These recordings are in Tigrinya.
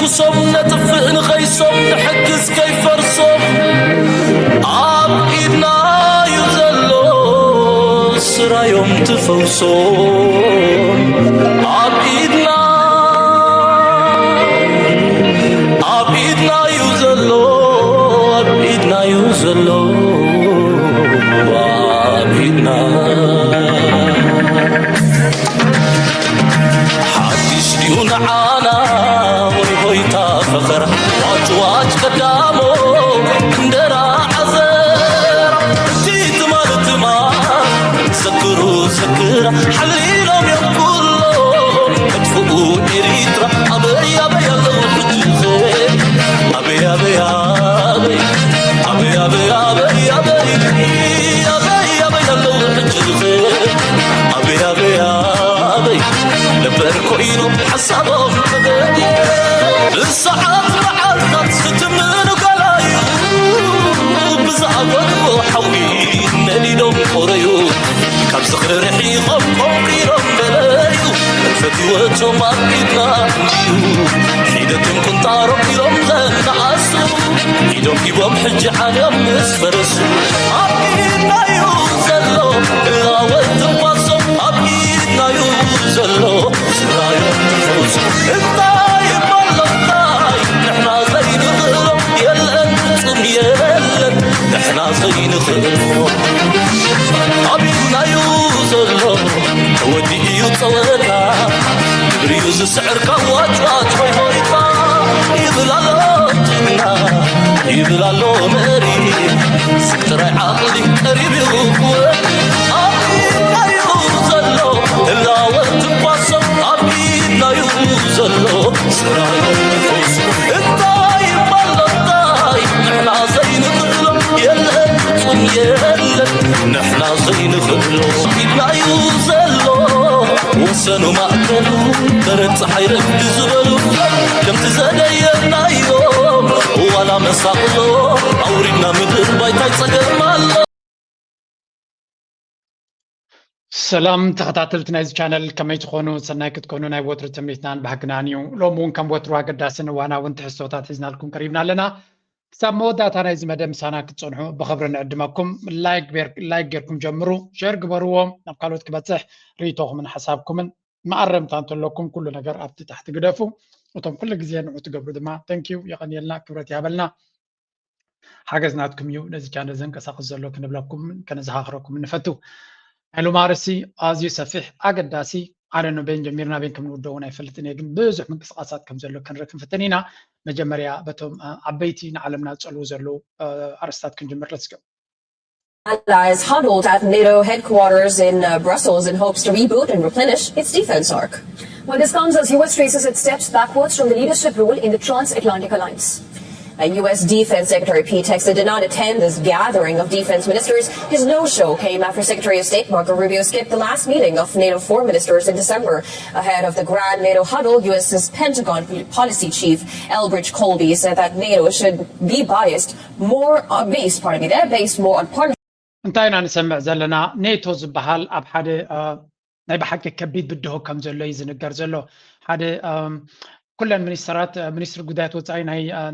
ኩሶም ነጥፍእ ንኸይሶም ንሕግዝ ከይፈርሶም ኣብ ኢድና እዩ ዘሎ ስራዮም ትፈውሶም ኣብ ኢድና ኣብ ኢድና እዩ ዘሎ ኣብ ኢድና እዩ ዘሎ ኣብ ኢድና ሓድሽ ድዩ ንዓና ወይ ሆይታ ፈኸራ ዋጭ ዋጭ ቀዳሞ እንጀራ ዓዘራ እቲ ትማል ትማል ዘክሩ ዘክራ ሓሊሎም እዮም ኩሎም መጥፍኡ ኤሪትራ ኣበይ ኣበይ ኣለዉ ሕጂ ኣበይ ኣበይ ኣበይ ኣበይ ኣበይ ኣበይ ኣበይ ኣበይ ኣበይ ኣለዉ ሕጂ ኣበይ ኣበይ ኣበይ ነበር ኮይኑ ሓሳቦም ተገዲ ብሰዓት መዓልታት ዝትምኑ ገላዩ ብዝኣገድዎ ሓዊ ነዲዶም ቆረዩ ካብ ዝኽሪ ርሒቖም ቆንቂሮም በለዩ ፈትወቶም ኣብ ኢድና እንድዩ ሒደቶም ቁንጣሮም ኢሎም ዘነኣሱ ኢዶም ሂቦም ሕጂ ዓንዮም ምስ ፈረሱ ኣብ ኢድናዩ ዘሎ እላወት ትንፋሶም ኣብ ኢድናዩ ዘሎ ስራዮም ትፈውሱ እንታይ ይባሎ እንታይ ንሕና ዘይንኽእሎ የለን ፍጹም የለን ንሕና ዘይንኽእሎ ኣብ ኢድናዩ ዘሎ ተወዲኡ እዩ ጸወታ ግብሪ እዩ ዝስዕር ካብ ዋጭዋጭ ወይ ሆይታ ይብል ኣሎ ጅግና ይብል ኣሎ መሪ ስም ጥራይ ዓቕሊ ቀሪብ እዩ ክወድ ኣብ ኢድናዩ ዘሎ እላወት ትንፋሶም ኣብ ኢድናዩ ዘሎ ስራዮ ትፈውሱ እንታይ ይባሎ እንታይ ንሕና ዘይንኽእሎ የለን ፍጹም የለን ንሕና ዘይንኽእሎ ኢድናዩ ዘሎ ወሰኑ ማእከሉ በረድ ፀሓይ ረፍዲ ዝበሉ ከምቲ ዘደየናዮም ዋላ መሳቕሎ ኣውሪድና ምድር ባይታይ ፀገም ኣሎ ሰላም ተኸታተልቲ ናይዚ ቻነል ከመይ ትኾኑ ሰናይ ክትኮኑ ናይ ወትሩ ትምኒትናን ባህግናን እዩ ሎም እውን ከም ወትሩ ኣገዳስን እዋናውን ትሕዝቶታት ሒዝናልኩም ቀሪብና ኣለና ክሳብ መወዳእታ ናይዚ መደብ ምሳና ክትፀንሑ ብኽብሪ ንዕድመኩም ላይክ ጌርኩም ጀምሩ ሸር ግበርዎ ናብ ካልኦት ክበፅሕ ርእቶኹምን ሓሳብኩምን መኣረምታ እንተለኩም ኩሉ ነገር ኣብቲ ታሕቲ ግደፉ እቶም ኩሉ ግዜ ንዑ ትገብሩ ድማ ተንኪዩ የቐንየልና ክብረት ይሃበልና ሓገዝ ናትኩም እዩ ነዚ ቻነል ዘንቀሳቕስ ዘሎ ክንብለኩም ከነዘኻኽረኩም ንፈቱ ናይ ሎማርሲ ኣዝዩ ሰፊሕ ኣገዳሲ ኣነ ንበይን ጀሚርና በይን ከም ንውደውን ኣይፈልጥን እየ ግን ብዙሕ ምንቅስቃሳት ከም ዘሎ ክንርኢ ክንፍትን ኢና መጀመርያ በቶም ዓበይቲ ንዓለምና ዝፀልዉ ዘለዉ ኣርስታት ክንጅምር ለስገው Allies huddled at NATO headquarters in uh, Brussels in hopes to reboot and replenish its defense arc. Well, this comes as U S traces its steps backwards from the leadership role in the transatlantic alliance. A U S Defense Secretary Pete Hegseth did not attend this gathering of defense ministers. His no show came after Secretary of State Marco Rubio skipped the last meeting of NATO foreign ministers in December. Ahead of the grand NATO huddle, U S's Pentagon policy chief Elbridge Colby said that NATO should be biased more uh, based, pardon me, they're based more on partnership. እንታይ ኢና ንሰምዕ ዘለና ኔቶ ዝበሃል ኣብ ሓደ ናይ ብሓቂ ከቢድ ብድሆ ከም ዘሎ እዩ ዝንገር ዘሎ ሓደ ኩለን ሚኒስተራት ሚኒስትሪ ጉዳያት ወፃኢ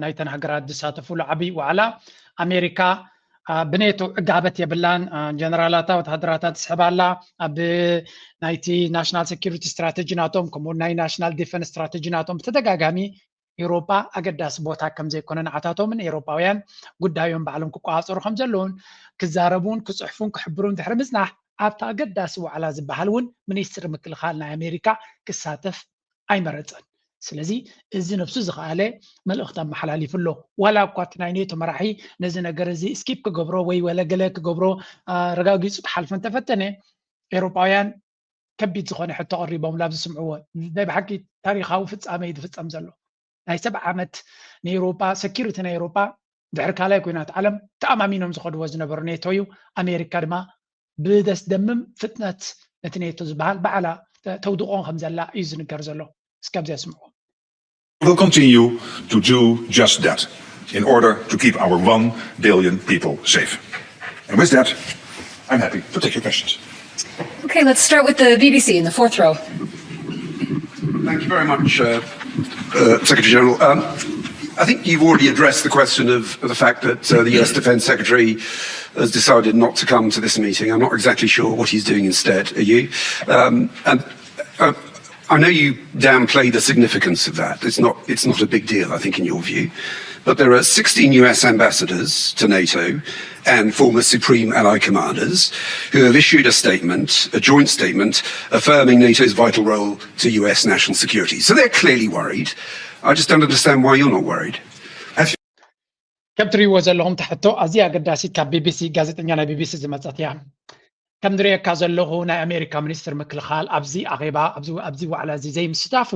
ናይተን ሃገራት ዝሳተፉሉ ዓብይ ዋዕላ ኣሜሪካ ብኔቶ ዕጋበት የብላን ጀነራላታ ወተሃደራታ ትስሕብ ኣላ ኣብ ናይቲ ናሽናል ሴኪሪቲ ስትራተጂ ናቶም ከምኡ ናይ ናሽናል ዲፈንስ ስትራተጂ ናቶም ብተደጋጋሚ ኤውሮጳ ኣገዳሲ ቦታ ከም ዘይኮነ ንዓታቶምን ኤውሮጳውያን ጉዳዮም ባዕሎም ክቆጻጸሩ ከም ዘለውን ክዛረቡን ክጽሕፉን ክሕብሩን ድሕሪ ምጽናሕ ኣብቲ ኣገዳሲ ዋዕላ ዝበሃል እውን ሚኒስትሪ ምክልኻል ናይ ኣሜሪካ ክሳተፍ ኣይመረጸን። ስለዚ እዚ ነብሱ ዝኸኣለ መልእኽቲ ኣመሓላሊፉ ኣሎ። ዋላ እኳ እቲ ናይ ኔቶ መራሒ ነዚ ነገር እዚ ስኪፕ ክገብሮ ወይ ወለገለ ክገብሮ ረጋጊጹ ክሓልፎ እንተፈተነ ኤውሮጳውያን ከቢድ ዝኾነ ሕቶ ቀሪቦምሉ ኣብ ዝስምዕዎ ናይ ብሓቂ ታሪኻዊ ፍጻመ እዩ ዝፍጸም ዘሎ ናይ ሰብዓ ዓመት ንኤውሮጳ ሰኪሪቲ ናይ ኤውሮጳ ድሕሪ ካልኣይ ኩናት ዓለም ተኣማሚኖም ዝኸድዎ ዝነበሩ ኔቶ እዩ ኣሜሪካ ድማ ብደስደምም ፍጥነት ነቲ ኔቶ ዝበሃል ባዕላ ተውድቖን ከም ዘላ እዩ ዝንገር ዘሎ እስከ ኣብዚኣ ስምዕዎ will continue to do just that in order to keep our one billion people safe. And with that, I'm happy to take your questions. Okay, let's start with the B B C in the fourth row. Thank you very much. Uh, Uh, Secretary General, um, I think you've already addressed the question of, of the fact that uh, the U S Defense Secretary has decided not to come to this meeting. I'm not exactly sure what he's doing instead. Are you? Um, and uh, I know you downplay the significance of that. It's not. It's not a big deal, I think, in your view. But there are sixteen U S ambassadors to NATO and former Supreme Allied commanders who have issued a statement, a joint statement, affirming NATO's vital role to U S national security. So they're clearly worried. I just don't understand why you're not worried. ከም ትሪእዎ ዘለኹም ትሕቶ ኣዝያ ኣገዳሲት ካብ ቢቢሲ ጋዜጠኛ ናይ ቢቢሲ ዝመፀት እያ። ከም ዝሪእካ ዘለኹ ናይ ኣሜሪካ ሚኒስትር ምክልኻል ኣብዚ ኣኼባ ኣብዚ ዋዕላ እዚ ዘይምስታፉ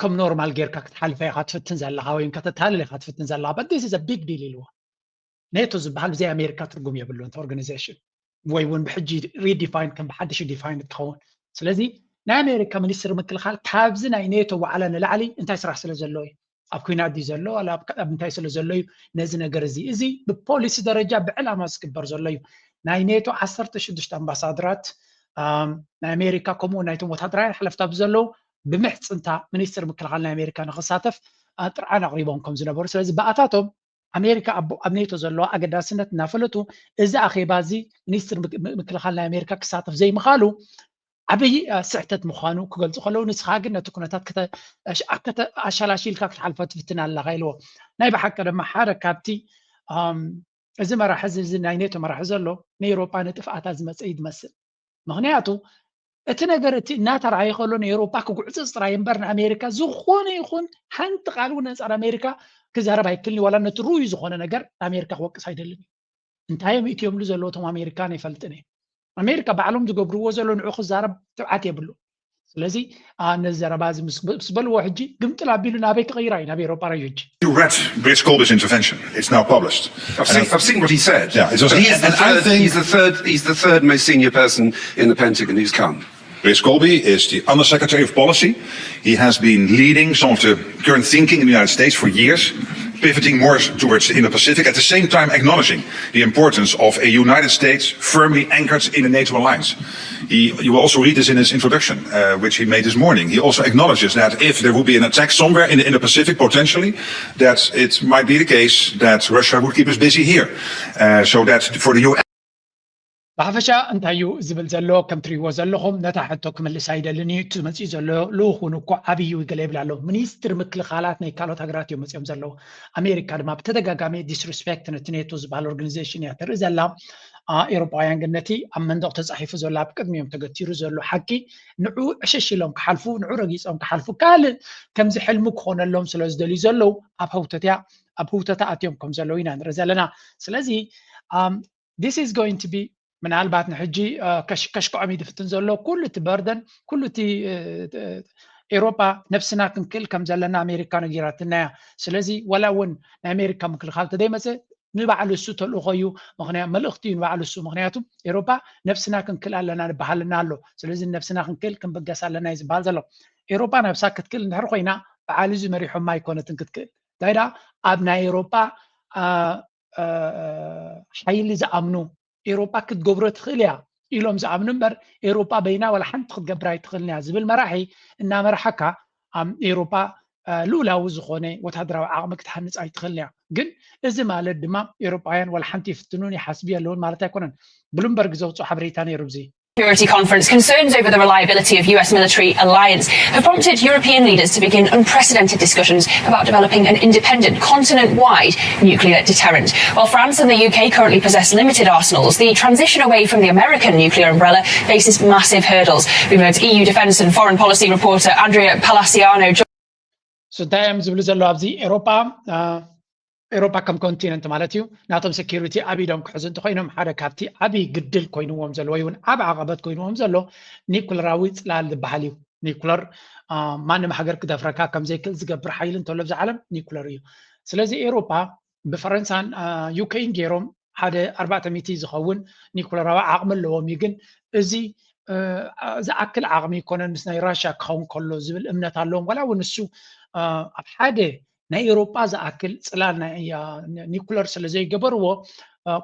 ከም ኖርማል ጌርካ ክትሓልፈ ኢኻ ትፍትን ዘለኻ ወይ ከተታልል ኢኻ ትፍትን ዘለኻ but this is a big deal ኢልዎ። ኔቶ ዝበሃል ብዘይ ኣሜሪካ ትርጉም የብሉን እቲ ኦርጋናይዜሽን ወይ እውን ብሕጂ ሪዲፋይን ከም ብሓድሽ ዲፋይን ትኸውን። ስለዚ ናይ ኣሜሪካ ሚኒስትር ምክልኻል ካብዚ ናይ ኔቶ ዋዕላ ንላዕሊ እንታይ ስራሕ ስለ ዘሎ እዩ? ኣብ ኩናት ድዩ ዘሎ ዋላ ኣብ እንታይ ስለ ዘሎ እዩ ነዚ ነገር እዚ? እዚ ብፖሊሲ ደረጃ ብዕላማ ዝግበር ዘሎ እዩ። ናይ ኔቶ ዓሰርተ ሽዱሽተ ኣምባሳድራት ናይ ኣሜሪካ ከምኡ ናይቶም ወታደራውያን ሓለፍታ ብዘለዉ ብምሕፅንታ ሚኒስትር ምክልኻል ናይ ኣሜሪካ ንክሳተፍ ጥርዓን ኣቕሪቦም ከም ዝነበሩ ስለዚ ብኣታቶም ኣሜሪካ ኣብ ኔቶ ዘለዋ ኣገዳስነት እናፈለጡ እዚ ኣኼባ እዚ ሚኒስትር ምክልኻል ናይ ኣሜሪካ ክሳተፍ ዘይምኻሉ ዓብዪ ስሕተት ምዃኑ ክገልፁ ከለዉ ንስኻ ግን ነቲ ኩነታት ኣሻላሺልካ ክትሓልፎ ትፍትን ኣለኻ ኢልዎ። ናይ ብሓቂ ድማ ሓደ ካብቲ እዚ መራሒ እዚ ናይ ኔቶ መራሒ ዘሎ ንኤውሮጳ ንጥፍኣታ ዝመፀ እዩ ዝመስል። ምኽንያቱ እቲ ነገር እቲ እናተረኣየ ከሎ ንኤውሮጳ ክጉዕፅፅ ጥራይ እምበር ንኣሜሪካ ዝኾነ ይኹን ሓንቲ ቃል እውን ኣንፃር ኣሜሪካ ክዛረብ ኣይክልን እዩ። ዋላ ነቲ ርኡይ ዝኾነ ነገር ንኣሜሪካ ክወቅስ ኣይደልን እዩ። እንታይ እዮም እትዮምሉ ዘለዉ እቶም ኣሜሪካን ኣይፈልጥን እየ። ኣሜሪካ ባዕሎም ዝገብርዎ ዘሎ ንዑ ክዛረብ ትብዓት የብሉ። ስለዚ ነዚ ዘረባ እዚ ምስ በልዎ ሕጂ ግምጥል ኣቢሉ ናበይ ክቕይራ እዩ ናብ ኤውሮጳ ራዩ ሕጂ You read Grace Colby's intervention. It's now published. I've seen, I've seen what he said. Yeah, it's also, But he's, the and I third, think- he's, the third, he's the third most senior person in the Pentagon who's come. Grace Colby is the Undersecretary of Policy. He has been leading some of the current thinking in the United States for years, pivoting more towards the Indo-Pacific, at the same time acknowledging the importance of a United States firmly anchored in the NATO alliance. He, you will also read this in his introduction, uh, which he made this morning. He also acknowledges that if there would be an attack somewhere in the Indo-Pacific, potentially, that it might be the case that Russia would keep us busy here. Uh, so that for the U S ብሓፈሻ እንታይ እዩ ዝብል ዘሎ ከም ትሪእዎ ዘለኹም ነታ ሕቶ ክምልስ ኣይደልን እዩ። እቲ መፅኡ ዘሎ ልኡኹን እኮ ዓብዪ እዩ ገለ ይብል ኣሎ። ሚኒስትር ምክልኻላት ናይ ካልኦት ሃገራት እዮም መፅኦም ዘለዉ። ኣሜሪካ ድማ ብተደጋጋሚ ዲስሪስፔክት ነቲ ኔቶ ዝበሃል ኦርጋኒዜሽን እያ ተርኢ ዘላ። ኤውሮጳውያን ግን ነቲ ኣብ መንደቕ ተፃሒፉ ዘሎ ኣብ ቅድሚኦም ተገቲሩ ዘሎ ሓቂ ንዑ ዕሽሽ ኢሎም ክሓልፉ ንዑ ረጊፆም ክሓልፉ ካልእ ከምዚ ሕልሚ ክኾነሎም ስለ ዝደልዩ ዘለዉ ኣብ ህውተትያ ኣብ ህውተታ ኣትዮም ከም ዘለዉ ኢና ንርኢ ዘለና። ስለዚ this is going to be ምናልባት ንሕጂ ከሽከሽክዖም እዩ ዝፍትን ዘሎ ኩሉ እቲ በርደን ኩሉ እቲ ኤውሮጳ ነብስና ክንክእል ከም ዘለና ኣሜሪካ ነጊራትና እያ። ስለዚ ወላ እውን ናይ ኣሜሪካ ምክልኻል ተደይመፀ ንባዕሉ እሱ ተልእኾ እዩ። ምክንያቱ መልእኽቲ እዩ ንባዕሉ እሱ። ምክንያቱ ኤውሮጳ ነብስና ክንክእል ኣለና ንበሃልና ኣሎ። ስለዚ ነብስና ክንክእል ክንብገስ ኣለና እዩ ዝበሃል ዘሎ። ኤውሮጳ ነብሳ ክትክእል እንድሕር ኮይና በዓል እዚ መሪሖማ ኣይኮነትን ክትክእል እንታይ ደኣ ኣብ ናይ ኤውሮጳ ሓይሊ ዝኣምኑ ኤውሮጳ ክትገብሮ ትኽእል እያ ኢሎም ዝኣምኑ እምበር ኤውሮጳ በይና ዋላ ሓንቲ ክትገብር ኣይትኽእልን እያ ዝብል መራሒ እናመርሓካ ኣብ ኤውሮጳ ልኡላዊ ዝኾነ ወታደራዊ ዓቕሚ ክትሃንፅ ኣይትኽእልን እያ። ግን እዚ ማለት ድማ ኤውሮጳውያን ዋላ ሓንቲ ይፍትኑን ይሓስቡ የለውን ማለት ኣይኮነን። ብሉምበርግ ዘውፅኦ ሓበሬታ ነይሩ እዚ Security Conference, concerns over the reliability of U S military alliance have prompted European leaders to begin unprecedented discussions about developing an independent, continent wide nuclear deterrent. While France and the U K currently possess limited arsenals, the transition away from the American nuclear umbrella faces massive hurdles. Bloomberg's E U defence and foreign policy reporter Andrea Palaciano. እንታይ እዮም ዝብሉ ዘለዉ ኣብዚ ኤውሮጳ ኤውሮጳ ከም ኮንቲነንት ማለት እዩ ናቶም ሴኪሪቲ ኣብ ኢዶም ክሕዙ እንተኮይኖም ሓደ ካብቲ ዓብዪ ግድል ኮይንዎም ዘሎ ወይ እውን ዓብ ዓቐበት ኮይንዎም ዘሎ ኒኩለራዊ ፅላል ዝበሃል እዩ። ኒኩለር ማንም ሃገር ክደፍረካ ከም ዘይክእል ዝገብር ሓይሊ እንተሎ ኣብዚ ዓለም ኒኩለር እዩ። ስለዚ ኤውሮጳ ብፈረንሳን ዩኬን ገይሮም ሓደ ኣርባዕተ ሚእቲ ዝኸውን ኒኩለራዊ ዓቕሚ ኣለዎም እዩ። ግን እዚ ዝኣክል ዓቕሚ ይኮነን ምስ ናይ ራሽያ ክኸውን ከሎ ዝብል እምነት ኣለዎም። ዋላ እውን ንሱ ኣብ ሓደ ናይ ኤውሮጳ ዝኣክል ፅላል ናይ ኒኩለር ስለ ዘይገበርዎ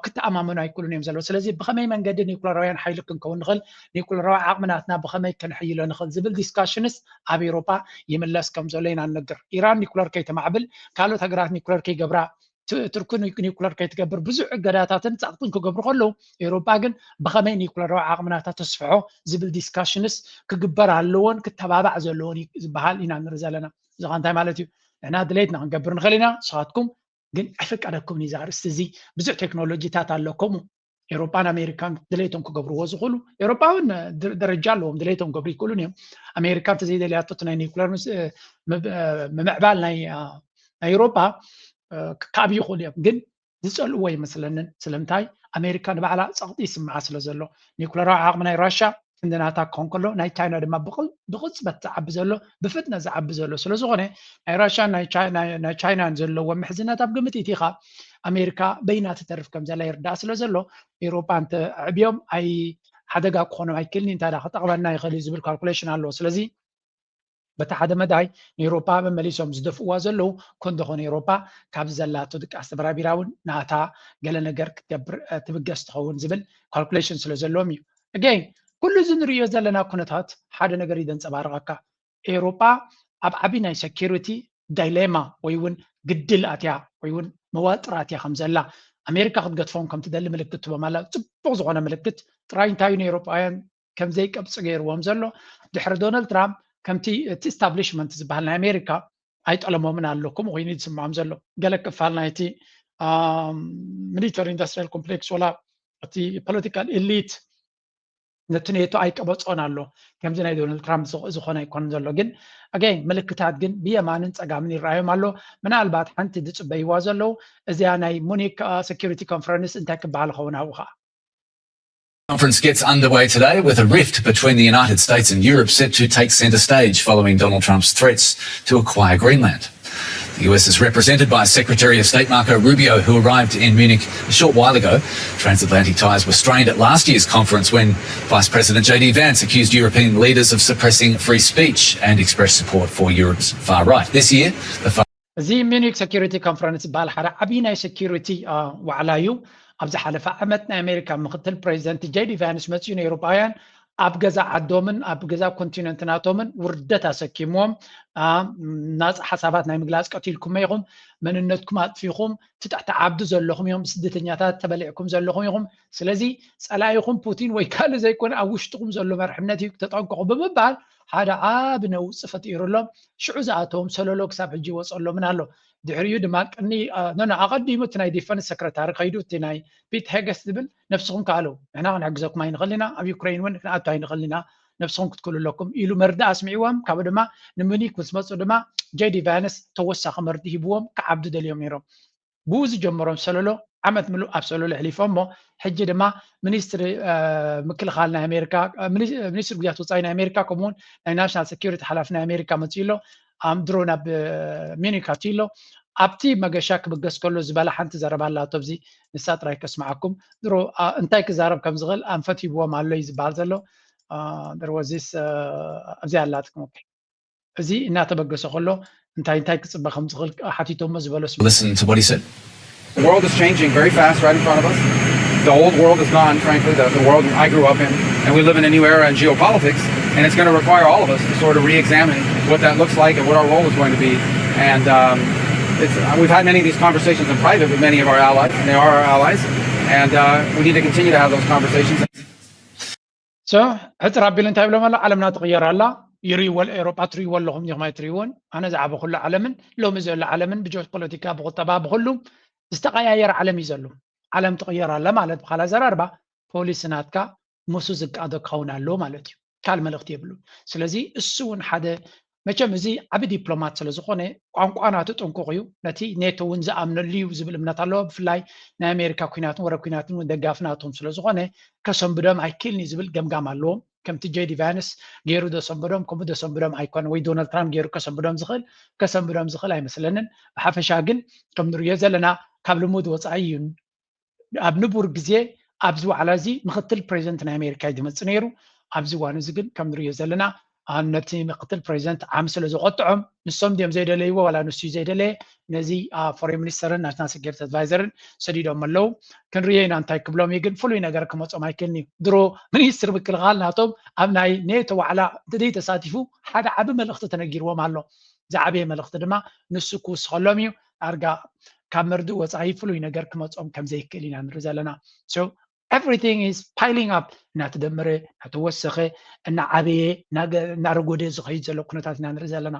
ክትኣማመኑ ኣይክእሉን እዮም ዘለዉ። ስለዚ ብኸመይ መንገዲ ኒኩለራውያን ሓይሊ ክንከውን ንኽእል፣ ኒኩለራዊ ዓቕሚ ናትና ብኸመይ ከነሕይሎ ንኽእል ዝብል ዲስካሽንስ ኣብ ኤውሮጳ ይምለስ ከም ዘሎ ኢና ንነግር። ኢራን ኒኩለር ከይተማዕብል፣ ካልኦት ሃገራት ኒኩለር ከይገብራ፣ ቱርኪ ኒኩለር ከይትገብር ብዙሕ እገዳታትን ጸቕጥን ክገብሩ ከለዉ፣ ኤውሮጳ ግን ብኸመይ ኒኩለራዊ ዓቕሚ ናታ ተስፍሖ ዝብል ዲስካሽንስ ክግበር ኣለዎን ክተባባዕ ዘለዎን ዝበሃል ኢና ንርኢ ዘለና። እዚ እንታይ ማለት እዩ? ንሕና ድሌትና ክንገብር ንኽእል ኢና፣ ንስኻትኩም ግን ኣይፈቀደኩምን እዩ። እዚ ኣርእስቲ እዚ ብዙሕ ቴክኖሎጂታት ኣሎ። ከምኡ ኤውሮጳን ኣሜሪካን ድሌቶም ክገብርዎ ዝኽእሉ፣ ኤውሮጳ እውን ደረጃ ኣለዎም፣ ድሌቶም ክገብሩ ይክእሉን እዮም። ኣሜሪካ እንተዘይደልያቶ ናይ ኒኩለር ምምዕባል ናይ ኤውሮጳ ክዓብዩ ይኽእሉ እዮም፣ ግን ዝፀልእዎ ኣይመስለንን። ስለምንታይ? ኣሜሪካ ንባዕላ ፀቕጢ ይስምዓ ስለ ዘሎ። ኒኩለራዊ ዓቕሚ ናይ ራሻ ክንዲ ናታ ክኾን ከሎ፣ ናይ ቻይና ድማ ብቕፅበት ዝዓቢ ዘሎ፣ ብፍጥነት ዝዓቢ ዘሎ ስለ ዝኾነ፣ ናይ ራሻን ናይ ቻይናን ዘለዎም ምሕዝነት ኣብ ግምት ኢቲኻ ኣሜሪካ በይና ትተርፍ ከም ዘላ ይርዳእ ስለ ዘሎ፣ ኤውሮጳ እንተ ኣዕብዮም ኣይ ሓደጋ ክኾኖም ኣይክእልን፣ እንታይ ክጠቕመና ይኽእል እዩ ዝብል ካልኩሌሽን ኣለዎ። ስለዚ በቲ ሓደ መዳይ ንኤውሮጳ መመሊሶም ዝደፍእዋ ዘለዉ፣ ኮን ደኾነ ኤውሮጳ ካብዚ ዘላቶ ድቃስ ተበራቢራ እውን ናታ ገለ ነገር ክትገብር ትብገስ ትኸውን ዝብል ካልኩሌሽን ስለ ዘለዎም እዩ። ኣገይን ኩሉ እዚ ንርእዮ ዘለና ኩነታት ሓደ ነገር እዩ ዘንጸባርቐካ። ኤውሮጳ ኣብ ዓቢ ናይ ሴኪሪቲ ዳይሌማ ወይ እውን ግድል ኣትያ ወይ እውን መዋጥር ኣትያ ከም ዘላ፣ ኣሜሪካ ክትገድፎም ከም ትደሊ ምልክት ትቦም ኣላ። ጽቡቕ ዝኾነ ምልክት ጥራይ እንታይ እዩ ንኤውሮጳውያን ከም ዘይቀብጽ ገይርዎም ዘሎ? ድሕሪ ዶናልድ ትራምፕ ከምቲ እቲ ኢስታብሊሽመንት ዝበሃል ናይ ኣሜሪካ ኣይጠለሞምን ኣሎ፣ ከምኡ ኮይኑ ዝስምዖም ዘሎ። ገለ ክፋል ናይቲ ሚሊተሪ ኢንዱስትሪያል ኮምፕሌክስ ወላ እቲ ፖለቲካል ኤሊት ነቲ ኔቶ ኣይቀበጾን ኣሎ። ከምዚ ናይ ዶናልድ ትራምፕ ዝኾነ ኣይኮነን ዘሎ። ግን ኣገይን ምልክታት ግን ብየማንን ጸጋምን ይረኣዮም ኣሎ። ምናልባት ሓንቲ ዝጽበይዋ ዘለዉ እዚኣ ናይ ሙኒክ ሴኪሪቲ ኮንፈረንስ እንታይ ክበሃል ይኸውን ኣብኡ ከዓ Conference gets underway today with a rift between the United States and Europe set to take centre stage following Donald Trump's threats to acquire Greenland. The U S is represented by Secretary of State Marco Rubio, who arrived in Munich a short while ago. Transatlantic ties were strained at last year's conference when Vice President J D Vance accused European leaders of suppressing free speech and expressed support for Europe's far right. This year, the far እዚ ሚኒክ ሴኪሪቲ ኮንፈረንስ ዝበሃል ሓደ ዓብዪ ናይ ሴኪሪቲ ዋዕላ እዩ። ኣብ ዝሓለፈ ዓመት ናይ ኣሜሪካ ምክትል ፕሬዚደንት ጄዲ ቫንስ መፂኡ ንኤውሮጳውያን ኣብ ገዛ ዓዶምን ኣብ ገዛ ኮንቲነንትናቶምን ውርደት ኣሰኪምዎም፣ ናፃ ሓሳባት ናይ ምግላፅ ቀቲልኩሞ ኢኹም፣ መንነትኩም ኣጥፊኹም፣ ትሕቲ ዓብዲ ዘለኹም እዮም፣ ስደተኛታት ተበሊዕኩም ዘለኹም ኢኹም። ስለዚ ፀላኢኹም ፑቲን ወይ ካልእ ዘይኮነ ኣብ ውሽጥኹም ዘሎ መርሕነት እዩ፣ ተጠንቀቑ ብምባል ሓደ ዓቢ ነውፂ ፈጢሩሎም። ሽዑ ዝኣተዎም ሰለሎ ክሳብ ሕጂ ይወፀሎምን ኣሎ። ድሕሪኡ ድማ ቅኒ ኖኖ ኣቐዲሙ እቲ ናይ ዲፈንስ ሰክረታሪ ከይዱ እቲ ናይ ፒት ሄገስ ዝብል ነብስኹም ከኣለው፣ ንሕና ክንሕግዘኩም ኣይንኽእል ኢና፣ ኣብ ዩክሬን እውን ክንኣቱ ኣይንኽእል ኢና፣ ነብስኹም ክትክእሉ ኣለኩም ኢሉ መርዳእ ኣስሚዕዎም። ካብኡ ድማ ንሙኒክ ምስ መፁ ድማ ጄዲ ቫንስ ተወሳኺ መርድእ ሂብዎም ክዓብዱ ደልዮም ነይሮም። ብኡ ዝጀመሮም ሰለሎ ዓመት ምሉእ ኣብ ሰለሎ ኣሕሊፎም እሞ ሕጂ ድማ ሚኒስትሪ ምክልኻል ናይ ኣሜሪካ ሚኒስትሪ ጉዳያት ወፃኢ ናይ ኣሜሪካ ከምኡውን ናይ ናሽናል ሴኪሪቲ ሓላፊ ናይ ኣሜሪካ መፅኡ ኣሎ። ኣምድሮ ናብ ሚኒክ ኣትዩ ኣሎ። ኣብቲ መገሻ ክብገስ ከሎ ዝበላ ሓንቲ ዘረባ ኣላቶ፣ ኣብዚ ንሳ ጥራይ ከስምዓኩም። ድሮ እንታይ ክዛረብ ከም ዝኽእል ኣንፈት ሂብዎም ኣሎ እዩ ዝበሃል ዘሎ። ድሮ ወዚስ ኣብዚ ኣላትኩም። እዚ እናተበገሰ ከሎ እንታይ እንታይ ክፅበ ከም ዝኽእል ሓቲቶሞ ዝበሎ Listen to what he said. The world is changing very fast right in front of us. The old world is gone, frankly, the, the world I grew up in, and we live in a new era in geopolitics, and it's going to require all of us to sort of re-examine what that looks like and what our role is going to be. And um, it's, we've had many of these conversations in private with many of our allies, and they are our allies, and uh, we need to continue to have those conversations. ሕፅር ኣቢሉ እንታይ ይብሎም ኣሎ? ዓለምና ትቕየር ኣላ። ይርእይዎ፣ ኤውሮጳ ትርእይዎ ኣለኹም ዲኹም ኣይትርእይዎን? ኣነ ዝዓበኹሉ ዓለምን ሎሚ ዘሎ ዓለምን ብጂኦፖለቲካ፣ ብቁጠባ፣ ብኹሉ ዝተቐያየረ ዓለም እዩ ዘሎ። ዓለም ትቕየር ኣላ ማለት ብኻልእ ኣዘራርባ ፖሊሲ ናትካ ምስኡ ዝቃዶ ክኸውን ኣለዎ ማለት እዩ። ካልእ መልእኽቲ የብሉን። ስለዚ እሱ እውን ሓደ መቸም እዚ ዓቢ ዲፕሎማት ስለ ዝኾነ ቋንቋ ናቱ ጥንቁቕ እዩ። ነቲ ኔቶ እውን ዝኣምነሉ እዩ ዝብል እምነት ኣለዎ። ብፍላይ ናይ ኣሜሪካ ኲናትን ወረ ኲናትን እውን ደጋፊ ናቶም ስለ ዝኾነ ከሰንብዶም ኣይክእልን እዩ ዝብል ገምጋም ኣለዎም። ከምቲ ጄዲ ቫንስ ገይሩ ዘሰንበዶም ከምኡ ዘሰንብዶም ኣይኮነ ወይ ዶናልድ ትራምፕ ገይሩ ከሰንብዶም ዝኽእል ከሰንብዶም ዝኽእል ኣይመስለንን። ብሓፈሻ ግን ከም ንርእዮ ዘለና ካብ ልሙድ ወፃኢ እዩ። ኣብ ንቡር ግዜ ኣብዚ ዋዕላ እዚ ምክትል ፕሬዚደንት ናይ ኣሜሪካ እዩ ዝመፅእ ነይሩ። ኣብዚ እዋን እዚ ግን ከም ንርእዮ ዘለና ነቲ ምክትል ፕሬዚደንት ዓሚ ስለ ዝቆጥዖም ንሶም ድዮም ዘይደለይዎ ዋላ ንሱ እዩ ዘይደለየ? ነዚ ፎሬን ሚኒስተርን ናሽናል ሴኩሪቲ ኣድቫይዘርን ሰዲዶም ኣለዉ። ክንርዮ ኢና እንታይ ክብሎም እዩ፣ ግን ፍሉይ ነገር ክመፆም ኣይክእልን እዩ። ድሮ ሚኒስትር ምክልኻል ናቶም ኣብ ናይ ኔቶ ዋዕላ እንተዘይተሳቲፉ ሓደ ዓቢ መልእኽቲ ተነጊርዎም ኣሎ። ዝዓበየ መልእኽቲ ድማ ንሱ ክውስኸሎም እዩ። ኣርጋ ካብ መርድእ ወፃኢ ፍሉይ ነገር ክመፆም ከምዘይክእል ኢና ንርኢ ዘለና። So everything is piling up፣ እናተደመረ እናተወሰኸ እናዓበየ እናረጎደ ዝኸይድ ዘሎ ኩነታት ኢና ንርኢ ዘለና።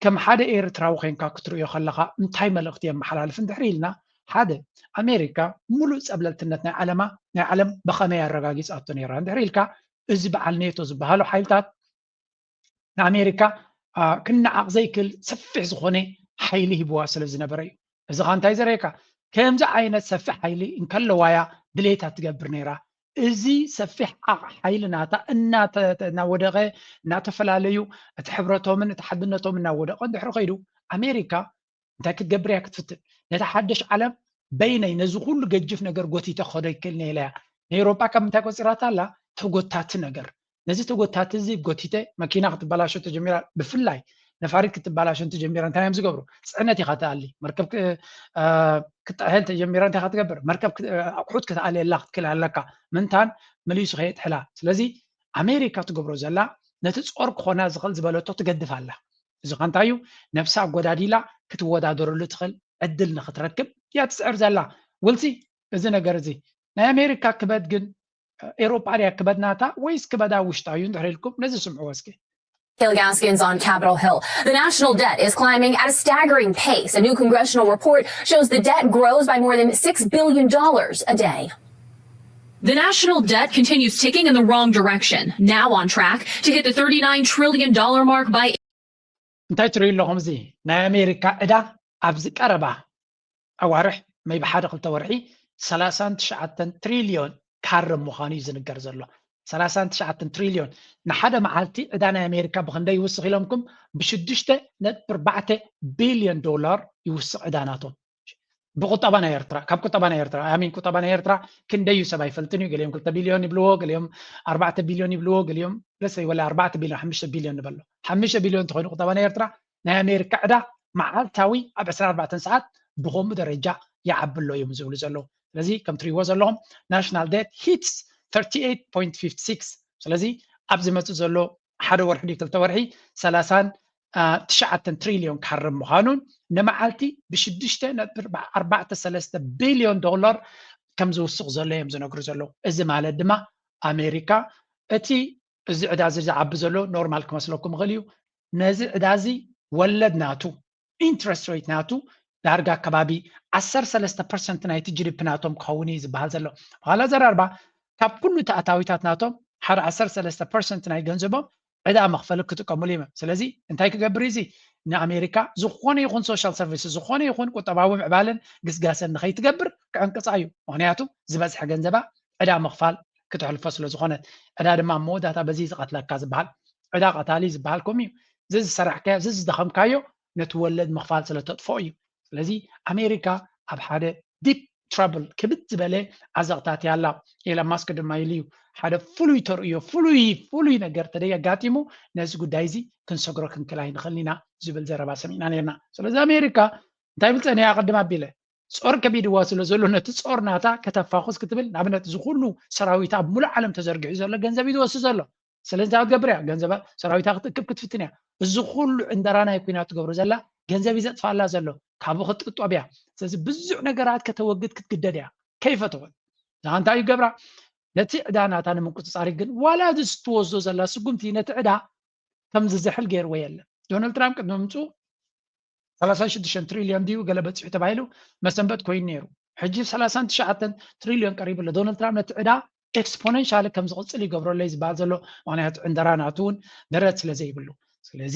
ከም ሓደ ኤርትራዊ ኮይንካ ክትርእዮ ከለካ እንታይ መልእክቲ የመሓላልፍ እንድሕር ኢልና፣ ሓደ ኣሜሪካ ሙሉእ ፀብለልትነት ናይ ዓለማ ናይ ዓለም ብከመይ ኣረጋጊፃቶ ነይራ እንድሕር ኢልካ፣ እዚ በዓል ኔቶ ዝበሃሉ ሓይልታት ንኣሜሪካ ክነዓቕ ዘይክእል ሰፊሕ ዝኾነ ሓይሊ ሂብዋ ስለ ዝነበረ እዩ። እዚ ካ እንታይ ዘርእየካ? ከምዚ ዓይነት ሰፊሕ ሓይሊ እንከለዋያ ድሌታ ትገብር ነይራ። እዚ ሰፊሕ ሓይሊ ናታ እናወደቐ እናተፈላለዩ እቲ ሕብረቶምን እቲ ሓድነቶም እናወደቐ እንድሕሪ ከይዱ ኣሜሪካ እንታይ ክትገብር እያ ክትፍትን? ነቲ ሓደሽ ዓለም በይነይ ነዚ ኩሉ ገጅፍ ነገር ጎቲተ ክኸዶ ይክእል እያ። ንኤውሮጳ ካብ ምንታይ ቆፂራታ ኣላ? ተጎታቲ ነገር። ነዚ ተጎታቲ እዚ ጎቲተ መኪና ክትበላሾ ተጀሚራ፣ ብፍላይ ነፋሪት ክትበላሾ እንተጀሚራ እንታይ እዮም ዝገብሩ? ፅዕነት ኢኻ ትኣሊ። መርከብ ክትጥሕል ተጀሚራ እንታይ ኢኻ ትገብር? መርከብ ኣቑሑት ክትኣልየላ ክትክእል ኣለካ። ምንታን መሊሱ ከየጥሕላ። ስለዚ ኣሜሪካ ትገብሮ ዘላ ነቲ ጾር ክኾና ዝኽእል ዝበለቶ ትገድፍ ኣላ። እዚ ኸ እንታይ እዩ? ነብሳ ኣጎዳዲላ ክትወዳደረሉ ትኽእል ዕድል ንኽትረክብ እያ ትጽዕር ዘላ። ውልሲ እዚ ነገር እዚ ናይ ኣሜሪካ ክበድ ግን ኤውሮጳ ድያ ክበድ ናታ ወይስ ክበዳ ውሽጣ እዩ? እንድሕር ኢልኩም ነዚ ስምዕዎ እስኪ። Kilgaskins on Capitol Hill. The national debt is climbing at a staggering pace. A new congressional report shows the debt grows by more than six billion dollars a day. The national debt continues ticking in the wrong direction, now on track to hit the thirty-nine trillion dollar mark by እንታይ ትርእዩ ኣለኹም? እዚ ናይ ኣሜሪካ ዕዳ ኣብዚ ቀረባ ኣዋርሕ መይ ብሓደ ክልተ ወርሒ ሰላሳን ትሽዓተን ትሪልዮን ካርም ምዃኑ እዩ ዝንገር ዘሎ። ሰላሳን ትሽዓተን ትሪልዮን ንሓደ መዓልቲ ዕዳ ናይ ኣሜሪካ ብክንደይ ይውስኽ ኢሎምኩም? ብሽዱሽተ ነጥቢ ኣርባዕተ ቢልዮን ዶላር ይውስኽ ዕዳ ናቶም። ብቁጠባ ናይ ኤርትራ፣ ካብ ቁጠባ ናይ ኤርትራ፣ ኣሚን ቁጠባ ናይ ኤርትራ ክንደይ እዩ ሰብ ኣይፈልጥን እዩ። ገሊኦም ክልተ ቢልዮን ይብልዎ፣ ገሊኦም ኣርባዕተ ቢልዮን ይብልዎ፣ ገሊኦም ለሰይ ወላ ኣርባዕተ ቢልዮን ሓሙሽተ ቢልዮን ንበሎ። ሓሙሽተ ቢልዮን እንተኾይኑ ቁጠባ ናይ ኤርትራ ናይ ኣሜሪካ ዕዳ መዓልታዊ ኣብ ዕስራን ኣርባዕተን ሰዓት ብኸምኡ ደረጃ ይዓቢ ኣሎ እዮም ዝብሉ ዘለዉ። ስለዚ ከም ትሪእዎ ዘለኹም national debt hits thirty eight point fifty six። ስለዚ ኣብ ዝመፅእ ዘሎ ሓደ ወርሒ ድዩ ክልተ ወርሒ ሰላሳን ትሽዓተን ትሪልዮን ካርም ምዃኑን ንመዓልቲ ብሽዱሽተ ነጥቢ ኣርባዕተ ሰለስተ ቢልዮን ዶላር ከም ዝውስኽ ዘሎ እዮም ዝነግሩ ዘለዉ። እዚ ማለት ድማ ኣሜሪካ እቲ እዚ ዕዳ እዚ ዝዓቢ ዘሎ ኖርማል ክመስለኩም ይኽእል እዩ። ነዚ ዕዳ እዚ ወለድ ናቱ ኢንትረስት ሬት ናቱ ዳርጋ ከባቢ ዓሰርተ ሰለስተ ፐርሰንት ናይቲ ጂ ዲ ፒ ናቶም ክኸውን እዩ ዝበሃል ዘሎ። ብኻልእ ኣዘራርባ ካብ ኩሉ እቲ ኣታዊታት ናቶም ሓደ ዓሰርተ ሰለስተ ፐርሰንት ናይ ገንዘቦም ዕዳ መኽፈሊ ክጥቀምሉ እዮም። ስለዚ እንታይ ክገብር እዩ እዚ? ንኣሜሪካ ዝኾነ ይኹን ሶሻል ሰርቪስ፣ ዝኾነ ይኹን ቁጠባዊ ምዕባለን ግስጋሰን ንኸይትገብር ክዕንቅፃ እዩ። ምኽንያቱ ዝበዝሐ ገንዘባ ዕዳ ምኽፋል ክተሕልፎ ስለ ዝኾነት፣ ዕዳ ድማ ኣብ መወዳእታ በዚ ዝቐትለካ ዝበሃል ዕዳ ቀታሊ ዝበሃል ከምኡ እዩ። እዚ ዝሰራሕካዮ፣ እዚ ዝደኸምካዮ ነቲ ወለድ ምኽፋል ስለ ተጥፍኦ እዩ። ስለዚ ኣሜሪካ ኣብ ሓደ ዲፕ ትራብል ክብድ ዝበለ ዓዘቕቲ ኣትያ ኣላ። ኤለን ማስክ ድማ ኢሉ እዩ ሓደ ፍሉይ ተርእዮ፣ ፍሉይ ፍሉይ ነገር ተደይ ኣጋጢሙ ነዚ ጉዳይ እዚ ክንሰግሮ ክንክል ኣይንኽእልን ኢና ዝብል ዘረባ ሰሚዕና ነርና። ስለዚ ኣሜሪካ እንታይ ብል ጸኒሓ ቅድም ኣቢለ ጾር ከቢድዋ ስለ ዘሎ ነቲ ጾር ናታ ከተፋኹስ ክትብል ንኣብነት እዚ ኩሉ ሰራዊታ ኣብ ሙሉእ ዓለም ተዘርጊሑ ዘሎ ገንዘብ እዩ ዝወስድ ዘሎ። ስለዚ እንታይ ክትገብር እያ? ገንዘባ ሰራዊታ ክትእክብ ክትፍትን እያ። እዚ ኩሉ ዕንደራ ናይ ኩናት ትገብሮ ዘላ ገንዘብ እዩ ዘጥፋላ ዘሎ፣ ካብኡ ክትጥጦብ እያ። ስለዚ ብዙሕ ነገራት ከተወግድ ክትግደድ እያ ከይፈተወት። እዛ እንታይ ይገብራ? ነቲ ዕዳ ናታ ንምቁፅፃር ግን ዋላ እዚ ትወስዶ ዘላ ስጉምቲ ነቲ ዕዳ ከም ዝዝሕል ገይርዎ የለን። ዶናልድ ትራምፕ ቅድሚ ምምፅኡ ሰላሳ ሽዱሽተ ትሪልዮን ድዩ ገለ በፂሑ ተባሂሉ መሰንበት ኮይኑ ነይሩ። ሕጂ ሰላሳን ትሽዓተን ትሪልዮን ቀሪቡ ኣሎ። ዶናልድ ትራምፕ ነቲ ዕዳ ኤክስፖነንሻሊ ከም ዝቕፅል ይገብሮ ኣሎ እዩ ዝበሃል ዘሎ። ምክንያቱ ዕንደራ ናቱ እውን ደረት ስለ ዘይብሉ። ስለዚ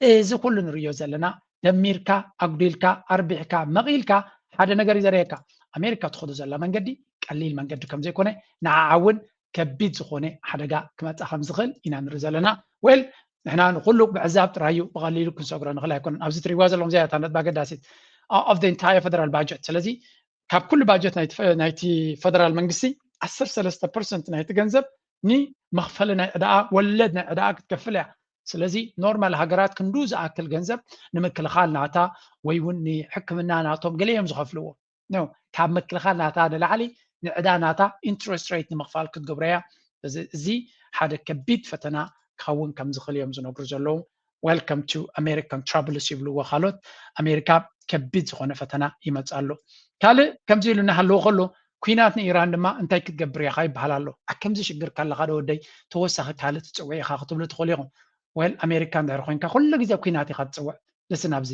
እዚ ኩሉ ንርእዮ ዘለና ደሚርካ፣ ኣጉዲልካ፣ ኣርቢሕካ፣ መቒልካ ሓደ ነገር እዩ ዘርእየካ። ኣሜሪካ ትኸዶ ዘላ መንገዲ ቀሊል መንገዲ ከም ዘይኮነ ንዓዓ እውን ከቢድ ዝኾነ ሓደጋ ክመፅእ ከም ዝኽእል ኢና ንርኢ ዘለና። ዌል ንሕና ንኩሉ ምዕዛብ ጥራይ እዩ፣ ብቐሊሉ ክንሰግሮ ንኽእል ኣይኮነን። ኣብዚ ትሪእዋ ዘለኹም እዚኣ እታ ነጥቢ ኣገዳሲት። Of the entire federal budget። ስለዚ ካብ ኩሉ ባጀት ናይቲ ፈደራል መንግስቲ ዓሰርተ ሰለስተ ፐርሰንት ናይቲ ገንዘብ ንመኽፈሊ ናይ ዕዳኣ ወለድ ናይ ዕዳኣ ክትከፍል እያ። ስለዚ ኖርማል ሃገራት ክንዱ ዝኣክል ገንዘብ ንምክልኻል ናታ ወይ እውን ንሕክምና ናቶም ገለ እዮም ዝኸፍልዎ። ካብ ምክልኻል ናታ ንላዕሊ ንዕዳ ናታ ኢንትረስት ሬት ንምኽፋል ክትገብረያ። እዚ ሓደ ከቢድ ፈተና ክኸውን ከም ዝኽእል እዮም ዝነግሩ ዘለዉ። Welcome to American troubles ይብልዎ ካልኦት። ኣሜሪካ ከቢድ ዝኾነ ፈተና ይመፅእ ኣሎ። ካልእ ከምዚ ኢሉ እናሃለዎ ከሎ ኩናት ንኢራን ድማ እንታይ ክትገብር ኢኻ ይበሃል ኣሎ። ኣብ ከምዚ ሽግር ካለኻ ዶ ወደይ ተወሳኺ ካልእ ትፅውዕ ኢኻ ክትብሉ ትኽእሉ ኢኹም። ወል ኣሜሪካ እንድሕር ኮይንካ ኩሉ ግዜ ኩናት ኢኻ ትፅውዕ። ልስን ኣብዚ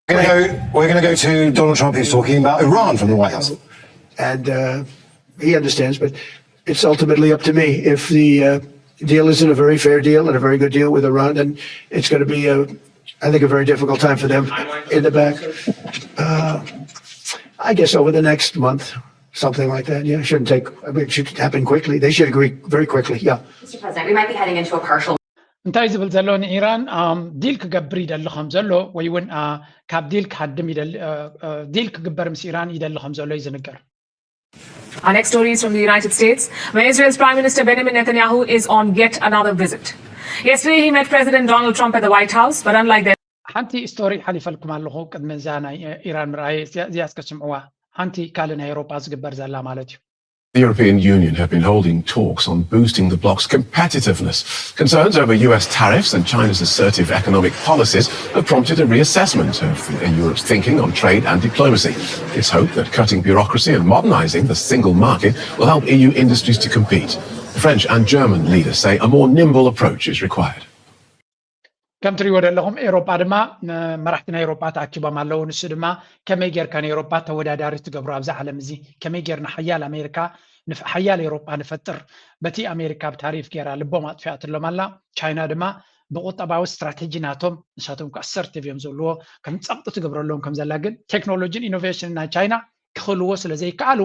We're going to go, we're going to go to Donald Trump, who's talking about Iran from the White House. And uh, he understands, but it's ultimately up to me. If the uh, deal isn't a very fair deal and a very good deal with Iran, then it's going to be, a, I think, a very difficult time for them in the back. Uh, I guess over the next month, something like that. Yeah, it shouldn't take, I mean, it should happen quickly. They should agree very quickly. Yeah. Mr. President, we might be heading into a partial እንታይ ዝብል ዘሎ ንኢራን ዲል ክገብር ይደሊ ከም ዘሎ ወይ እውን ካብ ዲል ክሃድም ዲል ክግበር ምስ ኢራን ይደሊ ከም ዘሎ እዩ ዝንገር። Our next story is from the United States, where Israel's Prime Minister Benjamin Netanyahu is on yet another visit. Yesterday, he met President Donald Trump at the White House, but unlike their ሓንቲ ስቶሪ ሓሊፈልኩም ኣለኹ ቅድሚ እዛ ናይ ኢራን ምርኣየ እዚኣ እስከ ስምዕዋ። ሓንቲ ካልእ ናይ ኤውሮጳ ዝግበር ዘላ ማለት እዩ። The European Union have been holding talks on boosting the bloc's competitiveness. Concerns over U S tariffs and China's assertive economic policies have prompted a reassessment of Europe's thinking on trade and diplomacy. It's hoped that cutting bureaucracy and modernizing the single market will help E U industries to compete. French and German leaders say a more nimble approach is required. ከም ትሪእዎ ዘለኹም ኤውሮጳ ድማ መራሕቲ ናይ ኤውሮጳ ተኣኪቦም ኣለዉ። ንሱ ድማ ከመይ ጌርካ ንኤውሮጳ ተወዳዳሪ ትገብሮ ኣብዛ ዓለም እዚ፣ ከመይ ጌርና ሓያል ኣሜሪካ ሓያል ኤውሮጳ ንፈጥር። በቲ ኣሜሪካ ብታሪፍ ጌራ ልቦም ኣጥፊኣትሎም ኣላ። ቻይና ድማ ብቁጠባዊ ስትራቴጂ ናቶም ንሳቶም ኣሰርቲቭ እዮም ዝብልዎ ከም ጸቕጢ ትገብረሎም ከም ዘላ፣ ግን ቴክኖሎጂን ኢኖቬሽንን ናይ ቻይና ክኽእልዎ ስለ ዘይከኣሉ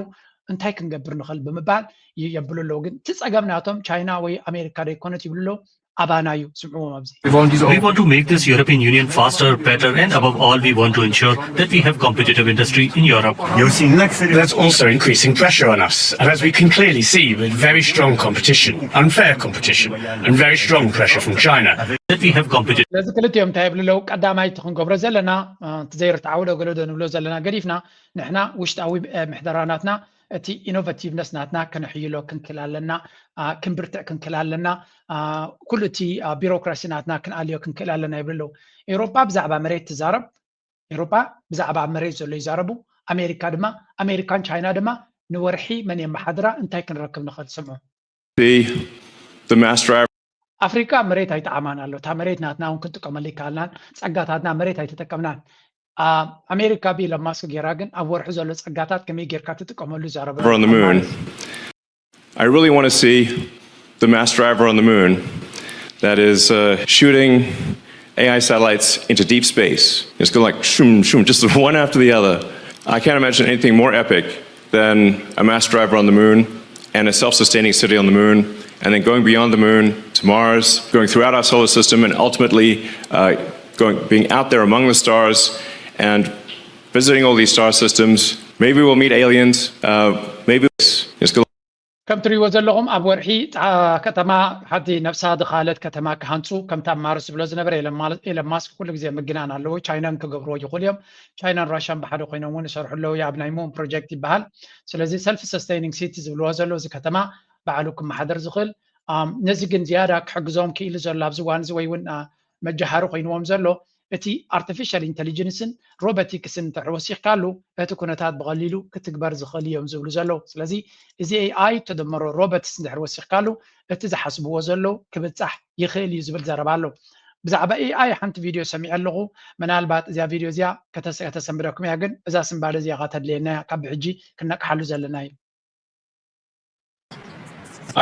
እንታይ ክንገብር ንኽእል ብምባል የብሉ ኣለዉ። ግን እቲ ጸገም ናቶም ቻይና ወይ ኣሜሪካ ደይኮነት ይብሉ ኣለዉ። ኣባና እዩ። ስምዕዎም ኣብዚ። We want to make this European Union faster, better, and above all, we want to ensure that we have competitive industry in Europe. That's also increasing pressure on us. And as we can clearly see, with very strong competition, unfair competition, and very strong pressure from China. That we have competitive ስለዚ ክልቲኦም እንታይ ይብሉ ኣለዉ? ቀዳማይ እቲ ክንገብሮ ዘለና እቲ ዘይርትዓዊ ዶ ገለ ዶ ንብሎ ዘለና ገዲፍና ንሕና ውሽጣዊ ምሕደራ ናትና እቲ ኢኖቨቲቭነስ ናትና ከነሕይሎ ክንክእል ኣለና፣ ክንብርትዕ ክንክእል ኣለና፣ ኩሉ እቲ ቢሮክራሲ ናትና ክንኣልዮ ክንክእል ኣለና ይብሉ ኣለዉ። ኤውሮጳ ብዛዕባ መሬት ትዛረብ፣ ኤውሮጳ ብዛዕባ ኣብ መሬት ዘሎ ይዛረቡ፣ ኣሜሪካ ድማ ኣሜሪካን ቻይና ድማ ንወርሒ መን የመሓድራ እንታይ ክንረክብ ንኽእል ስምዑ። The mass driver. ኣፍሪካ መሬት ኣይጠዓማን ኣሎ። እታ መሬት ናትና እውን ክንጥቀመሉ ይከኣልናን ጸጋታትና መሬት ኣይተጠቀምናን። ኣሜሪካ ብኢሎን ማስክ ጌራ ግን ኣብ ወርሒ ዘሎ ጸጋታት ከመይ ጌርካ ትጥቀመሉ ይዛረቡ። On the moon. I really want to see the mass driver on the moon that is uh, shooting A I satellites into deep space. It's going like shum shum, just one after the other. I can't imagine anything more epic than a mass driver on the moon and a self-sustaining city on the moon, and then going beyond the moon to Mars, going throughout our solar system, and ultimately uh, going being out there among the stars and visiting all these star systems. Maybe we'll meet aliens. Uh, maybe it's ከም ትሪእዎ ዘለኹም ኣብ ወርሒ ከተማ ሓንቲ ነብሳ ድኻለት ከተማ ክሃንፁ ከምቲ ኣብ ማርስ ዝብሎ ዝነበረ ኤለን ማስክ ኩሉ ግዜ ምግናን ኣለዎ። ቻይናን ክገብርዎ ይኽእሉ እዮም። ቻይናን ራሻን ብሓደ ኮይኖም እውን ይሰርሑ ኣለዉ። ኣብ ናይ ሙን ፕሮጀክት ይበሃል። ስለዚ ሰልፍ ሰስተይኒንግ ሲቲ ዝብልዎ ዘለዉ እዚ ከተማ ባዕሉ ክመሓደር ዝኽእል ነዚ ግን ዝያዳ ክሕግዞም ክኢሉ ዘሎ ኣብዚ እዋን እዚ ወይ እውን መጃሃሪ ኮይንዎም ዘሎ እቲ ኣርቲፊሻል ኢንተሊጀንስን ሮቦቲክስን እንድሕር ወሲኽካሉ እቲ ኩነታት ብቐሊሉ ክትግበር ዝኽእል እዮም ዝብሉ ዘለዉ። ስለዚ እዚ ኤኣይ ተደመሮ ሮቦትስ እንድሕር ወሲኽካሉ እቲ ዝሓስብዎ ዘለዉ ክብጻሕ ይኽእል እዩ ዝብል ዘረባ ኣሎ። ብዛዕባ ኤኣይ ሓንቲ ቪድዮ ሰሚዐ ኣለኹ። ምናልባት እዚኣ ቪድዮ እዚኣ ከተሰንብደኩም እያ፣ ግን እዛ ስንባደ እዚኣ ኸ ተድልየና እያ ካብ ብሕጂ ክነቅሓሉ ዘለና እዩ።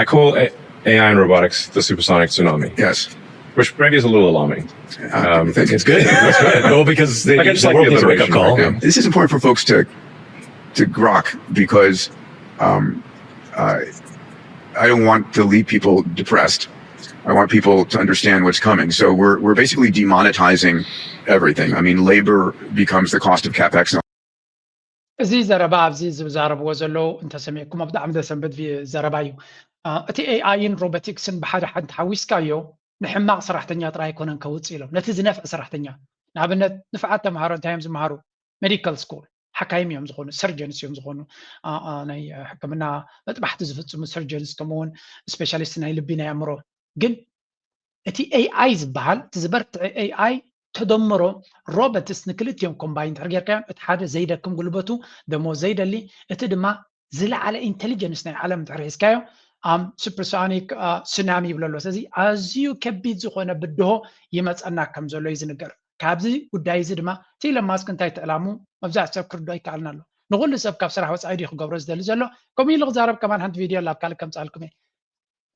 I call A I and robotics the supersonic tsunami. Yes. Which maybe is a little alarming. Um, I think it's good. Well, because they, I just like the alliteration. This is important for folks to to grok because um, uh, I don't want to leave people depressed. I want people to understand what's coming. So we're we're basically demonetizing everything. I mean, labor becomes the cost of capex. እዚ ዘረባ ኣብዚ ዝዛረብዎ ዘለዉ እንተሰሚዕኩሞ ብጣዕሚ ዘሰንብድ ዘረባ እዩ። እቲ ኤኣይን ሮቦቲክስን ብሓደ ሓንቲ ሓዊስካዮ ንሕማቕ ሰራሕተኛ ጥራይ ኣይኮነን ከውፅእ ኢሎም፣ ነቲ ዝነፍዕ ሰራሕተኛ። ንኣብነት ንፍዓት ተምሃሮ እንታይ እዮም ዝመሃሩ? ሜዲካል ስኩል ሓካይም እዮም ዝኾኑ፣ ሰርጀንስ እዮም ዝኾኑ፣ ናይ ሕክምና መጥባሕቲ ዝፍፅሙ ሰርጀንስ፣ ከምኡውን ስፔሻሊስት ናይ ልቢ ናይ ኣእምሮ። ግን እቲ ኤኣይ ዝበሃል እቲ ዝበርትዐ ኤኣይ ተደምሮ ሮበትስ ንክልቲኦም ኮምባይን ድሕር ጌርካዮም፣ እቲ ሓደ ዘይደክም ጉልበቱ ደሞ ዘይደሊ፣ እቲ ድማ ዝለዓለ ኢንቴሊጀንስ ናይ ዓለም ድሕር ሒዝካዮ ኣም ሱፐርሶኒክ ሱናሚ ይብሎ ኣሎ። ስለዚ ኣዝዩ ከቢድ ዝኾነ ብድሆ ይመፀና ከም ዘሎ እዩ ዝንገር። ካብዚ ጉዳይ እዚ ድማ እቲ ኢሎን ማስክ እንታይ ትዕላሙ መብዛሕትኡ ሰብ ክርዶ ይከኣልና ኣሎ። ንኩሉ ሰብ ካብ ስራሕ ወፃኢ ድዩ ክገብሮ ዝደሊ ዘሎ? ከምኡ ኢሉ ክዛረብ ከማን ሓንቲ ቪድዮ ኣላ ኣብ ካልእ ከምፅኣልኩም እየ።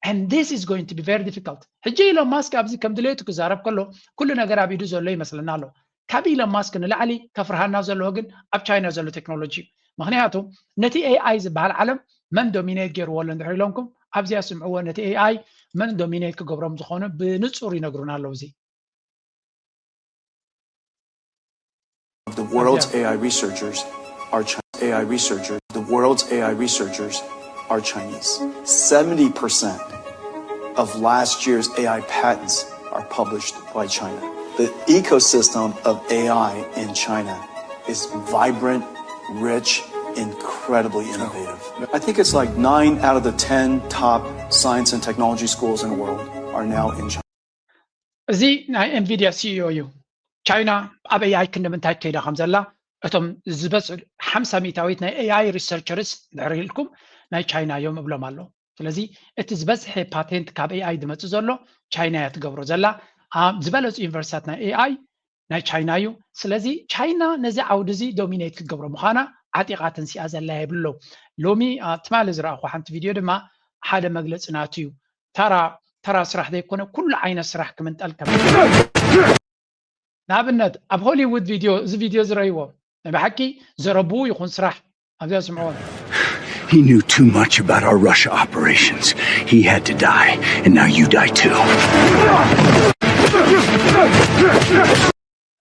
And this is going to be very difficult. ሕጂ ኢሎን ማስክ ኣብዚ ከም ድሌቱ ክዛረብ ከሎ ኩሉ ነገር ኣብ ኢዱ ዘሎ ይመስለና ኣሎ። ካብ ኢሎን ማስክ ንላዕሊ ከፍርሃና ዘለዎ ግን ኣብ ቻይና ዘሎ ቴክኖሎጂ እዩ። ምክንያቱ ነቲ ኤኣይ ዝበሃል ዓለም መን ዶሚኔት ገይርዎ ኣሎ እንድሕር ኢሎምኩም ኣብዚኣ ስምዕዎ። ነቲ ኤኣይ መን ዶሚኔት ክገብሮም ዝኾነ ብንጹር ይነግሩና ኣለዉ። እዚ The world's A I researchers are Chi- A I researchers. The world's A I researchers are Chinese. Seventy percent of last year's A I patents are published by China. The ecosystem of A I in China is vibrant, rich, incredibly innovative. I think it's like nine out of the ten top science and technology schools in the world are now in China. እዚ ናይ ኤንቪድያ ሲኢኦ እዩ። ቻይና ኣብ ኤኣይ ክንዲ ምንታይ ከይዳ ከም ዘላ እቶም ዝበፅሑ ሓምሳ ሚእታዊት ናይ ኤኣይ ሪሰርቸርስ ድሕሪ ኢልኩም ናይ ቻይና እዮም እብሎም ኣሎ። ስለዚ እቲ ዝበዝሐ ፓቴንት ካብ ኤኣይ ዝመፅእ ዘሎ ቻይና እያ ትገብሮ ዘላ። ኣብ ዝበለፁ ዩኒቨርሲታት ናይ ኤኣይ ናይ ቻይና እዩ። ስለዚ ቻይና ነዚ ዓውዲ እዚ ዶሚኔት ክትገብሮ ምዃና ዓጢቓ ተንሲኣ ዘላ የብሎ። ሎሚ ትማሊ ዝረኣኹ ሓንቲ ቪድዮ ድማ ሓደ መግለፂ ናቱ እዩ። ተራ ተራ ስራሕ ዘይኮነ ኩሉ ዓይነት ስራሕ ክምንጠል ከም ንኣብነት ኣብ ሆሊውድ ቪድዮ እዚ ቪድዮ ዝረእይዎ ናይ ብሓቂ ዘረብኡ ይኹን ስራሕ ኣብዚኣ ስምዕዎ። He knew too much about our Russia operations. He had to die, and now you die too.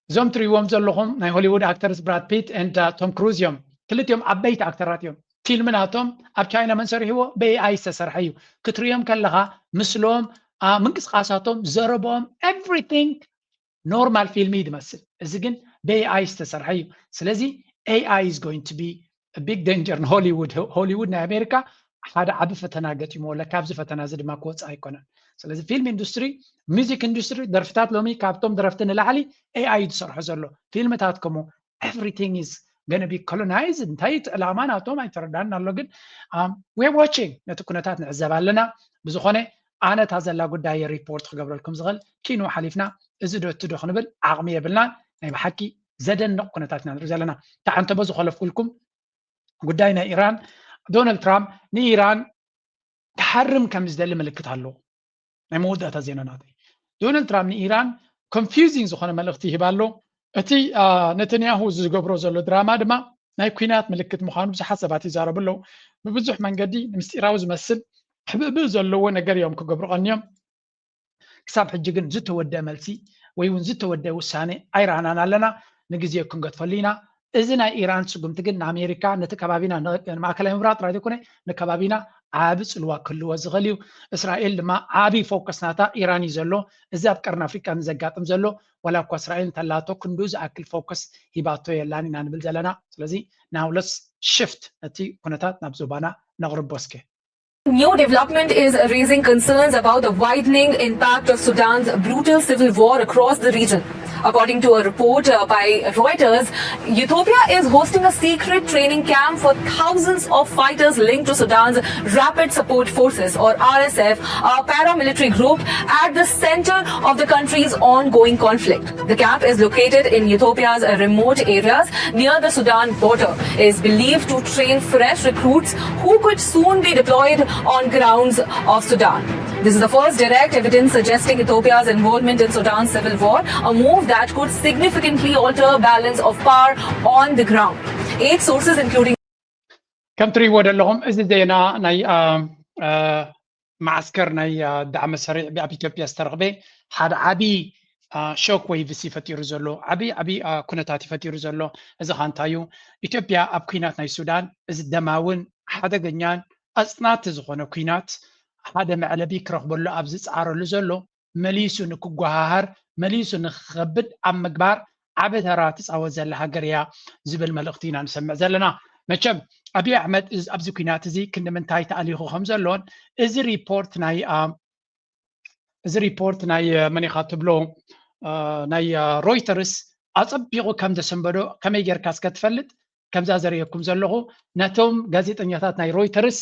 እዞም ትሪእዎም ዘለኹም ናይ ሆሊውድ ኣክተርስ ብራድ ፒት ኤንድ ቶም ክሩዝ እዮም። ክልቲኦም ዓበይቲ ኣክተራት እዮም። ፊልም ናቶም ኣብ ቻይና መን ሰሪሕዎ? ብኤኣይ ዝተሰርሐ እዩ። ክትሪኦም ከለኻ ምስሎም ምንቅስቃሳቶም፣ ዘረቦም፣ ኤቭሪቲንግ ኖርማል ፊልም እዩ ዝመስል። እዚ ግን ብኤኣይ ዝተሰርሐ እዩ። ስለዚ ኤኣይ is going to be big danger ንሆሊውድ። ሆሊውድ ናይ ኣሜሪካ ሓደ ዓቢ ፈተና ገጢምዎ ኣሎ። ካብዚ ፈተና እዚ ድማ ክወፅእ ኣይኮነን። ስለዚ ፊልም ኢንዱስትሪ፣ ሚዚክ ኢንዱስትሪ፣ ደርፍታት ሎሚ ካብቶም ደረፍቲ ንላዕሊ ኤኣይ እዩ ዝሰርሖ ዘሎ። ፊልምታት ከምኡ everything is gonna be colonized። እንታይ እቲ ዕላማ ናቶም ኣይተረዳን ኣሎ። ግን we're watching፣ ነቲ ኩነታት ንዕዘብ ኣለና። ብዝኾነ ኣነ እታ ዘላ ጉዳይ ሪፖርት ክገብረልኩም ዝኽእል ኪኑ ሓሊፍና እዚ ዶ እቲ ዶ ክንብል ዓቕሚ የብልናን። ናይ ብሓቂ ዘደንቕ ኩነታት ኢና ንርኢ ዘለና። ተዓንተቦ ዝኸለፍኩልኩም ጉዳይ ናይ ኢራን፣ ዶናልድ ትራምፕ ንኢራን ክሓርም ከም ዝደሊ ምልክት ኣለዎ። ናይ መወዳእታ ዜና ናተይ፣ ዶናልድ ትራምፕ ንኢራን ኮንፊውዚንግ ዝኾነ መልእኽቲ ይህብ ኣሎ። እቲ ነተንያሁ ዝገብሮ ዘሎ ድራማ ድማ ናይ ኲናት ምልክት ምዃኑ ብዙሓት ሰባት ይዛረቡ ኣለዉ። ብብዙሕ መንገዲ ንምስጢራዊ ዝመስል ሕብእብእ ዘለዎ ነገር እዮም ክገብሩ ቀንዮም። ክሳብ ሕጂ ግን ዝተወደአ መልሲ ወይ እውን ዝተወደአ ውሳኔ ኣይረኣናን ኣለና። ንግዜ ክንገድፈሉ ኢና። እዚ ናይ ኢራን ስጉምቲ ግን ንኣሜሪካ፣ ነቲ ከባቢና፣ ንማእከላይ ምብራቕ ጥራይ ዘይኮነ ንከባቢና ዓቢ ጽልዋ ክህልዎ ዝኽእል እዩ። እስራኤል ድማ ዓቢ ፎከስ ናታ ኢራን እዩ ዘሎ። እዚ ኣብ ቀርኒ ኣፍሪቃ ንዘጋጥም ዘሎ ዋላ እኳ እስራኤል እንተላቶ ክንዱ ዝኣክል ፎከስ ሂባቶ የላን ኢና ንብል ዘለና። ስለዚ now let's shift ነቲ ኩነታት ናብ ዞባና ነቕርቦ እስከ። New development is raising concerns about the widening impact of Sudan's brutal civil war across the region. According to a report uh, by Reuters, Ethiopia is hosting a secret training camp for thousands of fighters linked to Sudan's Rapid Support Forces, or R S F, a paramilitary group at the center of the country's ongoing conflict. The camp is located in Ethiopia's remote areas near the Sudan border, is believed to train fresh recruits who could soon be deployed on grounds of Sudan. This is the first direct evidence suggesting Ethiopia's involvement in Sudan's civil war, a move that could significantly alter balance of power on the ground. Eight sources, including ከም ትሪእዎ ዘለኹም እዚ ዜና ናይ መዓስከር ናይ ዳዕመ ሰሪዕ ኣብ ኢትዮጵያ ዝተረኽበ ሓደ ዓብዪ ሾክ ዌቭስ እዩ ፈጢሩ ዘሎ። ዓብዪ ዓብዪ ኩነታት እዩ ፈጢሩ ዘሎ። እዚ ኸ እንታይ እዩ? ኢትዮጵያ ኣብ ኲናት ናይ ሱዳን፣ እዚ ደማውን ሓደገኛን ኣጽናቲ ዝኾነ ኲናት ሓደ መዕለቢ ክረኽበሉ ኣብ ዝጸዓረሉ ዘሎ፣ መሊሱ ንክጓሃሃር፣ መሊሱ ንክኸብድ ኣብ ምግባር ዓቢ ተራ ትጻወት ዘላ ሃገር እያ ዝብል መልእኽቲ ኢና ንሰምዕ ዘለና። መቸም ኣብይ ኣሕመድ ኣብዚ ኩናት እዚ ክንዲ ምንታይ ተኣሊኹ ከም ዘሎን፣ እዚ ሪፖርት ናይ እዚ ሪፖርት ናይ መን ኢኻ ትብሎ ናይ ሮይተርስ ኣጸቢቑ ከም ዘሰንበዶ ከመይ ጌርካ እስከ ትፈልጥ? ከምዛ ዘርእየኩም ዘለኹ ነቶም ጋዜጠኛታት ናይ ሮይተርስ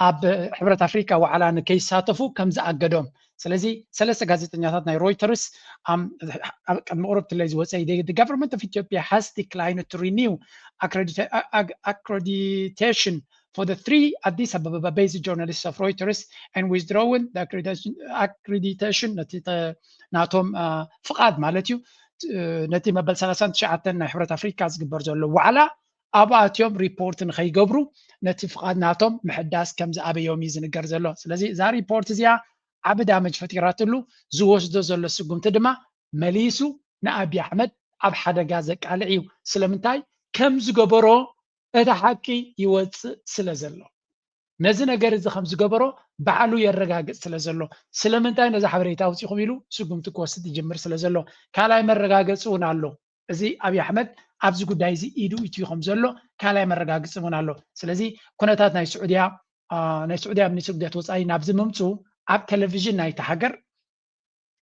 ኣብ ሕብረት ኣፍሪካ ዋዕላ ንከይሳተፉ ከም ዝኣገዶም። ስለዚ ሰለስተ ጋዜጠኛታት ናይ ሮይተርስ ኣብ ቅድሚ ቁሩብ ትለይ ዝወፀ፣ the government of Ethiopia has declined to renew accreditation for the three Addis Ababa based journalists of Reuters and withdrawn the accreditation ነቲ ናቶም ፍቓድ ማለት እዩ ነቲ መበል ሰላሳን ትሽዓተን ናይ ሕብረት ኣፍሪካ ዝግበር ዘሎ ዋዕላ ኣብኣትዮም ሪፖርት ንኸይገብሩ ነቲ ፍቓድ ናቶም ምሕዳስ ከም ዝኣበዮም እዩ ዝንገር ዘሎ። ስለዚ እዛ ሪፖርት እዚኣ ዓቢ ዳመጅ ፈጢራትሉ ዝወስዶ ዘሎ ስጉምቲ ድማ መሊሱ ንኣብይ ኣሕመድ ኣብ ሓደጋ ዘቃልዕ እዩ። ስለምንታይ ከም ዝገበሮ እቲ ሓቂ ይወፅእ ስለ ዘሎ፣ ነዚ ነገር እዚ ከም ዝገበሮ ባዕሉ የረጋግፅ ስለ ዘሎ፣ ስለምንታይ ነዚ ሓበሬታ ኣውፂኹም ኢሉ ስጉምቲ ክወስድ ይጅምር ስለ ዘሎ፣ ካልኣይ መረጋገፂ እውን ኣሎ። እዚ ኣብይ ኣሕመድ ኣብዚ ጉዳይ እዚ ኢዱ እትዩ ከም ዘሎ ካልኣይ መረጋግፂ እውን ኣሎ። ስለዚ ኩነታት ናይ ስዑድያ ናይ ስዑድያ ሚኒስትሪ ጉዳያት ወፃኢ ናብዚ ምምፁ ኣብ ቴሌቪዥን ናይቲ ሃገር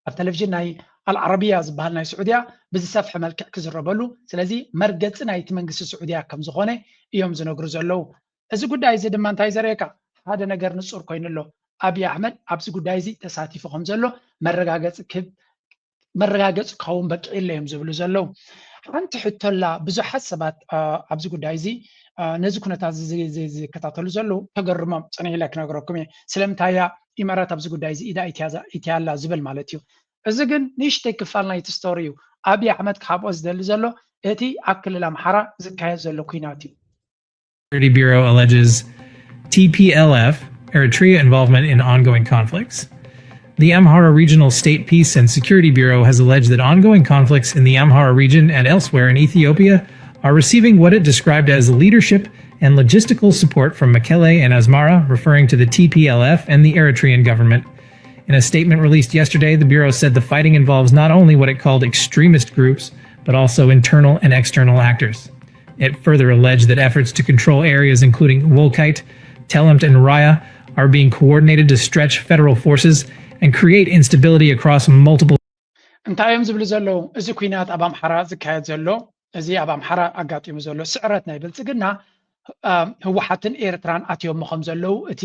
ኣብ ቴሌቪዥን ናይ ኣልዓረብያ ዝበሃል ናይ ስዑድያ ብዝሰፍሐ መልክዕ ክዝረበሉ፣ ስለዚ መርገፂ ናይቲ መንግስቲ ስዑድያ ከም ዝኾነ እዮም ዝነግሩ ዘለዉ። እዚ ጉዳይ እዚ ድማ እንታይ ዘርእየካ? ሓደ ነገር ንፁር ኮይኑ ኣሎ። ኣብይ ኣሕመድ ኣብዚ ጉዳይ እዚ ተሳቲፉ ከም ዘሎ መረጋገፂ ክብ መረጋገፂ ክኸውን በቂዕለ እዮም ዝብሉ ዘለዉ። ሓንቲ ሕቶላ ብዙሓት ሰባት ኣብዚ ጉዳይ እዚ ነዚ ኩነታት ዝከታተሉ ዘለዉ ተገርሞም ፀኒሕለ ክነግረኩም እየ። ስለምንታይ እያ ኢማራት ኣብዚ ጉዳይ እዚ ኢዳ ኢትያላ ዝብል ማለት እዩ። እዚ ግን ንእሽተይ ክፋል ናይቲ ስቶሪ እዩ። ኣብይ ኣሕመድ ክሃብኦ ዝደሊ ዘሎ እቲ ኣብ ክልል ኣምሓራ ዝካየድ ዘሎ ኩናት እዩ። Security Bureau alleges T P L F Eritrea involvement in ongoing conflicts. The Amhara Regional State Peace and Security Bureau has alleged that ongoing conflicts in the Amhara region and elsewhere in Ethiopia are receiving what it described as leadership and logistical support from Mekelle and Asmara, referring to the T P L F and the Eritrean government. In a statement released yesterday, the Bureau said the fighting involves not only what it called extremist groups, but also internal and external actors. It further alleged that efforts to control areas including Wolkite, Telemt, and Raya are being coordinated to stretch federal forces and create instability across multiple እንታይ እዮም ዝብሉ ዘለዉ? እዚ ኩናት ኣብ ኣምሓራ ዝካየድ ዘሎ፣ እዚ ኣብ ኣምሓራ ኣጋጢሙ ዘሎ ስዕረት ናይ ብልፅግና ህወሓትን ኤርትራን ኣትዮሞ ከም ዘለዉ እቲ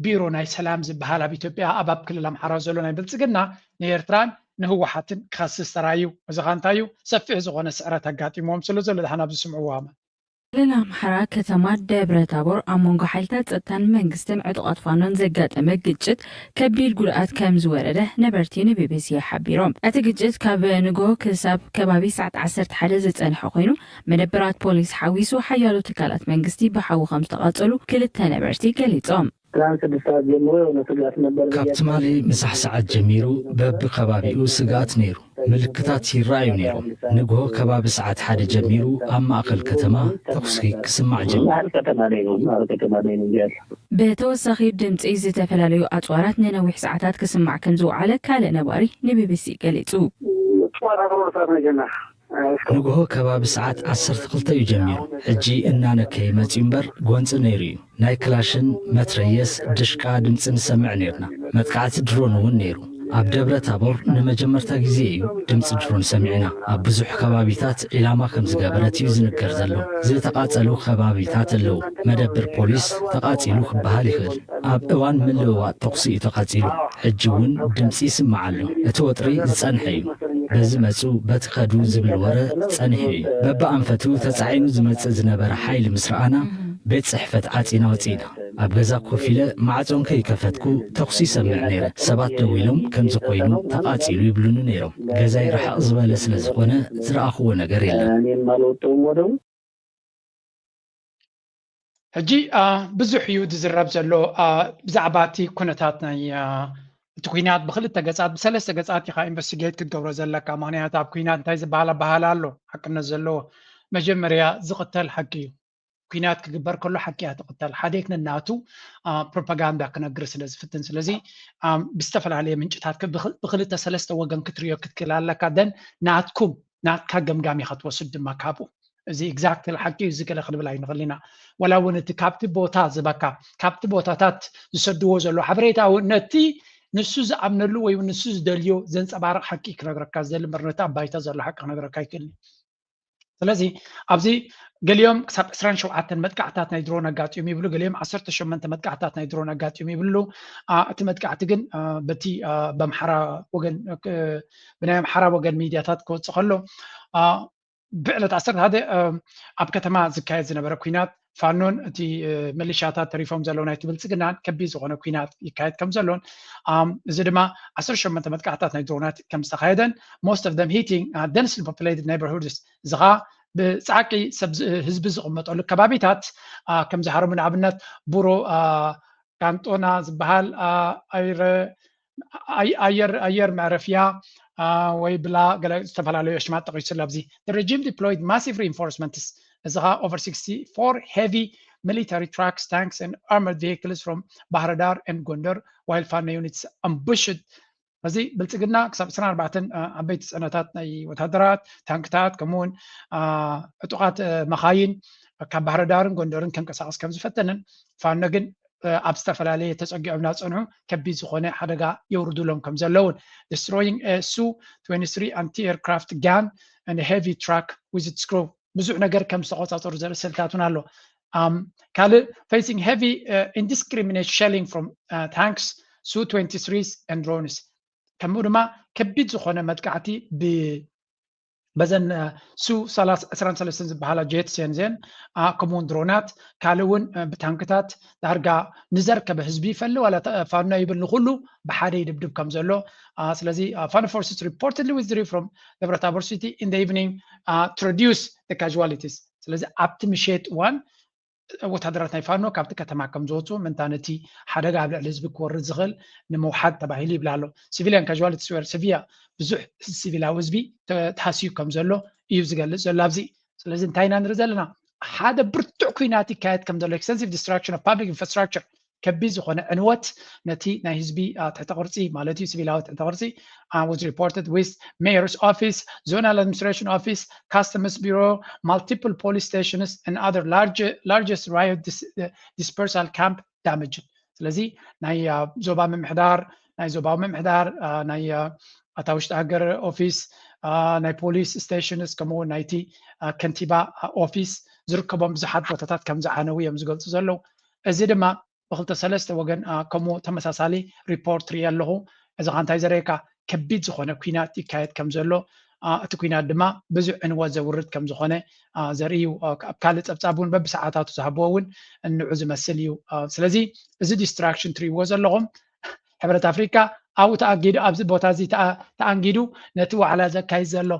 ቢሮ ናይ ሰላም ዝበሃል ኣብ ኢትዮጵያ ኣብ ኣብ ክልል ኣምሓራ ዘሎ ናይ ብልፅግና ንኤርትራን ንህወሓትን ክኸስስ ተራዩ። እዚ ኸ እንታይ እዩ? ሰፊሕ ዝኾነ ስዕረት ኣጋጢምዎም ስለ ዘሎ ድሓን ኣብዚ ስምዕዎ ኣማ ክልል ኣምሓራ ከተማ ደብረ ታቦር ኣብ መንጎ ሓይልታት ጸጥታን መንግስትን ዕጡቓት ፋኖን ዘጋጠመ ግጭት ከቢድ ጉድኣት ከም ዝወረደ ነበርቲ ንቢቢሲ ሓቢሮም። እቲ ግጭት ካብ ንግሆ ክሳብ ከባቢ ሰዓት ዓሰርተ ሓደ ዝጸንሐ ኮይኑ መደበራት ፖሊስ ሓዊሱ ሓያሎ ትካላት መንግስቲ ብሓዊ ከም ዝተቓጸሉ ክልተ ነበርቲ ገሊጾም። ትናንት ስድስት ሰዓት ጀምሮ የሆነ ስጋት ነበር። ካብ ትማሊ ምሳሕ ሰዓት ጀሚሩ በብከባቢኡ ስግኣት ነይሩ። ምልክታት ይረኣዩ ነይሮም። ንግሆ ከባቢ ሰዓት ሓደ ጀሚሩ ኣብ ማእኸል ከተማ ተኹሲ ክስማዕ ጀሚሩ። ብተወሳኺ ድምፂ ዝተፈላለዩ ኣፅዋራት ንነዊሕ ሰዓታት ክስማዕ ከም ዝወዓለ ካልእ ነባሪ ንቢቢሲ ገሊፁ። ንግሆ ከባቢ ሰዓት ዓሰርተ ክልተ እዩ ጀሚሩ። ሕጂ እናነከየ መፂኡ እምበር ጎንፂ ነይሩ እዩ። ናይ ክላሽን መትረየስ ድሽቃ ድምፂ ንሰምዕ ነይርና። መጥቃዕቲ ድሮን እውን ነይሩ። ኣብ ደብረ ታቦር ንመጀመርታ ግዜ እዩ ድምፂ ድሮን ሰሚዕና። ኣብ ብዙሕ ከባቢታት ዒላማ ከም ዝገበረት እዩ ዝንገር ዘሎ። ዝተቓፀሉ ከባቢታት ኣለዉ። መደብር ፖሊስ ተቓፂሉ ክበሃል ይኽእል። ኣብ እዋን ምልውዋጥ ተኹሲ እዩ ተቓፂሉ። ሕጂ እውን ድምፂ ይስማዕ ኣሎ። እቲ ወጥሪ ዝፀንሐ እዩ። በዚ መፁ በቲ ኸዱ ዝብል ወረ ፀኒሑ እዩ። በብኣንፈቱ ተፃዒኑ ዝመፅእ ዝነበረ ሓይሊ ምስ ረኣና ቤት ፅሕፈት ዓፂና ወፂእና። ኣብ ገዛ ኮፍ ኢለ ማዕፆ እንከይከፈትኩ ተኹሲ ይሰምዕ ነይረ። ሰባት ደዊሎም ከምዚ ኮይኑ ተቓፂሉ ይብሉኒ ነይሮም። ገዛይ ርሕቕ ዝበለ ስለ ዝኾነ ዝረኣኽዎ ነገር የለን። ሕጂ ብዙሕ እዩ ዝዝረብ ዘሎ ብዛዕባ እቲ ኩነታት ናይ እቲ ኩናት ብክልተ ገፃት ብሰለስተ ገፃት ኢኻ ኢንቨስቲጌት ክትገብሮ ዘለካ። ምክንያቱ ኣብ ኩናት እንታይ ዝበሃል ኣበሃላ ኣሎ ሓቅነት ዘለዎ መጀመርያ ዝቕተል ሓቂ እዩ። ኩናት ክግበር ከሎ ሓቂ እያ ትቕተል። ሓደ ነናቱ ፕሮፓጋንዳ ክነግር ስለ ዝፍትን፣ ስለዚ ብዝተፈላለየ ምንጭታት ብክልተ ሰለስተ ወገን ክትሪኦ ክትክእል ኣለካ። ደን ናትኩም ናትካ ገምጋም ኢኻ ትወስድ ድማ ካብኡ። እዚ exactly ሓቂ እዩ፣ እዚ ገለ ክንብል ኣይንኽእል ኢና። ወላ እውን እቲ ካብቲ ቦታ ዝበካ ካብቲ ቦታታት ዝሰድዎ ዘሎ ሓበሬታ እውን ነቲ ንሱ ዝኣምነሉ ወይ ንሱ ዝደልዮ ዘንፀባርቕ ሓቂ ክነግረካ ዝደሊ እምበር ነቲ ኣብ ባይታ ዘሎ ሓቂ ክነግረካ ኣይክእልን። ስለዚ ኣብዚ ገሊኦም ክሳብ ዕስራን ሸውዓተን መጥቃዕታት ናይ ድሮን ኣጋጢሙ ይብሉ፣ ገሊኦም ዓሰርተ ሸሞንተ መጥቃዕታት ናይ ድሮን ኣጋጢሙ ይብሉ። እቲ መጥቃዕቲ ግን በቲ በምሓራ ወገን ብናይ ኣምሓራ ወገን ሚድያታት ክወፅእ ከሎ ብዕለት ዓሰርተ ሓደ ኣብ ከተማ ዝካየድ ዝነበረ ኩናት ፋኖን እቲ ሚሊሻታት ተሪፎም ዘለዉ ናይቲ ብልፅግናን ከቢድ ዝኾነ ኩናት ይካየድ ከም ዘሎን እዚ ድማ ዓሰርተ ሸሞንተ መጥቃዕታት ናይ ድሮናት ከም ዝተኻየደን most of them hitting densely populated neighborhoods እዚ ኸዓ ብፃዕቂ ሰብ ህዝቢ ዝቕመጠሉ ከባቢታት ከም ዝሃረሙ ንኣብነት ቡሮ ካንጦና ዝበሃል ኣየር መዕረፍያ ወይ ብላ ገለ ዝተፈላለዩ ኣሽማት ጠቒሱላ ኣብዚ regime deployed massive reinforcements እዚ ኸዓ over sixty-four heavy military trucks, tanks and armored vehicles from ባህርዳር and ጎንደር while ፋኖ units ambushed እዚ ብልፅግና ክሳብ ዕስራን ኣርባዕተን ዓበይቲ ፅዕነታት ናይ ወታደራት ታንክታት ከምኡውን ዕጡቓት መኻይን ካብ ባህርዳርን ጎንደርን ከንቀሳቐስ ከም ዝፈተንን ፋኖ ግን ኣብ ዝተፈላለየ ተፀጊዖም እናፀንሑ ከቢድ ዝኾነ ሓደጋ የውርዱሎም ከም ዘለውን destroying Su twenty-three anti-aircraft gun and heavy truck with its crew ብዙሕ ነገር ከም ዝተቆፃፀሩ ዘርኢ ስእልታት እውን ኣሎ። ካልእ facing heavy indiscriminate shelling from tanks, Su twenty-threes and drones ከምኡ ድማ ከቢድ ዝኾነ መጥቃዕቲ ብ በዘን ሱ ዕስራን ሰለስተን ዝበሃላ ጀትስ እየን እዚአን ከምኡውን ድሮናት ካልእ እውን ብታንክታት ዳርጋ ንዘርከበ ህዝቢ ይፈሊ ዋላ ፋኖ ይብል ንኩሉ ብሓደ ይድብድብ ከም ዘሎ ስለዚ ፋኖ forces reportedly withdrew from ደብረታቦር city in the evening to reduce the casualties ስለዚ ኣብቲ ምሸት እዋን ወታደራት ናይ ፋኖ ካብቲ ከተማ ከም ዝወፁ ምንታ ነቲ ሓደጋ ኣብ ልዕሊ ህዝቢ ክወርድ ዝኽእል ንምውሓድ ተባሂሉ ይብል ኣሎ። Civilian casualties were severe ብዙሕ ሲቪላዊ ህዝቢ ተሃስዩ ከም ዘሎ እዩ ዝገልፅ ዘሎ ኣብዚ። ስለዚ እንታይ ኢና ንርኢ ዘለና? ሓደ ብርቱዕ ኩናት ይካየድ ከም ዘሎ extensive destruction of public infrastructure ከቢድ ዝኾነ ዕንወት ነቲ ናይ ህዝቢ ትሕተ ቅርፂ ማለት እዩ ሲቪላዊ ትሕተ ቅርፂ was reported with mayor's office, zonal administration office, customs bureau, multiple police stations and other large largest riot dispersal camp damaged ስለዚ ናይ ዞባ ምምሕዳር ናይ ዞባዊ ምምሕዳር ናይ ኣታ ውሽጢ ሃገር ኦፊስ ናይ ፖሊስ stations ከምኡ እውን ናይቲ ከንቲባ ኦፊስ ዝርከቦም ብዙሓት ቦታታት ከም ዝዓነው እዮም ዝገልፁ ዘለዉ። እዚ ድማ ብክልተ ሰለስተ ወገን ከምኡ ተመሳሳሊ ሪፖርት ርኢ ኣለኹ። እዚ ካ እንታይ ዘርእየካ ከቢድ ዝኾነ ኩናት ይካየድ ከም ዘሎ እቲ ኩናት ድማ ብዙሕ ዕንወት ዘውርድ ከም ዝኾነ ዘርኢ እዩ። ኣብ ካልእ ፀብፃብ እውን በብሰዓታቱ ዝሃብዎ እውን እንዑ ዝመስል እዩ። ስለዚ እዚ destruction ትርእይዎ ዘለኹም ሕብረት ኣፍሪካ ኣብኡ ተኣጊዱ ኣብዚ ቦታ እዚ ተኣንጊዱ ነቲ ዋዕላ ዘካይድ ዘሎ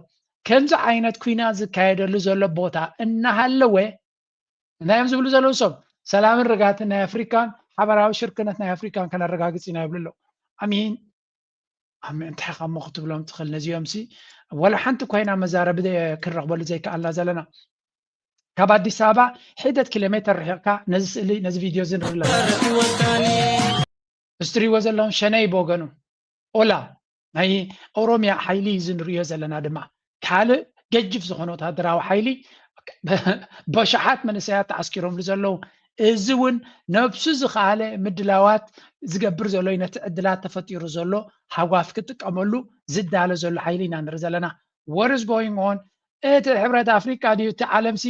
ከምዚ ዓይነት ኩናት ዝካየደሉ ዘሎ ቦታ እናሃለወ እንታይ እዮም ዝብሉ ዘለዉ ሰብ ሰላምን ርጋትን ናይ ኣፍሪካን ሓበራዊ ሽርክነት ናይ ኣፍሪካን ከነረጋግፅ ኢና ይብሉ ኣለዉ። ኣሚን ኣሚ እንታይ ካብ ሞ ክትብሎም ትኽእል ነዚኦም ሲ ወላ ሓንቲ ኮይና መዛረቢ ክንረኽበሉ ዘይከኣልና ዘለና ካብ ኣዲስ ኣበባ ሒደት ኪሎ ሜትር ርሒቕካ ነዚ ስእሊ ነዚ ቪድዮ እዚ ንርኢ ኣለና። እዚ ትሪእዎ ዘለኹም ሸነይ ብወገኑ ኦላ ናይ ኦሮሚያ ሓይሊ እዩ እዚ ንሪኦ ዘለና ድማ ካልእ ገጅፍ ዝኾነ ወታደራዊ ሓይሊ በሽሓት መንእሰያት ተዓስኪሮምሉ ዘለዉ እዚ እውን ነብሱ ዝኸኣለ ምድላዋት ዝገብር ዘሎ እዩ ነቲ ዕድላት ተፈጢሩ ዘሎ ሃጓፍ ክጥቀመሉ ዝዳለ ዘሎ ሓይሊ ኢና ንርኢ ዘለና። What is going on? እቲ ሕብረት ኣፍሪቃ ድዩ እቲ ዓለምሲ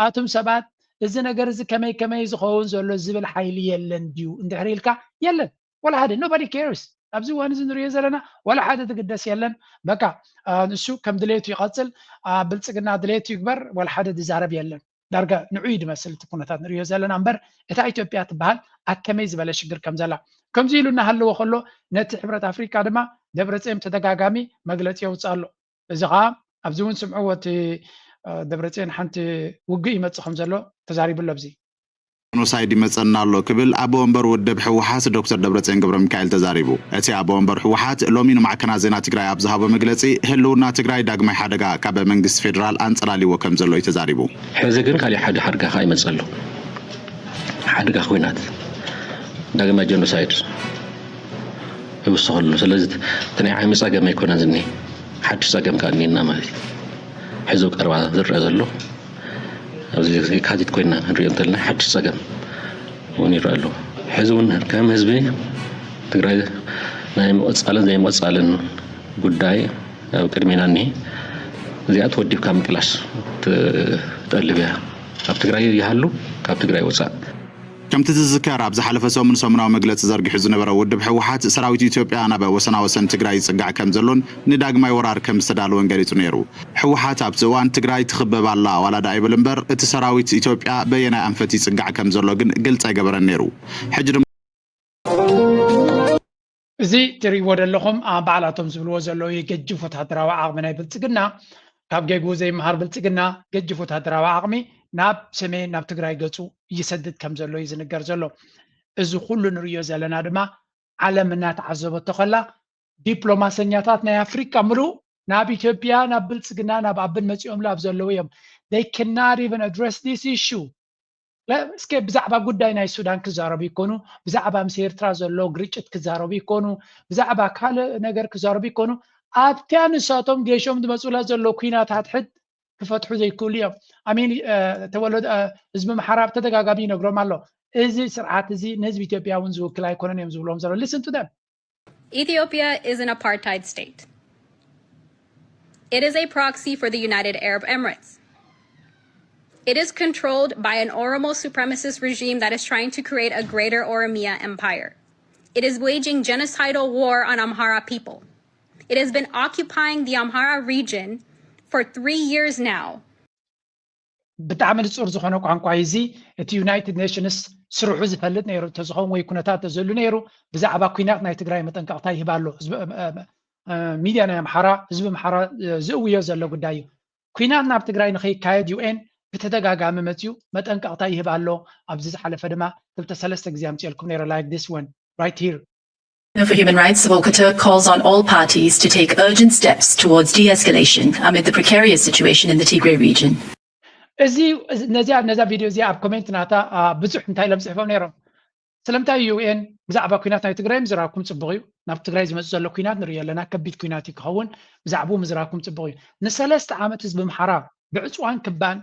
ኣቱም ሰባት እዚ ነገር እዚ ከመይ ከመይ ዝኸውን ዘሎ ዝብል ሓይሊ የለን ድዩ እንድሕር ኢልካ የለን። ወላ ሓደ nobody cares ኣብዚ እዋን እዚ ንሪኦ ዘለና ወላ ሓደ ዝግደስ የለን። በቃ ንሱ ከም ድሌቱ ይቐፅል፣ ብልፅግና ድሌቱ ይግበር፣ ወላ ሓደ ዝዛረብ የለን። ዳርጋ ንዑ እዩ ዝመስል እቲ ኩነታት ንሪኦ ዘለና እምበር እታ ኢትዮጵያ ትበሃል ኣከመይ ዝበለ ሽግር ከም ዘላ ከምዚ ኢሉ እናሃለዎ ከሎ ነቲ ሕብረት ኣፍሪቃ ድማ ደብረፅዮን ተደጋጋሚ መግለፂ የውፅእ ኣሎ። እዚ ከዓ ኣብዚ እውን ስምዕዎ እቲ ደብረፅዮን ሓንቲ ውግእ ይመፅእ ከም ዘሎ ተዛሪቡ ኣሎ። ኣብዚ ኖሳይድ ይመፀና ኣሎ ክብል ኣቦ ወንበር ውድብ ህወሓት ዶክተር ደብረፅዮን ገብረሚካኤል ተዛሪቡ። እቲ ኣቦ ወንበር ህወሓት ሎሚ ንማዕከናት ዜና ትግራይ ኣብ ዝሃቦ መግለፂ ህልውና ትግራይ ዳግማይ ሓደጋ ካብ መንግስቲ ፌዴራል ኣንፀላሊዎ ከም ዘሎ እዩ ተዛሪቡ። ሕዚ ግን ካሊእ ሓደ ሓደጋ ከዓ ይመፅእ ኣሎ። ሓደጋ ኩናት ዳግማይ ጀኖሳይድ ይውስኸሉ። ስለዚ እቲ ናይ ዓሚ ጸገም ኣይኮነን ዝኒ ሓድሽ ጸገም ከዓ እኒና ማለት እዩ። ሕዚ ቀረባ ዝረአ ዘሎ ኣብዚ የካቲት ኮይና ንሪኦ እንተለና ሓድሽ ጸገም እውን ይረአ ኣሎ። ሕዚ እውን ከም ህዝቢ ትግራይ ናይ ምቕጻልን ዘይምቕጻልን ጉዳይ ኣብ ቅድሜና እኒሄ። እዚኣ ተወዲብካ ምቅላስ ትጠልብ እያ። ኣብ ትግራይ ይሃሉ፣ ካብ ትግራይ ወፃእ። ከምቲ ዝዝከር፣ ኣብ ዝሓለፈ ሰሙን ሰሙናዊ መግለፂ ዘርጊሑ ዝነበረ ውድብ ህወሓት፣ ሰራዊት ኢትዮጵያ ናብ ወሰናወሰን ትግራይ ይፅጋዕ ከም ዘሎን ንዳግማይ ወራር ከም ዝተዳለወን ገሊፁ ነይሩ። ህወሓት ኣብቲ እዋን ትግራይ ትኽበብ ኣላ ዋላ ደኣ ይብል እምበር፣ እቲ ሰራዊት ኢትዮጵያ በየናይ ኣንፈት ይፅጋዕ ከም ዘሎ ግን ግልፂ ኣይገበረን ነይሩ። ሕጂ ድማ እዚ ትሪእዎ ዘለኹም ባዕላቶም ዝብልዎ ዘለዉ ገጅፍ ወታደራዊ ዓቕሚ ናይ ብልፅግና፣ ካብ ጌግኡ ዘይምሃር ብልፅግና ገጅፍ ወታደራዊ ዓቕሚ ናብ ሰሜን ናብ ትግራይ ገፁ ይሰድድ ከም ዘሎ እዩ ዝንገር ዘሎ። እዚ ኩሉ ንሪኦ ዘለና ድማ ዓለም እናተዓዘበቶ ከላ ዲፕሎማሰኛታት ናይ ኣፍሪቃ ምሉእ ናብ ኢትዮጵያ ናብ ብልፅግና ናብ ኣብን መፂኦም ኣብ ዘለዉ እዮም። They cannot even address this issue. እስከ ብዛዕባ ጉዳይ ናይ ሱዳን ክዛረቡ ይኮኑ፣ ብዛዕባ ምስ ኤርትራ ዘሎ ግርጭት ክዛረቡ ይኮኑ፣ ብዛዕባ ካልእ ነገር ክዛረቡ ይኮኑ፣ ኣብቲያ ንሳቶም ጌሾም ዝመፁላ ዘሎ ኩናት ሓድሕድ ክፈትሑ ዘይክእሉ እዮም። ኣሚን ተወለደ ህዝቢ ምሓራ ብተደጋጋሚ ይነግሮም ኣሎ። እዚ ስርዓት እዚ ንህዝቢ ኢትዮጵያ እውን ዝውክል ኣይኮነን እዮም ዝብሎም ዘሎ። Listen to them. Ethiopia is an apartheid state. It is a proxy for the United Arab Emirates. It is controlled by an Oromo supremacist regime that is trying to create a greater Oromia empire. It is waging genocidal war on Amhara people. It has been occupying the Amhara region for three years now. ብጣዕሚ ንፁር ዝኾነ ቋንቋ እዚ እቲ ዩናይትድ ኔሽንስ ስርሑ ዝፈልጥ ነይሩ እንተዝኸውን ወይ ኩነታት ተዘሉ ነይሩ ብዛዕባ ኩናት ናይ ትግራይ መጠንቀቕታ ይህብ ኣሎ። ሚድያ ናይ ኣምሓራ ህዝቢ ኣምሓራ ዝእውዮ ዘሎ ጉዳይ እዩ። ኩናት ናብ ትግራይ ንኸይካየድ ዩኤን ብተደጋጋሚ መፅዩ መጠንቀቕታ ይህብ ኣሎ። ኣብዚ ዝሓለፈ ድማ ክልተ ሰለስተ ግዜ ኣምፅኤልኩም ነይረ like this one right here. For human rights, Volker Turk calls on all parties to take urgent steps towards de-escalation amid the precarious situation in the Tigray region. እዚ ነዚኣ ነዛ ቪድዮ እዚኣ ኣብ ኮሜንት ናታ ብዙሕ እንታይ ኢሎም ፅሒፎም ነይሮም። ስለምንታይ ዩኤን ብዛዕባ ኩናት ናይ ትግራይ ምዝራብኩም ፅቡቕ እዩ። ናብ ትግራይ ዝመፅእ ዘሎ ኩናት ንሪኦ ኣለና። ከቢድ ኩናት እዩ ክኸውን። ብዛዕባኡ ምዝራብኩም ፅቡቕ እዩ። ንሰለስተ ዓመት ህዝቢ ኣምሓራ ብዕፅዋን ክባን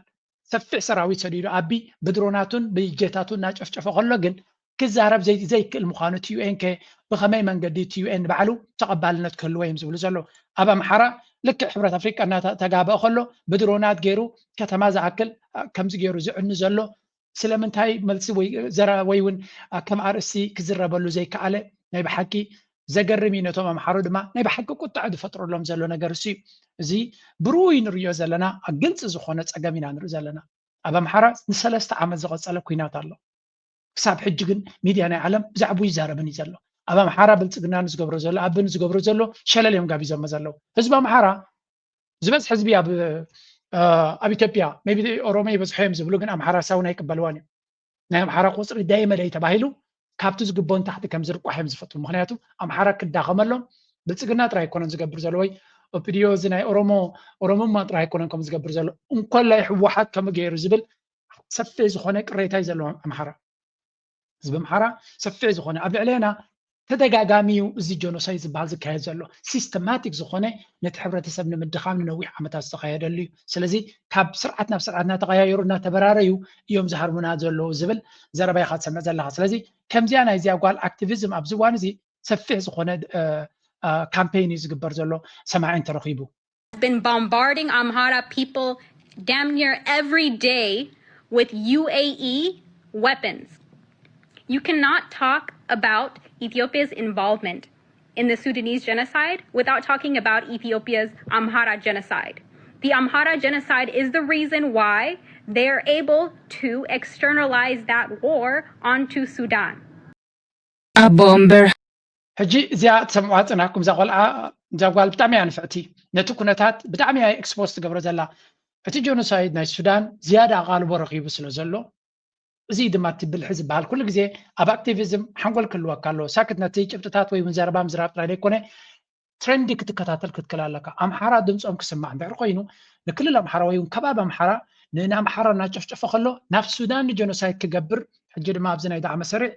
ሰፊሕ ሰራዊት ሰዲዱ ኣቢ ብድሮናቱን ብጀታቱን እናጨፍጨፈ ከሎ ግን ክዛረብ ዘይክእል ምዃኑ እቲ ዩኤን ከ ብኸመይ መንገዲ እቲ ዩኤን ንባዕሉ ተቐባልነት ክህልዎ እዮም ዝብሉ ዘለዉ። ኣብ ኣምሓራ ልክዕ ሕብረት ኣፍሪቃ እናተጋበአ ከሎ ብድሮናት ገይሩ ከተማ ዝኣክል ከምዚ ገይሩ ዝዕኑ ዘሎ ስለምንታይ መልሲ ወይ ዘረባ ወይ እውን ከም ኣርእስቲ ክዝረበሉ ዘይከኣለ ናይ ብሓቂ ዘገርም እዩ። ነቶም ኣምሓሩ ድማ ናይ ብሓቂ ቁጥዐ ዝፈጥረሎም ዘሎ ነገር እሱ እዩ። እዚ ብርኡይ ንሪኦ ዘለና ኣብ ግልፂ ዝኾነ ፀገም ኢና ንርኢ ዘለና። ኣብ ኣምሓራ ንሰለስተ ዓመት ዝቐፀለ ኩናት ኣሎ። ክሳብ ሕጂ ግን ሚድያ ናይ ዓለም ብዛዕባኡ ይዛረብን እዩ ዘሎ። ኣብ ኣምሓራ ብልፅግና ንዝገብሮ ዘሎ ኣቢ ንዝገብሮ ዘሎ ሸለል እዮም ጋቢዞሞ ዘለዉ። ህዝቢ ኣምሓራ ዝበዝሕ ህዝቢ ኣብ ኣብ ኢትዮጵያ ቢ ኦሮሞ ይበዝሖ እዮም ዝብሉ ግን ኣምሓራ ሳውን ኣይቅበልዋን እዮም። ናይ ኣምሓራ ቁፅሪ ደይ መደይ ተባሂሉ ካብቲ ዝግቦ ንታሕቲ ከም ዝርቋሕ እዮም ዝፈትዉ። ምክንያቱ ኣምሓራ ክዳኸመሎም ብልፅግና ጥራይ ኣይኮነን ዝገብር ዘሎ ወይ ኦፒዲዮ እዚ ናይ ኦሮሞ ኦሮሞማ ጥራይ ኣይኮነን ከም ዝገብር ዘሎ እንኮላይ ህወሓት ከምኡ ገይሩ ዝብል ሰፊሕ ዝኾነ ቅሬታ እዩ ዘለዎ ኣምሓራ። ህዝቢ ኣምሓራ ሰፊሕ ዝኾነ ኣብ ልዕሌና ተደጋጋሚ እዩ እዚ ጀኖሳይድ ዝበሃል ዝካየድ ዘሎ ሲስተማቲክ ዝኾነ ነቲ ሕብረተሰብ ንምድኻም ንነዊሕ ዓመታት ዝተኻየደሉ እዩ። ስለዚ ካብ ስርዓት ናብ ስርዓት እናተቐያየሩ እናተበራረዩ እዮም ዝሃርሙና ዘለዉ ዝብል ዘረባ ኢኻ ትሰምዕ ዘለኻ። ስለዚ ከምዚኣ ናይዚኣ ጓል ኣክቲቪዝም ኣብዚ እዋን እዚ ሰፊሕ ዝኾነ ካምፔይን እዩ ዝግበር ዘሎ ሰማዒ እንተረኺቡ። been bombarding Amhara people damn near every day with U A E weapons. You cannot talk about Ethiopia's involvement in the Sudanese genocide without talking about Ethiopia's Amhara genocide. The Amhara genocide is the reason why they are able to externalize that war onto Sudan. ኣቦ እምበር ሕጂ እዚኣ ትሰምዑዋ ፅናሕኩም እዛ ቆልዓ እዛ ጓል ብጣዕሚ እያ ንፍዕቲ። ነቲ ኩነታት ብጣዕሚ እያ ኤክስፖዝ ትገብሮ ዘላ። እቲ ጀኖሳይድ ናይ ሱዳን ዝያዳ ኣቓልቦ ረኺቡ ስለ ዘሎ እዚ ድማ እቲ ብልሒ ዝበሃል ኩሉ ግዜ ኣብ ኣክቲቪዝም ሓንጎል ክህልወካ ኣለዎ። ሳክት ነቲ ጭብጥታት ወይ እውን ዘረባ ምዝራብ ጥራይ ዘይኮነ ትሬንዲ ክትከታተል ክትክእል ኣለካ። ኣምሓራ ድምፆም ክስማዕ እንድሕር ኮይኑ ንክልል ኣምሓራ ወይ እውን ከባቢ ኣምሓራ ንኣምሓራ እናጨፍጨፈ ከሎ ናብ ሱዳን ንጀኖሳይድ ክገብር፣ ሕጂ ድማ ኣብዚ ናይ ዳዕመ ሰሪዕ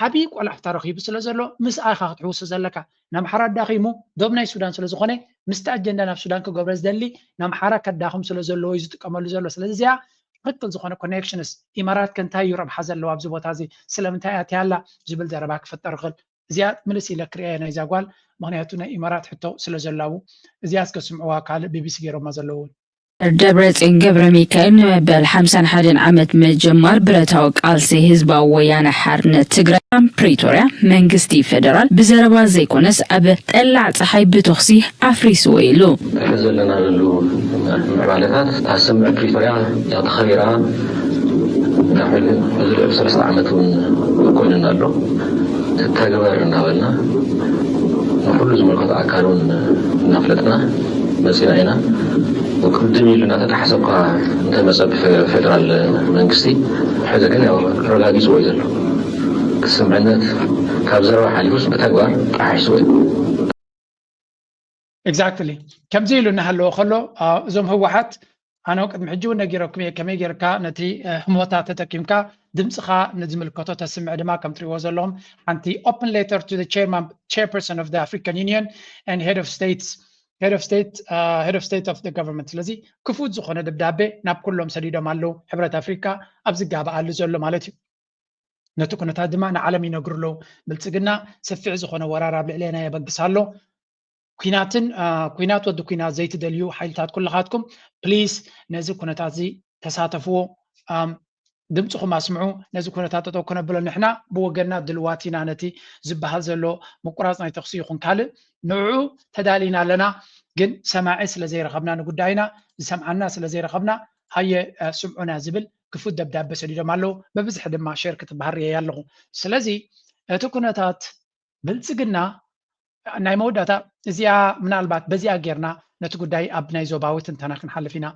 ዓብዪ ቆላሕታ ረኺቡ ስለ ዘሎ ምስኣ ኢኻ ክትሕውሶ ዘለካ። ንኣምሓራ ኣዳኺሙ ዶብ ናይ ሱዳን ስለ ዝኾነ ምስቲ ኣጀንዳ ናብ ሱዳን ክገብሮ ዝደሊ ንኣምሓራ ከዳኽም ስለ ዘለዎ እዩ ዝጥቀመሉ ዘሎ። ስለዚ እዚኣ ትኽክል ዝኾነ ኮኔክሽንስ ኢማራት ከ እንታይ እዩ ረብሓ ዘለዎ ኣብዚ ቦታ እዚ? ስለምንታይ ኣትያ ኣላ ዝብል ዘረባ ክፍጠር ይኽእል። እዚኣ ምልስ ኢለ ክርእያ እየ ናይዛ ጓል፣ ምኽንያቱ ናይ ኢማራት ሕቶ ስለ ዘላቡ። እዚኣ እስከ ስምዕዋ ካልእ ቢቢሲ ገይሮማ ዘለዉ እውን። ደብረጽዮን ገብረ ሚካኤል ንመበል ሓምሳን ሓደን ዓመት ምጅማር ብረታዊ ቃልሲ ህዝባዊ ወያነ ሓርነት ትግራይ ኣብ ፕሪቶርያ መንግስቲ ፌደራል ብዘረባ ዘይኮነስ ኣብ ጠላዕ ፀሓይ ብተኹሲ ኣፍሪስዎ ኢሉ። ዘለና ዘለዉ ምዕባለታት ኣብ ስምምዕ ፕሪቶርያ ተኸቢራ ካብ ሕዚ ልዕሊ ሰለስተ ዓመት እውን ኮይኑና ኣሎ። ትተግበር እናበልና ንኩሉ ዝምልከቶ ኣካል እውን እናፍለጥና መፂና ኢና። ቅድም ኢሉ እናተጣሕሰ እኳ እንተመፀ ብፌደራል መንግስቲ፣ ሕዚ ግን ያው ረጋጊፅዎ እዩ ዘሎ። ስምምዕነት ካብ ዘረባ ሓሊፉስ ብተግባር ጣሒስዎ እዩ። Exactly። ከምዚ ኢሉ እናሃለወ ከሎ እዞም ህወሓት ኣነ ቅድሚ ሕጂ እውን ነጊረኩም እየ ከመይ ጌርካ ነቲ ህሞታ ተጠቂምካ ድምፅኻ ንዝምልከቶ ተስምዕ ድማ ከም ትሪእዎ ዘለኹም ሓንቲ open letter to the chairman chairperson of the African Union and head of states head of state head of state of the government ስለዚ ክፉት ዝኾነ ደብዳቤ ናብ ኩሎም ሰዲዶም ኣለዉ ሕብረት ኣፍሪካ ኣብ ዝጋበኣሉ ዘሎ ማለት እዩ ነቲ ኩነታት ድማ ንዓለም ይነግሩ ኣለዉ ብልፅግና ሰፊሕ ዝኾነ ወራር ኣብ ልዕሌና የበግስ ኣሎ ኩናትን ኩናት ወዲ ኩናት ዘይትደልዩ ሓይልታት ኩልኻትኩም ፕሊስ ነዚ ኩነታት እዚ ተሳተፍዎ ድምፅኹም ኣስምዑ ነዚ ኩነታት ጠጠው ከነብሎ ንሕና ብወገንና ድልዋት ኢና ነቲ ዝበሃል ዘሎ ምቁራፅ ናይ ተኽሲ ይኹን ካልእ ንዕኡ ተዳሊና ኣለና ግን ሰማዒ ስለ ዘይረኸብና ንጉዳይና ዝሰምዓና ስለ ዘይረኸብና ሃየ ስምዑና ዝብል ክፉት ደብዳበ ሰዲዶም ኣለዉ ብብዝሒ ድማ ሸር ክትበሃል ርየ ኣለኹ ስለዚ እቲ ኩነታት ብልፅግና ናይ መወዳእታ እዚኣ ምናልባት በዚኣ ጌርና ነቲ ጉዳይ ኣብ ናይ ዞባዊ ትንተና ክንሓልፍ ኢና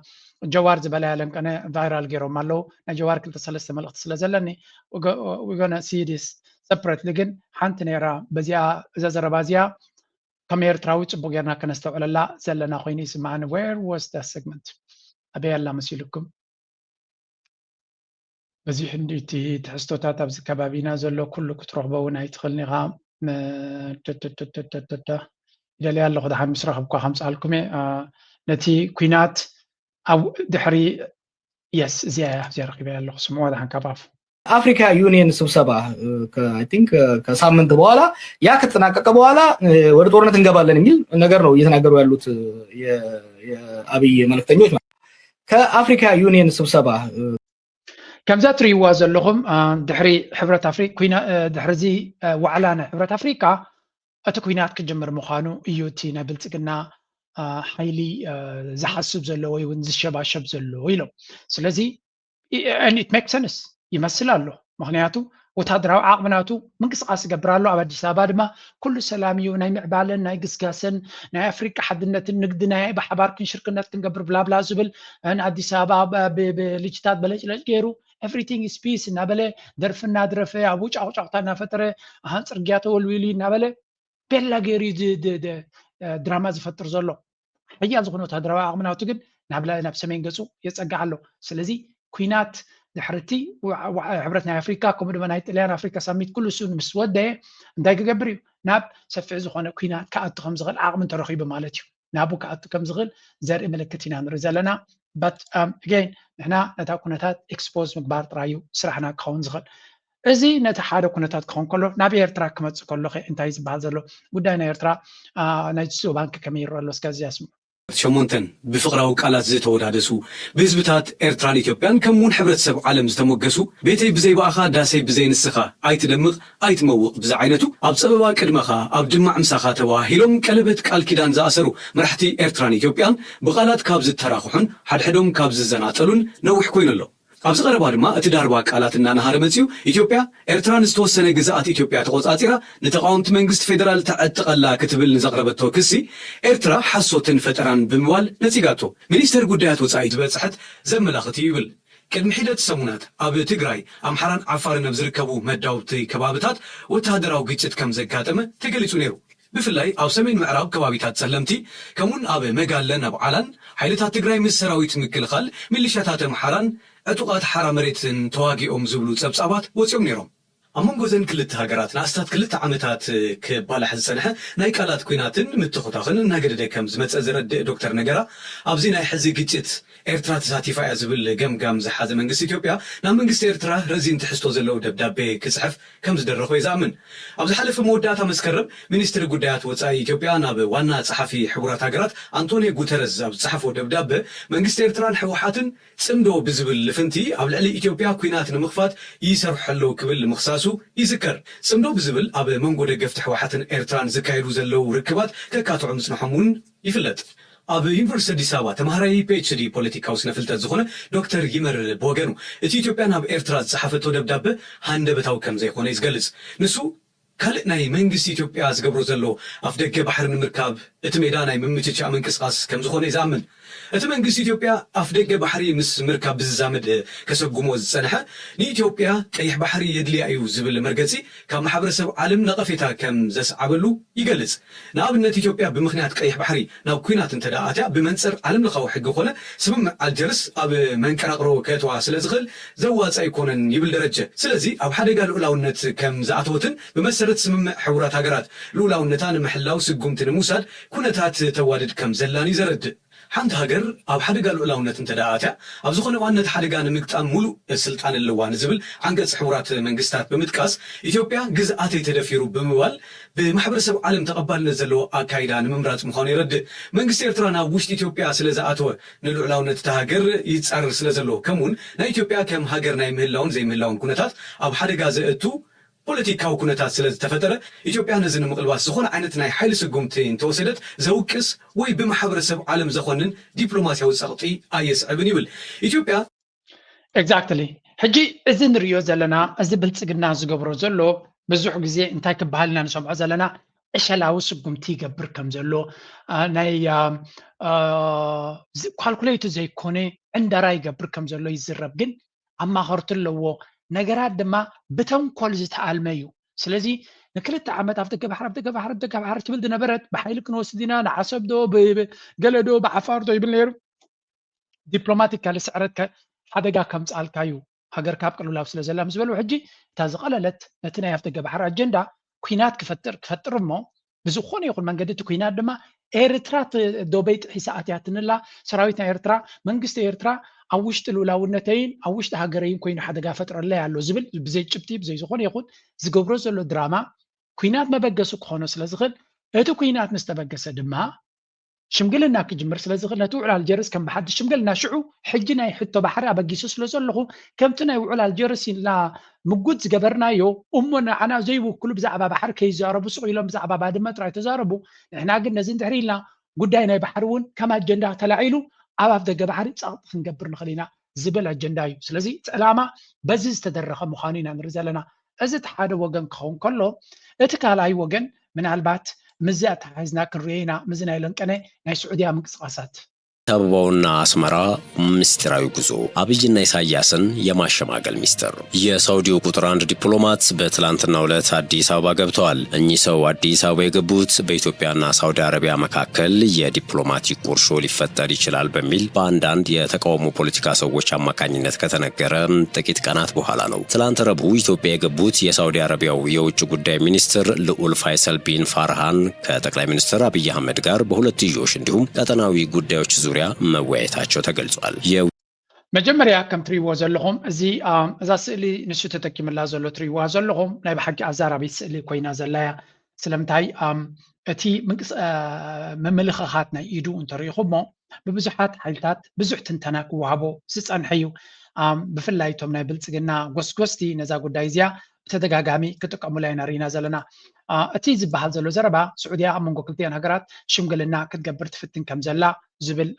ጀዋር ዝበላ ያለንቀነ ቫይራል ገይሮም ኣለዉ ናይ ጀዋር ክልተ ሰለስተ መልእክቲ ስለ ዘለኒ we gonna see this separately ግን ሓንቲ ነይራ በዚኣ እዛ ዘረባ እዚኣ ከም ኤርትራዊ ፅቡቅ ጌርና ከነስተውዕለላ ዘለና ኮይኑ ይስምዓኒ where was that segment ኣበይ ኣላ መሲልኩም በዚ ሕንዲ እቲ ትሕዝቶታት ኣብዚ ከባቢና ዘሎ ኩሉ ክትረኽቦ እውን ኣይትኽእልን ኢኻ። ይደልያ ኣለኹ ደሓን ምስ ረኸብኳ ከምፅኣልኩም እየ። ነቲ ኲናት ኣብ ድሕሪ የስ እዚኣ እያ እዚኣ ረኺበያ ኣለኹ ስምዕዋ ደሓን ካብ ኣፉ። ኣፍሪካ ዩኒየን ስብሰባ I think ከሳምንት በኋላ ያ ከተጠናቀቀ በኋላ ወደ ጦርነት እንገባለን የሚል ነገር ነው እየተናገሩ ያሉት የአብይ መልክተኞች። ከአፍሪካ ዩኒየን ስብሰባ ከምዛ ትርእይዋ ዘለኹም ድሕሪ ሕብረት ኣፍሪካ ድሕሪ እዚ ዋዕላ ናይ ሕብረት ኣፍሪካ እቲ ኩናት ክጅምር ምዃኑ እዩ እቲ ናይ ብልፅግና ሓይሊ ዝሓስብ ዘሎ ወይ እውን ዝሸባሸብ ዘሎ ኢሎም ስለዚ it makes sense ይመስል ኣሎ ምክንያቱ ወታደራዊ ዓቕሚ ናቱ ምንቅስቃስ ይገብር ኣሎ ኣብ ኣዲስ ኣበባ ድማ ኩሉ ሰላም እዩ ናይ ምዕባለን ናይ ግስጋሰን ናይ ኣፍሪቃ ሓድነትን ንግዲ ናይ ብሓባር ክንሽርክነት ክንገብር ብላብላ ዝብል ኣዲስ ኣበባ ብልጅታት በለጭለጭ ገይሩ everything is peace እናበለ ደርፊ እናድረፈ ኣብኡ ጫቁጫቁታ እናፈጠረ ኣሃን ፅርግያ ተወልዊሉ እናበለ ቤላ ገይሩ ድራማ ዝፈጥር ዘሎ ሓያል ዝኾነ ወታደራዊ ዓቕሚ ናቱ ግን ናብ ላዕሊ ናብ ሰሜን ገፁ የፀግዕ ኣሎ ስለዚ ኩናት ድሕርቲ ሕብረት ናይ ኣፍሪካ ከምኡ ድማ ናይ ጥልያን ኣፍሪካ ሳሚት ኩሉ እሱ ምስ ወደየ እንታይ ክገብር እዩ ናብ ሰፊሕ ዝኾነ ኩናት ክኣቱ ከም ዝኽእል ዓቕሚ እንተረኺቡ ማለት እዩ ናብኡ ክኣቱ ከም ዝኽእል ዘርኢ ምልክት ኢና ንርኢ ዘለና but again ንሕና ነታ ኩነታት expose ምግባር ጥራይ እዩ ስራሕና ክኸውን ዝኽእል እዚ ነቲ ሓደ ኩነታት ክኸውን ከሎ ናብ ኤርትራ ክመፅእ ከሎ እንታይ ዝበሃል ዘሎ ጉዳይ ናይ ኤርትራ ናይ ሶ ባንክ ከመይ ይረአ ኣሎ እስከ እዚኣ ስምዑ ሸሞንተን ብፍቕራዊ ቃላት ዝተወዳደሱ፣ ብህዝብታት ኤርትራን ኢትዮጵያን ከምኡውን ሕብረተሰብ ዓለም ዝተሞገሱ፣ ቤተይ ብዘይ ብኣኻ ዳሰይ ብዘይ ንስኻ፣ ኣይትደምቕ ኣይትመውቕ ብዝዓይነቱ ኣብ ጸበባ ቅድመኻ ኣብ ድማዕ ምሳኻ ተበሃሂሎም ቀለበት ቃል ኪዳን ዝኣሰሩ መራሕቲ ኤርትራን ኢትዮጵያን ብቓላት ካብ ዝተራኽሑን ሓድሕዶም ካብ ዝዘናጠሉን ነዊሕ ኮይኑ ኣሎ። ኣብዚ ቀረባ ድማ እቲ ዳርባ ቃላት እናነሃረ መጺኡ፣ ኢትዮጵያ ኤርትራ ንዝተወሰነ ግዝኣት ኢትዮጵያ ተቖጻጺራ ንተቓወምቲ መንግስቲ ፌደራል ተዕጥቐላ ክትብል ንዘቕረበቶ ክሲ፣ ኤርትራ ሓሶትን ፈጠራን ብምባል ነጺጋቶ። ሚኒስተር ጉዳያት ወጻኢ ዝበጽሐት ዘመላኽት እዩ ይብል። ቅድሚ ሒደት ሰሙናት ኣብ ትግራይ፣ ኣምሓራን ዓፋርን ኣብ ዝርከቡ መዳውብቲ ከባብታት ወተሃደራዊ ግጭት ከም ዘጋጠመ ተገሊጹ ነይሩ። ብፍላይ ኣብ ሰሜን ምዕራብ ከባቢታት ጸለምቲ ከምኡን ኣብ መጋለን ኣብ ዓላን ሓይልታት ትግራይ ምስ ሰራዊት ምክልኻል ሚሊሻታት ኣምሓራን ዕጡቓት ሓራ መሬትን ተዋጊኦም ዝብሉ ጸብጻባት ወጺኦም ነይሮም። ኣብ መንጎ እዘን ክልተ ሃገራት ንኣስታት ክልተ ዓመታት ክባላሕ ዝጸንሐ ናይ ቃላት ኲናትን ምትኹታኽን እናገደደ ከም ዝመጸ ዘረድእ ዶክተር ነገራ፣ ኣብዚ ናይ ሕዚ ግጭት ኤርትራ ተሳቲፋ እያ ዝብል ገምጋም ዝሓዘ መንግስቲ ኢትዮጵያ ናብ መንግስቲ ኤርትራ ረዚን ትሕዝቶ ዘለዎ ደብዳቤ ክጽሕፍ ከም ዝደረኾ እዩ ዝኣምን። ኣብ ዝሓለፈ መወዳእታ መስከረም ሚኒስትሪ ጉዳያት ወጻኢ ኢትዮጵያ ናብ ዋና ጸሓፊ ሕቡራት ሃገራት ኣንቶኒዮ ጉተረዝ ኣብ ዝጸሓፎ ደብዳበ መንግስቲ ኤርትራን ህወሓትን ጽምዶ ብዝብል ልፍንቲ ኣብ ልዕሊ ኢትዮጵያ ኲናት ንምኽፋት ይሰርሑ ኣለዉ ክብል ምኽሳሱ ይዝከር። ጽምዶ ብዝብል ኣብ መንጎ ደገፍቲ ህወሓትን ኤርትራን ዝካየዱ ዘለዉ ርክባት ከካትዑ ምጽንሖም እውን ይፍለጥ። ኣብ ዩኒቨርሲቲ ኣዲስ ኣበባ ተምሃራይ ፒ ኤች ዲ ፖለቲካዊ ስነ ፍልጠት ዝኾነ ዶክተር ይመር ብወገኑ፣ እቲ ኢትዮጵያ ናብ ኤርትራ ዝጸሓፈቶ ደብዳበ ሃንደበታዊ ከም ዘይኮነ እዩ ዝገልጽ። ንሱ ካልእ ናይ መንግስቲ ኢትዮጵያ ዝገብሮ ዘሎ ኣፍደገ ባሕሪ ንምርካብ እቲ ሜዳ ናይ ምምችቻእ ምንቅስቓስ ከም ዝኾነ እዩ ዝኣምን። እቲ መንግስቲ ኢትዮጵያ ኣፍደገ ባሕሪ ምስ ምርካብ ብዝዛመድ ከሰጉሞ ዝጸንሐ፣ ንኢትዮጵያ ቀይሕ ባሕሪ የድልያ እዩ ዝብል መርገጺ ካብ ማሕበረሰብ ዓለም ነቐፌታ ከም ዘስዓበሉ ይገልጽ። ንኣብነት ኢትዮጵያ ብምኽንያት ቀይሕ ባሕሪ ናብ ኲናት እንተ ደኣ ኣትያ ብመንጽር ዓለም ለኻዊ ሕጊ ኮነ ስምምዕ ኣልጀርስ ኣብ መንቀራቕሮ ከእትዋ ስለ ዝኽእል ዘዋጽእ ኣይኮነን ይብል ደረጀ። ስለዚ ኣብ ሓደጋ ልኡላውነት ከም ዝኣተወትን ብመሰረት ስምምዕ ሕቡራት ሃገራት ልኡላውነታ ንምሕላው ስጉምቲ ንምውሳድ ኩነታት ተዋድድ ከም ዘላን እዩ ዘረድእ። ሓንቲ ሃገር ኣብ ሓደጋ ልኡላውነት እንተ ደኣ ኣትያ ኣብ ዝኾነ እዋን ነቲ ሓደጋ ንምግጣም ሙሉእ ስልጣን ኣለዋ ንዝብል ዓንቀጽ ሕቡራት መንግስታት ብምጥቃስ ኢትዮጵያ ግዝኣተይ ተደፊሩ ብምባል ብማሕበረሰብ ዓለም ተቐባልነት ዘለዎ ኣካይዳ ንምምራጽ ምዃኑ የረድእ። መንግስቲ ኤርትራ ናብ ውሽጢ ኢትዮጵያ ስለ ዝኣተወ ንልዑላውነት እታ ሃገር ይጻረር ስለ ዘሎ ከምኡውን ናይ ኢትዮጵያ ከም ሃገር ናይ ምህላውን ዘይምህላውን ኩነታት ኣብ ሓደጋ ዘእቱ ፖለቲካዊ ኩነታት ስለ ዝተፈጠረ ኢትዮጵያ ነዚ ንምቕልባስ ዝኾነ ዓይነት ናይ ሓይሊ ስጉምቲ እንተወሰደት ዘውቅስ ወይ ብማሕበረሰብ ዓለም ዘኾንን ዲፕሎማሲያዊ ጸቕጢ ኣየስዕብን ይብል። ኢትዮጵያ Exactly። ሕጂ እዚ ንሪኦ ዘለና እዚ ብልፅግና ዝገብሮ ዘሎ ብዙሕ ግዜ እንታይ ክበሃል ኢና ንሰምዖ ዘለና ዕሸላዊ ስጉምቲ ይገብር ከም ዘሎ ናይ ካልኩሌቱ ዘይኮነ ዕንደራ ይገብር ከም ዘሎ ይዝረብ። ግን ኣማኸርቲ ኣለዎ። ነገራት ድማ ብተንኮል ዝተኣልመ እዩ። ስለዚ ንክልተ ዓመት ኣብ ደገ ባሕሪ ኣብ ደገ ባሕሪ ኣብ ደገ ባሕሪ ትብል ዝነበረት ብሓይሊ ክንወስድ ኢና ንዓሰብ ዶ ገለ ዶ ብዓፋር ዶ ይብል ነይሩ። ዲፕሎማቲካሊ ስዕረት ሓደጋ ከምፅኣልካ እዩ ሃገርካ ኣብ ቅልውላው ስለ ዘላ ምስ በልዎ ሕጂ እታ ዝቐለለት ነቲ ናይ ኣፍደገ ባሕሪ ኣጀንዳ ኲናት ክፈጥር ክፈጥር እሞ ብዝኾነ ይኹን መንገዲ እቲ ኲናት ድማ ኤርትራ ዶበይ ጥሒሳ ኣትያትንላ ሰራዊት ናይ ኤርትራ መንግስቲ ኤርትራ ኣብ ውሽጢ ልኡላውነተይን ኣብ ውሽጢ ሃገረይን ኮይኑ ሓደጋ ፈጥረለይ ኣሎ ዝብል ብዘይ ጭብጢ ብዘይ ዝኾነ ይኹን ዝገብሮ ዘሎ ድራማ ኲናት መበገሲ ክኾኖ ስለ ዝኽእል እቲ ኲናት ምስ ተበገሰ ድማ ሽምግልና ክጅምር ስለ ዝኽእል ነቲ ውዕል ኣልጀርስ ከም ብሓድሽ ሽምግልና ሽዑ ሕጂ ናይ ሕቶ ባሕሪ ኣበጊሱ ስለ ዘለኹ ከምቲ ናይ ውዕል ኣልጀርስ ኢልና ምጉት ዝገበርናዮ እሞ ንዓና ዘይውክሉ ብዛዕባ ባሕሪ ከይዛረቡ ስቕ ኢሎም ብዛዕባ ባድመ ጥራይ ተዛረቡ ንሕና ግን ነዚ እንድሕሪ ኢልና ጉዳይ ናይ ባሕሪ እውን ከም ኣጀንዳ ተላዒሉ ኣብ ኣፍደገ ባሕሪ ጸቕጢ ክንገብር ንኽእል ኢና ዝብል ኣጀንዳ እዩ። ስለዚ እቲ ዕላማ በዚ ዝተደረኸ ምዃኑ ኢና ንርኢ ዘለና። እዚ እቲ ሓደ ወገን ክኸውን ከሎ እቲ ካልኣይ ወገን ምናልባት ምስዚ ኣተሓሒዝና ክንሪኦ ኢና ምስዚ ናይ ለንቀነ ናይ ስዑድያ ምንቅስቃሳት። አበባውና አስመራ ምስጢራዊ ጉዞ አብይና ኢሳያስን የማሸማገል ሚስጥር። የሳውዲው ቁጥር አንድ ዲፕሎማት በትላንትናው ዕለት አዲስ አበባ ገብተዋል። እኚህ ሰው አዲስ አበባ የገቡት በኢትዮጵያና ሳውዲ አረቢያ መካከል የዲፕሎማቲክ ቁርሾ ሊፈጠር ይችላል በሚል በአንዳንድ የተቃውሞ ፖለቲካ ሰዎች አማካኝነት ከተነገረ ጥቂት ቀናት በኋላ ነው። ትላንት ረቡዕ ኢትዮጵያ የገቡት የሳውዲ አረቢያው የውጭ ጉዳይ ሚኒስትር ልዑል ፋይሰል ቢን ፋርሃን ከጠቅላይ ሚኒስትር አብይ አህመድ ጋር በሁለትዮሽ እንዲሁም ቀጠናዊ ጉዳዮች ዙሪያ መወያየታቸው ተገልጿል። መጀመርያ ከም ትሪእዎ ዘለኹም እዚ እዛ ስእሊ ንሱ ተጠቂምላ ዘሎ ትሪእዋ ዘለኹም ናይ ብሓቂ ኣዛራቢት ስእሊ ኮይና ዘላያ ስለምንታይ እቲ ምምልኻኻት ናይ ኢዱ እንተሪኢኹሞ ብብዙሓት ሓይልታት ብዙሕ ትንተና ክወሃቦ ዝፀንሐ እዩ። ብፍላይ እቶም ናይ ብልፅግና ጎስጎስቲ ነዛ ጉዳይ እዚኣ ብተደጋጋሚ ክጥቀሙላ ኢና ርኢና ዘለና። እቲ ዝበሃል ዘሎ ዘረባ ስዑድያ ኣብ መንጎ ክልቲአን ሃገራት ሽምግልና ክትገብር ትፍትን ከም ዘላ ዝብል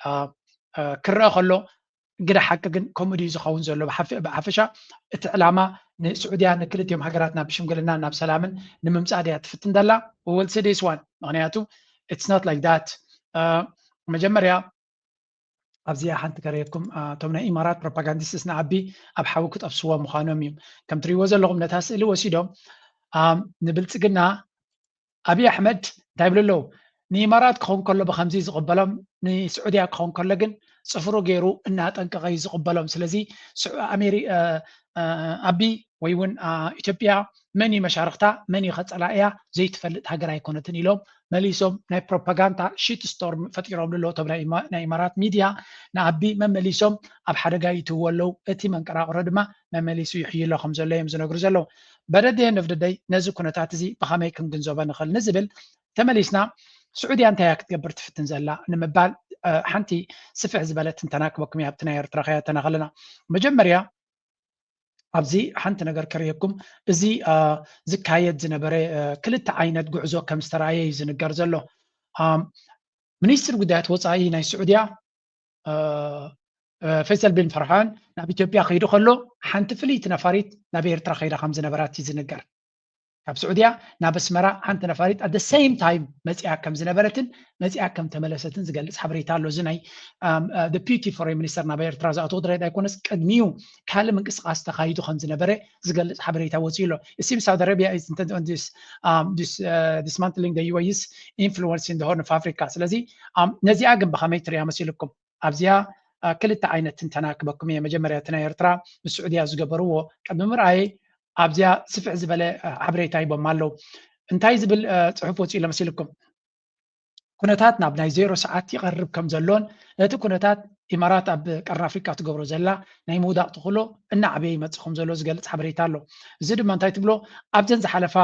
ክረአ ከሎ ግደ ሓቂ ግን ከምኡ ድዩ ዝኸውን ዘሎ? ብሓፈሻ እቲ ዕላማ ንስዑድያ ንክልቲኦም ሃገራት ናብ ሽምግልና ናብ ሰላምን ንምምፃእ ድያ ትፍትን ዘላ? ወልሲ ዲስ ዋን ምክንያቱ it's not like that መጀመርያ ኣብዚኣ ሓንቲ ከርእየኩም እቶም ናይ ኢማራት ፕሮፓጋንዲስትስ ንዓቢ ኣብ ሓዊ ክጠብስዎ ምዃኖም እዩ። ከም ትሪእዎ ዘለኹም ነታ ስእሊ ወሲዶም ንብልፅግና ኣብይ ኣሕመድ እንታይ ይብሉ ኣለዉ? ንኢማራት ክኸውን ከሎ ብከምዚ ዝቕበሎም፣ ንስዑድያ ክኸውን ከሎ ግን ጽፍሩ ገይሩ እናጠንቀቐ እዩ ዝቕበሎም። ስለዚ ኣቢ ወይ እውን ኢትዮጵያ መን እዩ መሻርክታ፣ መን እዩ ከፀላእያ ዘይትፈልጥ ሃገር ኣይኮነትን ኢሎም መሊሶም ናይ ፕሮፓጋንዳ ሺት ስቶርም ፈጢሮምሉ ኣለዉ። እቶም ናይ ኢማራት ሚድያ ንኣቢ መመሊሶም ኣብ ሓደጋ ይእትውዎ ኣለዉ። እቲ መንቀራቕሮ ድማ መመሊሱ ይሕይሎ ከም ዘሎ እዮም ዝነግሩ ዘለዉ። በደደየ ንፍድደይ ነዚ ኩነታት እዚ ብኸመይ ክንግንዘቦ ንኽእል ንዝብል ተመሊስና ስዑድያ እንታይ እያ ክትገብር ትፍትን ዘላ ንምባል ሓንቲ ስፍሕ ዝበለ ትንተና ክበኩም ኣብቲ ናይ ኤርትራ ከያተና ከለና መጀመርያ ኣብዚ ሓንቲ ነገር ከርእየኩም። እዚ ዝካየድ ዝነበረ ክልተ ዓይነት ጉዕዞ ከም ዝተረኣየ እዩ ዝንገር ዘሎ። ሚኒስትር ጉዳያት ወፃኢ ናይ ስዑድያ ፈይሰል ቢን ፈርሃን ናብ ኢትዮጵያ ከይዱ ከሎ ሓንቲ ፍልይቲ ነፋሪት ናብ ኤርትራ ከይዳ ከም ዝነበራት እዩ ዝንገር። ካብ ስዑድያ ናብ ኣስመራ ሓንቲ ነፋሪት at the same time መፂኣ ከም ዝነበረትን መፂኣ ከም ተመለሰትን ዝገልፅ ሓበሬታ ኣሎ። እዚ ናይ ፒቲ ፎሬን ሚኒስተር ናብ ኤርትራ ዝኣተወ ጥራይ ኣይኮነስ ቅድሚኡ ካልእ ምንቅስቃስ ተኻይዱ ከም ዝነበረ ዝገልፅ ሓበሬታ ወፂኡ ኣሎ። It seems Saudi Arabia is dismantling the U A E's influence in the Horn of Africa። ስለዚ ነዚኣ ግን ብኸመይ ትሪያ መሲልኩም? ኣብዚኣ ክልተ ዓይነት ትንተና ክበኩም እየ። መጀመርያ እቲ ናይ ኤርትራ ምስ ስዑድያ ዝገበርዎ ቅድሚ ምርኣየይ ኣብዚኣ ስፍሕ ዝበለ ሓበሬታ ሂቦም ኣለዉ። እንታይ ዝብል ፅሑፍ ወፂኡ መሲልኩም? ኩነታት ናብ ናይ ዜሮ ሰዓት ይቐርብ ከም ዘሎን ነቲ ኩነታት ኢማራት ኣብ ቀርኒ ኣፍሪቃ ትገብሮ ዘላ ናይ ምውዳቕ ተኽእሎ እናዓበየ ይመፅእ ከም ዘሎ ዝገልፅ ሓበሬታ ኣሎ። እዚ ድማ እንታይ ትብሎ? ኣብዘን ዝሓለፋ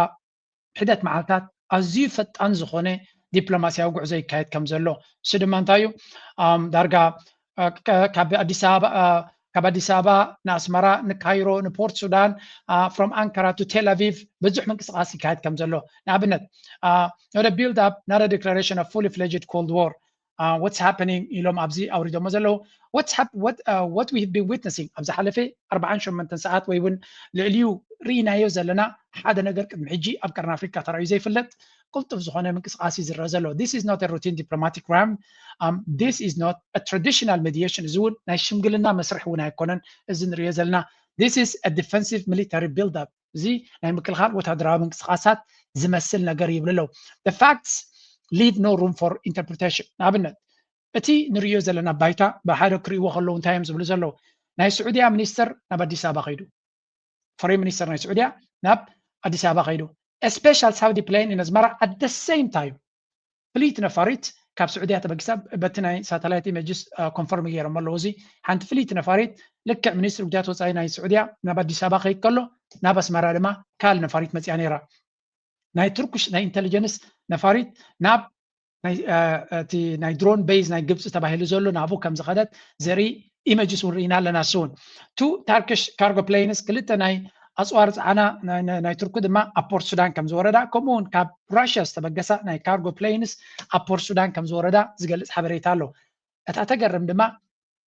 ሒደት መዓልታት ኣዝዩ ፈጣን ዝኾነ ዲፕሎማስያዊ ጉዕዞ ይካየድ ከም ዘሎ፣ እሱ ድማ እንታይ እዩ? ዳርጋ ካብ ኣዲስ ኣበባ ካብ ኣዲስ ኣበባ ንኣስመራ ንካይሮ ንፖርት ሱዳን from Ankara to Tel Aviv ብዙሕ ምንቅስቃስ ይካየድ ከም ዘሎ ንኣብነት not a build up not a declaration of fully fledged cold war what's happening ኢሎም ኣብዚ ኣውሪዶሞ ዘለዉ what we have been witnessing ኣብ ዝሓለፈ ኣርባዓን ሸሞንተን ሰዓት ወይ እውን ልዕሊኡ ርኢናዮ ዘለና ሓደ ነገር ቅድሚ ሕጂ ኣብ ቀርኒ ኣፍሪካ ተራእዩ ዘይፍለጥ ቅልጡፍ ዝኾነ ምንቅስቃስ እዩ ዝረአ ዘሎ። This is not a routine diplomatic round. This is not a traditional mediation። እዚ እውን ናይ ሽምግልና መስርሕ እውን ኣይኮነን። እዚ ንሪኦ ዘለና this is a defensive military build up። እዚ ናይ ምክልኻል ወታደራዊ ምንቅስቃሳት ዝመስል ነገር ይብሉ ኣለዉ። The facts leave no room for interpretation። ንኣብነት እቲ ንሪኦ ዘለና ባይታ ብሓደ ክርእይዎ ከለዉ እንታይ እዮም ዝብሉ ዘለዉ? ናይ ስዑድያ ሚኒስተር ናብ ኣዲስ ኣበባ ከይዱ፣ ፎሬን ሚኒስተር ናይ ስዑድያ ናብ ኣዲስ ኣበባ ከይዱ። A special Saudi plane in Asmara at the same time። ፍልይቲ ነፋሪት ካብ ስዑድያ ተበጊሳ በቲ ናይ ሳተላይት ኢሜጅስ ኮንፈርም ገይሮም ኣለዉ። እዚ ሓንቲ ፍልይቲ ነፋሪት ልክዕ ሚኒስትሪ ጉዳያት ወፃኢ ናይ ስዑድያ ናብ ኣዲስ ኣበባ ከይድ ከሎ ናብ ኣስመራ ድማ ካል ነፋሪት መፅያ ነይራ። ናይ ቱርክሽ ናይ ኢንቴሊጀንስ ነፋሪት ናብ እቲ ናይ ድሮን ቤዝ ናይ ግብፂ ተባሂሉ ዘሎ ናብኡ ከም ዝኸደት ዘርኢ ኢመጅስ እውን ርኢና ኣለና። እሱ እውን ቱ ታርክሽ ካርጎ ፕሌንስ ክልተ ናይ ኣፅዋር ፀዓና ናይ ቱርኪ ድማ ኣብ ፖርት ሱዳን ከም ዝወረዳ ከምኡ እውን ካብ ራሽያ ዝተበገሳ ናይ ካርጎ ፕሌንስ ኣብ ፖርት ሱዳን ከም ዝወረዳ ዝገልፅ ሓበሬታ ኣሎ። እታ ተገርም ድማ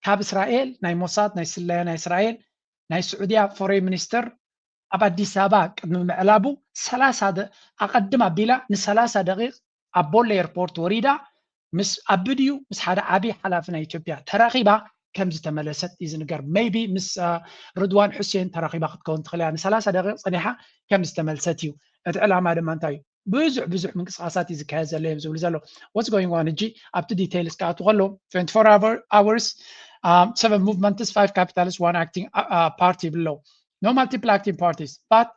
ካብ እስራኤል ናይ ሞሳድ ናይ ስለያ ናይ እስራኤል ናይ ስዑድያ ፎሬን ሚኒስተር ኣብ ኣዲስ ኣበባ ቅድሚ ምዕላቡ ሰላሳ ኣቐድም ኣቢላ ንሰላሳ ደቂቕ ኣብ ቦሌ ኤርፖርት ወሪዳ ምስ ኣቢ ድዩ ምስ ሓደ ዓብዪ ሓላፊ ናይ ኢትዮጵያ ተራኺባ ከም ዝተመለሰት እዩ ዝንገር። ሜይቢ ምስ ርድዋን ሑሴን ተራኺባ ክትከውን ትኽእል እያ። ንሰላሳ ደቂቕ ፀኒሓ ከም ዝተመልሰት እዩ። እቲ ዕላማ ድማ እንታይ እዩ? ብዙሕ ብዙሕ ምንቅስቃሳት እዩ ዝካየድ ዘሎ እዮም ዝብሉ ዘሎ። What's going on ሕጂ ኣብቲ ዲቴይልስ ክኣቱ ከሎ twenty-four hours seven movements five capitals one acting party ይብሉ ኣለዉ። No multiple acting parties but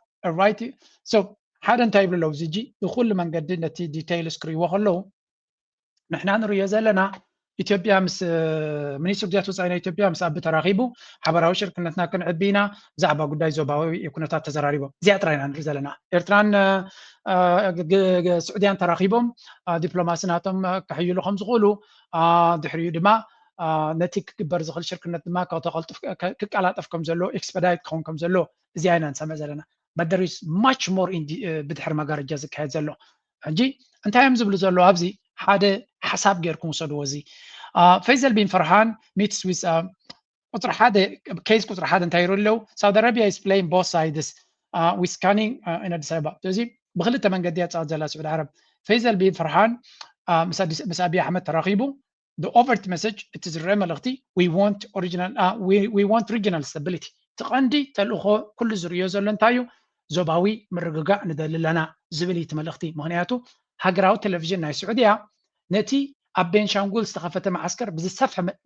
right so ሓደ እንታይ ይብሉ ኣለዉ? እዚ ሕጂ ብኩሉ መንገዲ ነቲ ዲቴይልስ ክርእይዎ ከለዉ ንሕና ንርእዮ ዘለና ኢትዮጵያ ምስ ሚኒስትሪ ጉዳያት ወፃኢ ናይ ኢትዮጵያ ምስ ኣቢ ተራኺቡ ሓበራዊ ሽርክነትና ክንዕቢ ኢና ብዛዕባ ጉዳይ ዞባዊ ኩነታት ተዘራሪቦም። እዚኣ ጥራይ ኢና ንርኢ ዘለና። ኤርትራን ስዑድያን ተራኺቦም ዲፕሎማሲ ናቶም ከሕይሉ ከም ዝኽእሉ ድሕሪኡ ድማ ነቲ ክግበር ዝኽእል ሽርክነት ድማ ክቀላጠፍ ከም ዘሎ ኤክስፐዳይት ክኸውን ከም ዘሎ እዚኣ ኢና ንሰምዕ ዘለና። But there is much more ብድሕሪ መጋረጃ ዝካየድ ዘሎ። ሕጂ እንታይ እዮም ዝብሉ ዘለዉ ኣብዚ ሓደ ሓሳብ ጌርኩም ውሰድዎ። እዚ ፈይሰል ቢን ፈርሃን meets with ቁፅሪ ሓደ ኬዝ ቁፅሪ ሓደ እንታይ ይሩ ኣለዉ? Saudi Arabia is playing both sides with scanning in ኣዲስ ኣበባ። ስለዚ ብክልተ መንገዲ እያ ትፃወት ዘላ ስዑዲ ዓረብ። ፈይሰል ቢን ፈርሃን ምስ ኣቢ ኣሕመድ ተራኺቡ the overt message እቲ ዝረአ መልእኽቲ we want regional we want regional stability እቲ ቀንዲ ተልእኾ ኩሉ ዝርእዮ ዘሎ እንታይ እዩ? ዞባዊ ምርግጋእ ንደሊ ኣለና ዝብል እዩ እቲ መልእኽቲ። ምክንያቱ ሃገራዊ ቴሌቪዥን ናይ ስዑድያ ነቲ ኣብ ቤንሻንጉል ዝተኸፈተ መዓስከር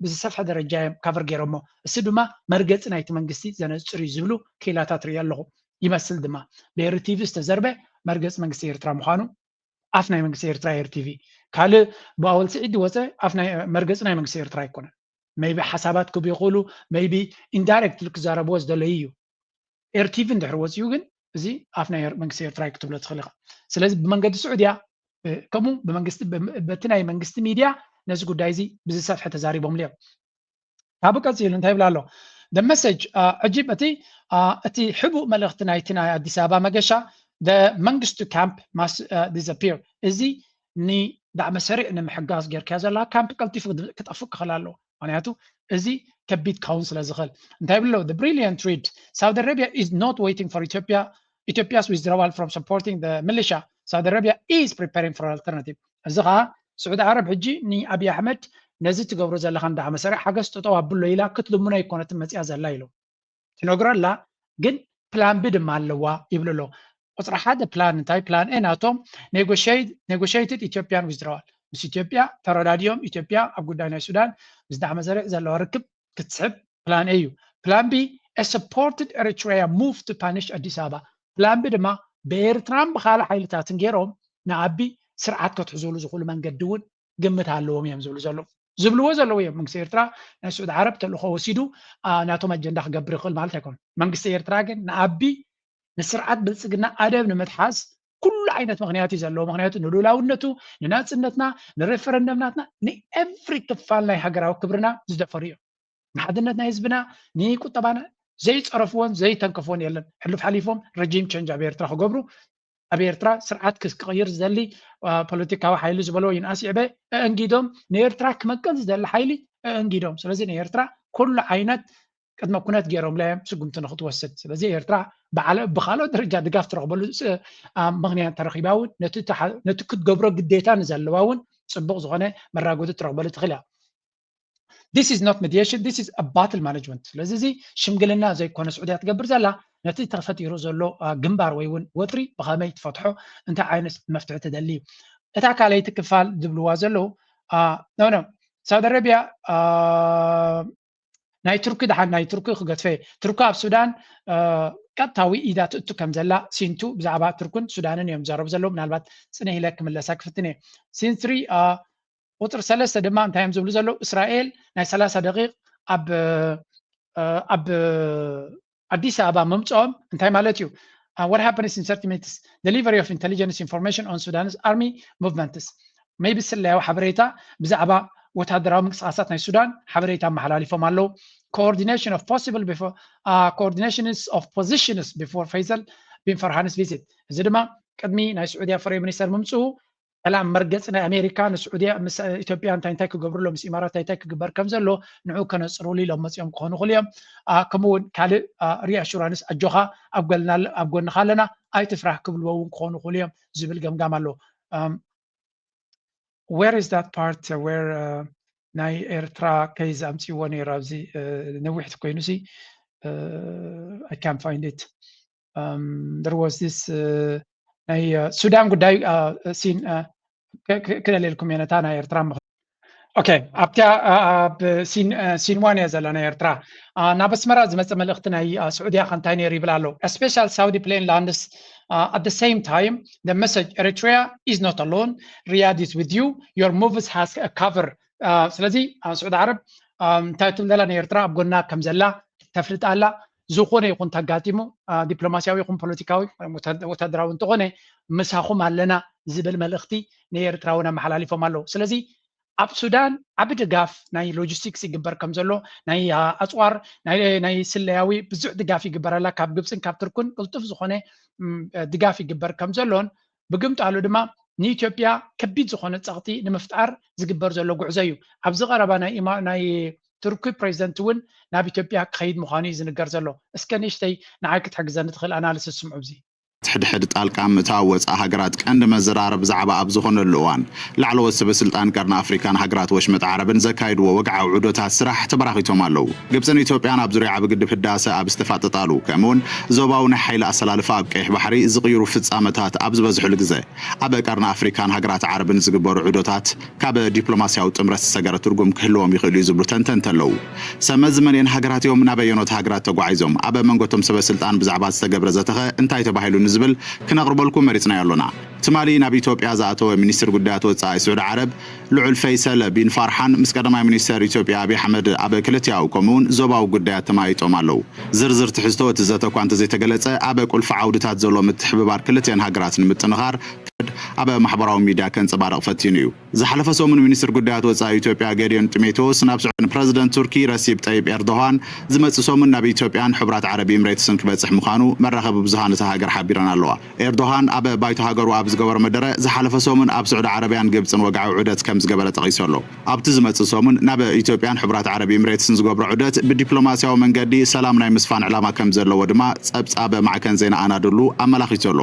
ብዝሰፍሐ ደረጃ እዮም ካቨር ገይሮሞ። እሱ ድማ መርገፂ ናይቲ መንግስቲ ዘነፅር እዩ ዝብሉ ክኢላታት ርኢ ኣለኹ። ይመስል ድማ ብኤሪ ቲቪ ዝተዘርበ መርገፂ መንግስቲ ኤርትራ ምዃኑ ኣፍ ናይ መንግስቲ ኤርትራ ኤሪ ቲቪ፣ ካልእ ብኣወል ስዒድ ዝወፀ ኣፍ ናይ መርገፂ ናይ መንግስቲ ኤርትራ ኣይኮነን። maybe ሓሳባት ክብ ይኽእሉ፣ maybe indirectly ክዛረብዎ ዝደለዩ እዩ። ኤሪ ቲቪ እንድሕር ወፂኡ ግን እዚ ኣፍ ናይ መንግስቲ ኤርትራ እዩ ክትብሎ ትኽእል ኢኻ። ስለዚ ብመንገዲ ስዑድያ ከምኡ ብመንግስቲ በቲ ናይ መንግስቲ ሚድያ ነዚ ጉዳይ እዚ ብዝሰፍሐ ተዛሪቦምሉ እዮም። ካብኡ ቀፂሉ እንታይ ይብል ኣሎ? The message ሕጂ እቲ እቲ ሕቡእ መልእኽቲ ናይቲ ናይ ኣዲስ ኣበባ መገሻ መንግስቱ ካምፕ ማስ ዲስፒር፣ እዚ ንዳዕመ ሰሪዕ ንምሕጋዝ ጌርካዮ ዘለካ ካምፕ ቀልጢፉ ክጠፍእ ክኽእል ኣለዎ። ምክንያቱ እዚ ከቢድ ካውን ስለ ዝኽእል እንታይ ይብሎ? The brilliant read, Saudi Arabia is not waiting for Ethiopia, Ethiopia's withdrawal from supporting the militia. Saudi Arabia is preparing for alternative. እዚ ከዓ ስዑዲ ዓረብ ሕጂ ንኣብይ ኣሕመድ ነዚ ትገብሮ ዘለኻ እንዳ መሰረ ሓገዝ ጠጠው ኣብሎ ኢላ ክትልምኖ ኣይኮነትን መፅያ ዘላ ኢሉ ትነግሮ ኣላ። ግን ፕላን ቢ ድማ ኣለዋ ይብሉ ኣለዉ። ቁፅሪ ሓደ ፕላን እንታይ ፕላን ኤ ናቶም negotiated Ethiopian withdrawal፣ ምስ ኢትዮጵያ ተረዳዲኦም ኢትዮጵያ ኣብ ጉዳይ ናይ ሱዳን ምስ ዳዕመ ሰሪዕ ዘለዋ ርክብ ክትስሕብ ፕላን ኤ እዩ። ፕላን ቢ supported Eritrea move to punish ኣዲስ ኣበባ። ፕላን ቢ ድማ ብኤርትራን ብካልእ ሓይልታትን ገይሮም ንኣቢ ስርዓት ከትሕዙሉ ዝኽእሉ መንገዲ እውን ግምት ኣለዎም እዮም ዝብሉ ዘለዉ ዝብልዎ ዘለዉ እዮም። መንግስቲ ኤርትራ ናይ ስዑድ ዓረብ ተልእኮ ወሲዱ ናቶም ኣጀንዳ ክገብር ይኽእል ማለት ኣይኮኑን። መንግስቲ ኤርትራ ግን ንኣቢ ንስርዓት ብልፅግና ኣደብ ንምትሓዝ ኩሉ ዓይነት ምክንያት እዩ ዘለዎ። ምክንያቱ ንሉላውነቱ፣ ንናፅነትና፣ ንሬፈረንደም ናትና፣ ንኤቭሪ ክፋል ናይ ሃገራዊ ክብርና ዝደፈሩ እዮም። ንሓድነት ናይ ህዝብና ንቁጠባና ዘይፀረፍዎን ዘይተንከፍዎን የለን። ሕሉፍ ሓሊፎም ረጂም ቸንጅ ኣብ ኤርትራ ክገብሩ ኣብ ኤርትራ ስርዓት ክቅይር ዝደሊ ፖለቲካዊ ሓይሊ ዝበሎ ይንኣስ ይዕበ ኣእንጊዶም ንኤርትራ ክመቀል ዝደሊ ሓይሊ ኣእንጊዶም። ስለዚ ንኤርትራ ኩሉ ዓይነት ቅድመ ኩነት ገይሮምላ እዮም ስጉምቲ ንክትወስድ። ስለዚ ኤርትራ ብዓለ ብካልኦት ደረጃ ድጋፍ ትረኽበሉ ምክንያት ተረኺባ እውን ነቲ ክትገብሮ ግዴታ ንዘለዋ እውን ፅቡቅ ዝኾነ መራጎዲ ትረኽበሉ ትኽእል እያ። This is not mediation, this is a battle management። ስለዚ እዚ ሽምግልና ዘይኮነ ስዑድያ ትገብር ዘላ ነቲ ተፈጢሩ ዘሎ ግንባር ወይ እውን ወጥሪ ብኸመይ ትፈትሖ እንታይ ዓይነት መፍትሒ ትደሊ እዩ። እታ ካልኣይቲ ክፋል ዝብልዋ ዘለዉ ኖ ኖ ሳውዲ ኣረቢያ ናይ ቱርኪ ደሓን ናይ ቱርኪ ክገድፈ ቱርኪ ኣብ ሱዳን ቀጥታዊ ኢዳ ትእቱ ከም ዘላ ሲንቱ ብዛዕባ ቱርክን ሱዳንን እዮም ዝዛረቡ ዘለዉ። ምናልባት ፅነ ኢለ ክምለሳ ክፍትን እየ። ሲንትሪ ቁፅሪ ሰለስተ ድማ እንታይ እዮም ዝብሉ ዘለዉ? እስራኤል ናይ ሰላሳ ደቂቕ ኣብ ኣብ ኣዲስ ኣበባ ምምፅኦም እንታይ ማለት እዩ? What happens in thirty minutes delivery of intelligence information on Sudanese army movements? Maybe ስለያዊ ሓበሬታ ብዛዕባ ወታደራዊ ምንቅስቃሳት ናይ ሱዳን ሓበሬታ ኣመሓላሊፎም ኣለዉ። Coordination of possible before coordinations of positions before Faisal bin Farhan's visit። እዚ ድማ ቅድሚ ናይ ስዑድያ ፎሬን ሚኒስተር ምምፅኡ ዕላም መርገፂ ናይ ኣሜሪካ ንስዑድያ ምስ ኢትዮጵያ እንታይ እንታይ ክገብሩ ኣሎ ምስ ኢማራት እንታይ እንታይ ክግበር ከም ዘሎ ንዑ ከነፅሩሉ ኢሎም መፂኦም ክኾኑ ይኽእሉ እዮም። ከምኡ እውን ካልእ ሪኣሹራንስ ኣጆኻ ኣብ ጎንኻ ኣለና ኣይትፍራህ ክብልዎ እውን ክኾኑ ይኽእሉ እዮም ዝብል ገምጋም ኣሎ። Where is that part where ናይ ኤርትራ ኬዝ ኣምፅዎ ነይሩ ኣብዚ ነዊሕ ኮይኑሲ I can't find it. There was this ናይ ሱዳን ጉዳይ ሲን ክደልየልኩም እየ ነታ ናይ ኤርትራ ኦኬ ኣብቲያ ኣብ ሲን ዋን እያ ዘላ ናይ ኤርትራ። ናብ ኣስመራ ዝመፀ መልእክቲ ናይ ስዑድያ ከ እንታይ ነይሩ ይብል ኣሎ። A special Saudi plane lands at the same time the message Eritrea is not alone, Riyadh is with you, your moves has a cover. ስለዚ ስዑዲ ዓረብ እንታይ ትብል ዘላ ናይ ኤርትራ ኣብ ጎና ከም ዘላ ተፍልጥ ኣላ። ዝኾነ ይኹን ተጋጢሙ ዲፕሎማሲያዊ ይኹን ፖለቲካዊ ወታደራዊ እንተኾነ ምሳኹም ኣለና ዝብል መልእኽቲ ንኤርትራ እውን ኣመሓላሊፎም ኣለዉ። ስለዚ ኣብ ሱዳን ዓቢ ድጋፍ ናይ ሎጂስቲክስ ይግበር ከም ዘሎ ናይ ኣፅዋር ናይ ስለያዊ ብዙሕ ድጋፍ ይግበረላ ካብ ግብፅን ካብ ትርኩን ቅልጡፍ ዝኾነ ድጋፍ ይግበር ከም ዘሎን ብግምጣሉ ድማ ንኢትዮጵያ ከቢድ ዝኾነ ፀቕጢ ንምፍጣር ዝግበር ዘሎ ጉዕዞ እዩ። ኣብዚ ቀረባ ናይ ናይ ቱርኪ ፕሬዚደንት እውን ናብ ኢትዮጵያ ክኸይድ ምዃኑ እዩ ዝንገር ዘሎ። እስከ ንእሽተይ ንዓይ ክትሕግዘኒ ትኽእል ኣናልስስ ስምዑ። እዚ ሕድሕድ ጣልቃ ምእታው ወፃኢ ሃገራት ቀንዲ መዘራረቢ ዛዕባ ኣብ ዝኾነሉ እዋን፣ ላዕለዎት ሰበ ስልጣን ቀርኒ ኣፍሪካን ሃገራት ወሽመጥ ዓረብን ዘካይድዎ ወግዓዊ ዑደታት ስራሕ ተበራኺቶም ኣለዉ። ግብፅን ኢትዮጵያን ኣብ ዙርያ ዓቢ ግድብ ህዳሰ ኣብ ዝተፋጠጣሉ፣ ከምኡውን ዞባዊ ናይ ሓይሊ ኣሰላልፋ ኣብ ቀይሕ ባሕሪ ዝቕይሩ ፍጻመታት ኣብ ዝበዝሕሉ ግዘ፣ ኣብ ቀርኒ ኣፍሪካን ሃገራት ዓረብን ዝግበሩ ዑደታት ካብ ዲፕሎማስያዊ ጥምረት ዝሰገረ ትርጉም ክህልዎም ይኽእሉ እዩ ዝብሉ ተንተንቲ ኣለዉ። ሰብ መዚ መንየን ሃገራት እዮም? ናበየኖት ሃገራት ተጓዒዞም? ኣብ መንጎ እቶም ሰበ ስልጣን ብዛዕባ ዝተገብረ ዘተኸ እንታይ ተባሂሉ ንዝብል ክነቕርበልኩም መሪጽናዮ ኣሎና። ትማሊ ናብ ኢትዮጵያ ዝኣተወ ሚኒስትር ጉዳያት ወጻኢ ስዑዲ ዓረብ ልዑል ፈይሰል ቢን ፋርሓን ምስ ቀዳማይ ሚኒስተር ኢትዮጵያ ኣብይ ኣሕመድ ኣብ ክልቲኣዊ ከምኡውን ዞባዊ ጉዳያት ተማይጦም ኣለዉ። ዝርዝር ትሕዝቶ እቲ ዘተ እኳ እንተዘይተገለጸ፣ ኣብ ቁልፊ ዓውድታት ዘሎ ምትሕብባር ክልቲአን ሃገራት ንምጥንኻር ኣብ ማሕበራዊ ሚድያ ከንጸባርቕ ፈቲኑ እዩ። ዝሓለፈ ሰሙን ሚኒስትር ጉዳያት ወጻኢ ኢትዮጵያ ገዲዮን ጢሞቴዎስ ናብ ስዑዲ ፕረዚደንት ቱርኪ ረሲብ ጠይብ ኤርዶሃን ዝመጽእ ሰሙን ናብ ኢትዮጵያን ሕቡራት ዓረብ ኤምሬትስን ክበጽሕ ምዃኑ መራኸቢ ብዙሃን እታ ሃገር ሓቢረን ኣለዋ። ኤርዶሃን ኣብ ባይቶ ሃገሩ ኣብ ዝገበሮ መደረ፣ ዝሓለፈ ሰሙን ኣብ ስዑዲ ዓረብያን ግብጽን ወግዓዊ ዑደት ከም ዝገበረ ጠቒሱ ኣሎ። ኣብቲ ዝመጽእ ሰሙን ናብ ኢትዮጵያን ሕቡራት ዓረብ ኤምሬትስን ዝገብሮ ዑደት ብዲፕሎማስያዊ መንገዲ ሰላም ናይ ምስፋን ዕላማ ከም ዘለዎ ድማ ጸብጻብ ማዕከን ዜና ኣናዶሉ ኣመላኺቱ ኣሎ።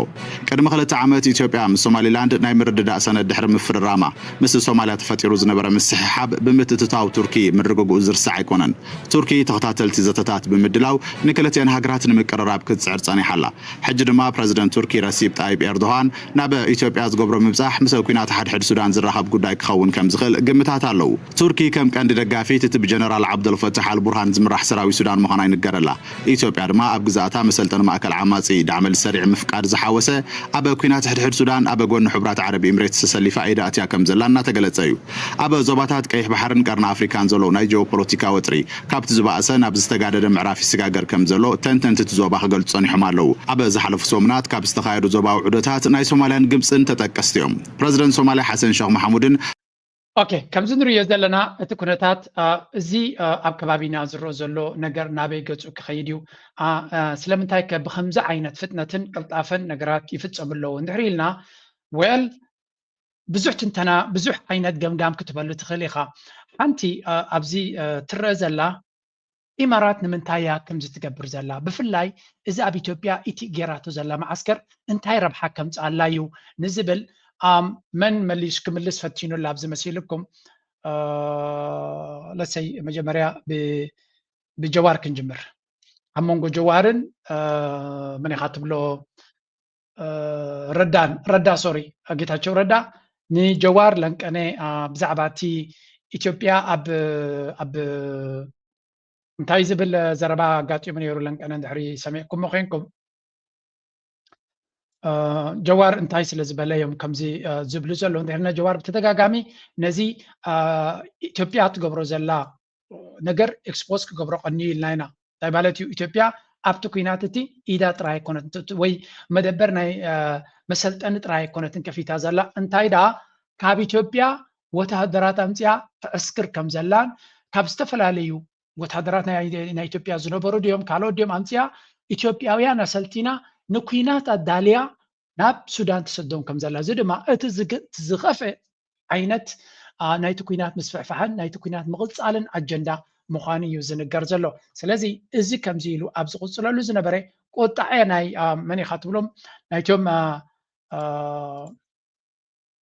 ቅድሚ ክልተ ዓመት ኢትዮጵያ ምስ ሶማሊላንድ ናይ ምርድዳእ ሰነድ ድሕሪ ምፍርራማ፣ ምስ ሶማልያ ተፈጢሩ ዝነበረ ምስሕሓብ ብምትእትታው ቱርኪ ምርግግኡ ዝርሳዕ ኣይኮነን። ቱርኪ ተኸታተልቲ ዘተታት ብምድላው ንክልቲአን ሃገራት ንምቅርራብ ክትጽዕር ጸኒሓ ኣላ። ሕጂ ድማ ፕረዚደንት ቱርኪ ረሲብ ጣይብ ኤርዶሃን ናብ ኢትዮጵያ ዝገብሮ ምብጻሕ ምስ ኣብ ኲናት ሓድሕድ ሱዳን ዝራኸብ ጉዳይ ክኸውን ከም ዝኽእል ግምታት ኣለዉ። ቱርኪ ከም ቀንዲ ደጋፊት እቲ ብጀነራል ዓብደልፈታሕ ኣልቡርሃን ዝምራሕ ሰራዊት ሱዳን ምዃና ይንገረላ። ኢትዮጵያ ድማ ኣብ ግዛእታ መሰልጠኒ ማእከል ዓማጺ ዳዕመል ሰሪዕ ምፍቃድ ዝሓወሰ ኣብ ኲናት ሕድሕድ ሱዳን ኣብ ጎኒ ሕቡራት ዓረብ ኤምሬትስ ተሰሊፋ ኢዳ ኣትያ ከም ዘላ እናተገለጸ እዩ። ኣብ ዞባታት ቀይሕ ባሕርን ቀርኒ ኣፍሪካን ዘሎ ናይ ጂኦፖለቲካ ወጥሪ ካብቲ ዝበኣሰ ናብ ዝተጋደደ ምዕራፍ ይሰጋገር ከም ዘሎ ተንተንቲ እቲ ዞባ ክገልጹ ጸኒሖም ኣለዉ። ኣብ ዝሓለፉ ሰሙናት ካብ ዝተኻየዱ ዞባዊ ዑደታት ናይ ሶማልያን ግብጽን ተጠቀስቲ እዮም። ፕረዚደንት ሶማልያ ሓሰን ሸኽ መሓሙድን ኦኬ፣ ከምዚ ንርእዮ ዘለና እቲ ኩነታት፣ አ፣ እዚ፣ አ፣ ኣብ ከባቢና ዝረኦ ዘሎ ነገር ናበይ ገጹ ክኸይድ እዩ? አ፣ አ፣ ስለምንታይ ከ ብኸምዚ ዓይነት ፍጥነትን ቅልጣፈን ነገራት ይፍጸሙ ኣለዉ እንድሕር ኢልና፣ well፣ ብዙሕ ትንተና፣ ብዙሕ ዓይነት ገምጋም ክትበሉ ትኽእል ኢኻ። ሓንቲ፣ አ፣ ኣብዚ፣ አ፣ ትረአ ዘላ ኢማራት ንምንታይ እያ ከምዚ ትገብር ዘላ? ብፍላይ እዚ ኣብ ኢትዮጵያ እቲ ጌራቶ ዘላ መዓስከር እንታይ ረብሓ ከምጽኣላ እዩ ንዝብል፣ ኣም፣ መን መሊሱ ክምልስ ፈቲኑላ ኣብዚ መሲልኩም? አ፣ let's say መጀመርያ ብ-፣ ብጀዋር ክንጅምር። ኣብ መንጎ ጀዋርን፣ አ፣ መን ኢኻ ትብሎ፣ አ፣ ረዳን፣ ረዳ፣ ሶሪ፣ ጌታቸው ረዳ ንጀዋር ለንቀነ፣ አ፣ ብዛዕባ እቲ ኢትዮጵያ ኣብ፣ ኣብ እንታይ ዝብል ዘረባ ኣጋጢሙ ነይሩ ለንቀነ እንድሕሪ ሰሚዕኩሞ ኮይንኩም፣ አ፣ ጀዋር እንታይ ስለ ዝበለ እዮም ከምዚ፣ አ፣ ዝብሉ ዘለዉ? እንድሕሪ ጀዋር ብተደጋጋሚ ነዚ፣ አ፣ ኢትዮጵያ ትገብሮ ዘላ ነገር ኤክስፖዝ ክገብሮ ቀንዩ ኢልና ኢና። እንታይ ማለት እዩ? ኢትዮጵያ ኣብቲ ኲናት እቲ ኢዳ ጥራይ ኣይኮነትን፣ ወይ መደበር ናይ፣ አ፣ መሰልጠኒ ጥራይ ኣይኮነትን ከፊታ ዘላ። እንታይ ደኣ ካብ ኢትዮጵያ ወተሃደራት ኣምጽኣ ተዕስክር ከም ዘላን ካብ ዝተፈላለዩ ወተሃደራት ናይ፣ ናይ ኢትዮጵያ ዝነበሩ ድዮም ካልኦት ድዮም ኣምጽኣ ኢትዮጵያውያን ኣሰልጢና ንኲናት ኣዳልያ ናብ ሱዳን ትሰዶም ከም ዘላ፣ እዚ ድማ እቲ ዝግ-፣ ዝኸፍአ ዓይነት፣ አ፣ ናይቲ ኲናት ምስፍሕፋሕን ናይቲ ኲናት ምቕጻልን ኣጀንዳ ምዃኑ እዩ ዝንገር ዘሎ። ስለዚ እዚ ከምዚ ኢሉ ኣብ ዝቕጽለሉ ዝነበረ ቁጣዐ ናይ፣ አ፣ መን ኢኻ ትብሎም ናይቶም፣ አ፣ አ፣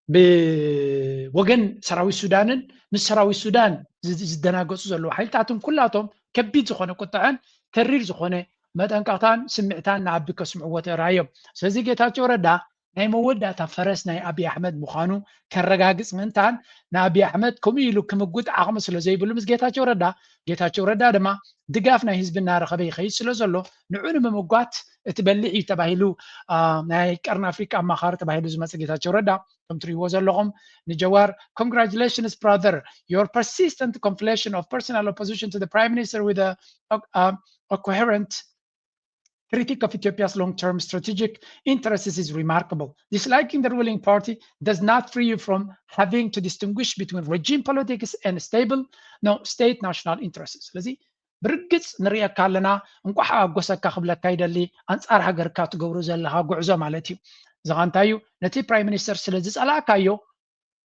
ብወገን ሰራዊት ሱዳንን ምስ ሰራዊት ሱዳን ዝ-፣ ዝደናገጹ ዘለዉ ሓይልታትን ኩላቶም ከቢድ ዝኾነ ቁጥዐን ተሪር ዝኾነ መጠንቀቕታን ስምዕታን ንኣቢ ከስምዕዎ ተራእዮም። ስለዚ ጌታቸው ረዳ ናይ መወዳእታ ፈረስ ናይ ኣብይ ኣሕመድ ምዃኑ ከረጋግጽ ምእንታን ንኣብይ ኣሕመድ ከምኡ ኢሉ ክምጉት ዓቕሚ ስለ ዘይብሉ ምስ ጌታቸው ረዳ፣ ጌታቸው ረዳ ድማ ድጋፍ ናይ ህዝቢ እናረኸበ ይኸይድ ስለ ዘሎ ንዑ ንምምጓት እቲ በሊሕ እዩ ተባሂሉ፣ አ፣ ናይ ቀርኒ ኣፍሪቃ ኣማኻሪ ተባሂሉ ዝመጽእ ጌታቸው ረዳ ከም ትሪእዎ ዘለኹም ንጀዋር፣ congratulations brother, your persistent conflation of personal opposition to the prime minister with a, a, a coherent critique of Ethiopia's long-term strategic interests is remarkable. Disliking the ruling party does not free you from having to distinguish between regime politics and stable, no, state national interests. ስለዚ ብርግጽ ንርእየካ ኣለና። እንቋዕ ኣጎሰካ ክብለካ ይደሊ። ኣንጻር ሃገርካ ትገብሮ ዘለኻ ጉዕዞ ማለት እዩ። እዚ ኸኣ እንታይ እዩ? ነቲ ፕራይም ሚኒስተር ስለ ዝጸላእካዮ፣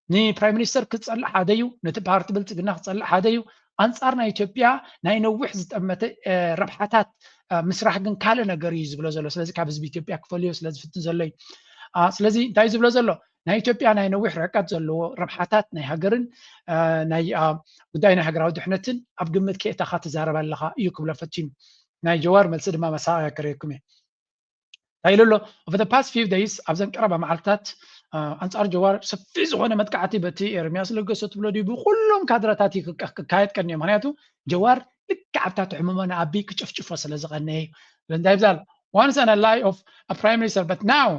ንፕራይም ሚኒስተር ክትጸልእ ሓደ እዩ፣ ነቲ ፓርቲ ብልጽግና ክትጸልእ ሓደ እዩ። ኣንጻር ናይ ኢትዮጵያ ናይ ነዊሕ ዝጠመተ፣ እ፣ ረብሓታት ምስራሕ ግን ካልእ ነገር እዩ ዝብሎ ዘሎ። ስለዚ ካብ ህዝቢ ኢትዮጵያ ክፈልዮ ስለ ዝፍትን ዘሎ እዩ። ስለዚ እንታይ እዩ ዝብሎ ዘሎ? ናይ ኢትዮጵያ ናይ ነዊሕ ርሕቀት ዘለዎ ረብሓታት ናይ ሃገርን ናይ ጉዳይ ናይ ሃገራዊ ድሕነትን ኣብ ግምት ከእተኻ ትዛረብ ኣለኻ እዩ ክብሎ ፈቲኑ። ናይ ጀዋር መልሲ ድማ መሳቕያ ክርእየኩም እየ። እንታይ ኢሉ ኣሎ? Over the past few days፣ ኣብዘን ቀረባ መዓልትታት ኣንጻር ጀዋር ሰፊሕ ዝኾነ መጥቃዕቲ በቲ ኤርሚያስ ለገሰ ትብሎ ድዩ ብኩሎም ካድረታት ክካየድ ቀንዮ። ምክንያቱ ጀዋር ልክዕ ኣብታ ትሕምሞ ንኣቢ ክጭፍጭፎ ስለ ዝቐነየ እዩ። እንታይ ይብዛል? Once an ally of a prime minister, but now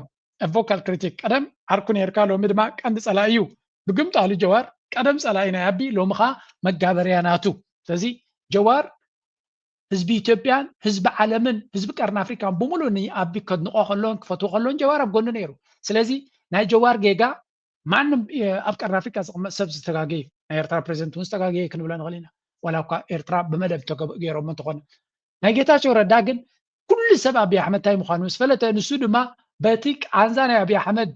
a vocal critic። ቀደም ዓርኩ ነርካ፣ ሎሚ ድማ ቀንዲ ጸላኢ እዩ። ብግምጣሉ ጀዋር ቀደም ጸላኢ ናይ ኣቢ፣ ሎሚ ኸኣ መጋበርያ ናቱ። ስለዚ ጀዋር ህዝቢ ኢትዮጵያን ህዝቢ ዓለምን ህዝቢ ቀርኒ ኣፍሪካን ብምሉእ ንኣቢ ከድንቆ ከሎን ክፈትዎ ከሎን ጀዋር ኣብ ጎኑ ነይሩ። ስለዚ ናይ ጀዋር ጌጋ ማንም ኣብ ቀርኒ ኣፍሪካ ዝቕመጥ ሰብ ዝተጋገየ፣ ናይ ኤርትራ ፕሬዚደንት እውን ዝተጋገየ ክንብሎ ንኽእል ኢና። ዋላ እኳ ኤርትራ ብመደብ ገይሮሞ እንተኾነ፣ ናይ ጌታቸው ረዳ ግን ኩሉ ሰብ ኣቢ ኣሕመድ እንታይ ምዃኑ ምስ ፈለጠ፣ ንሱ ድማ በቲ ቃንዛ ናይ ኣቢ ኣሕመድ፣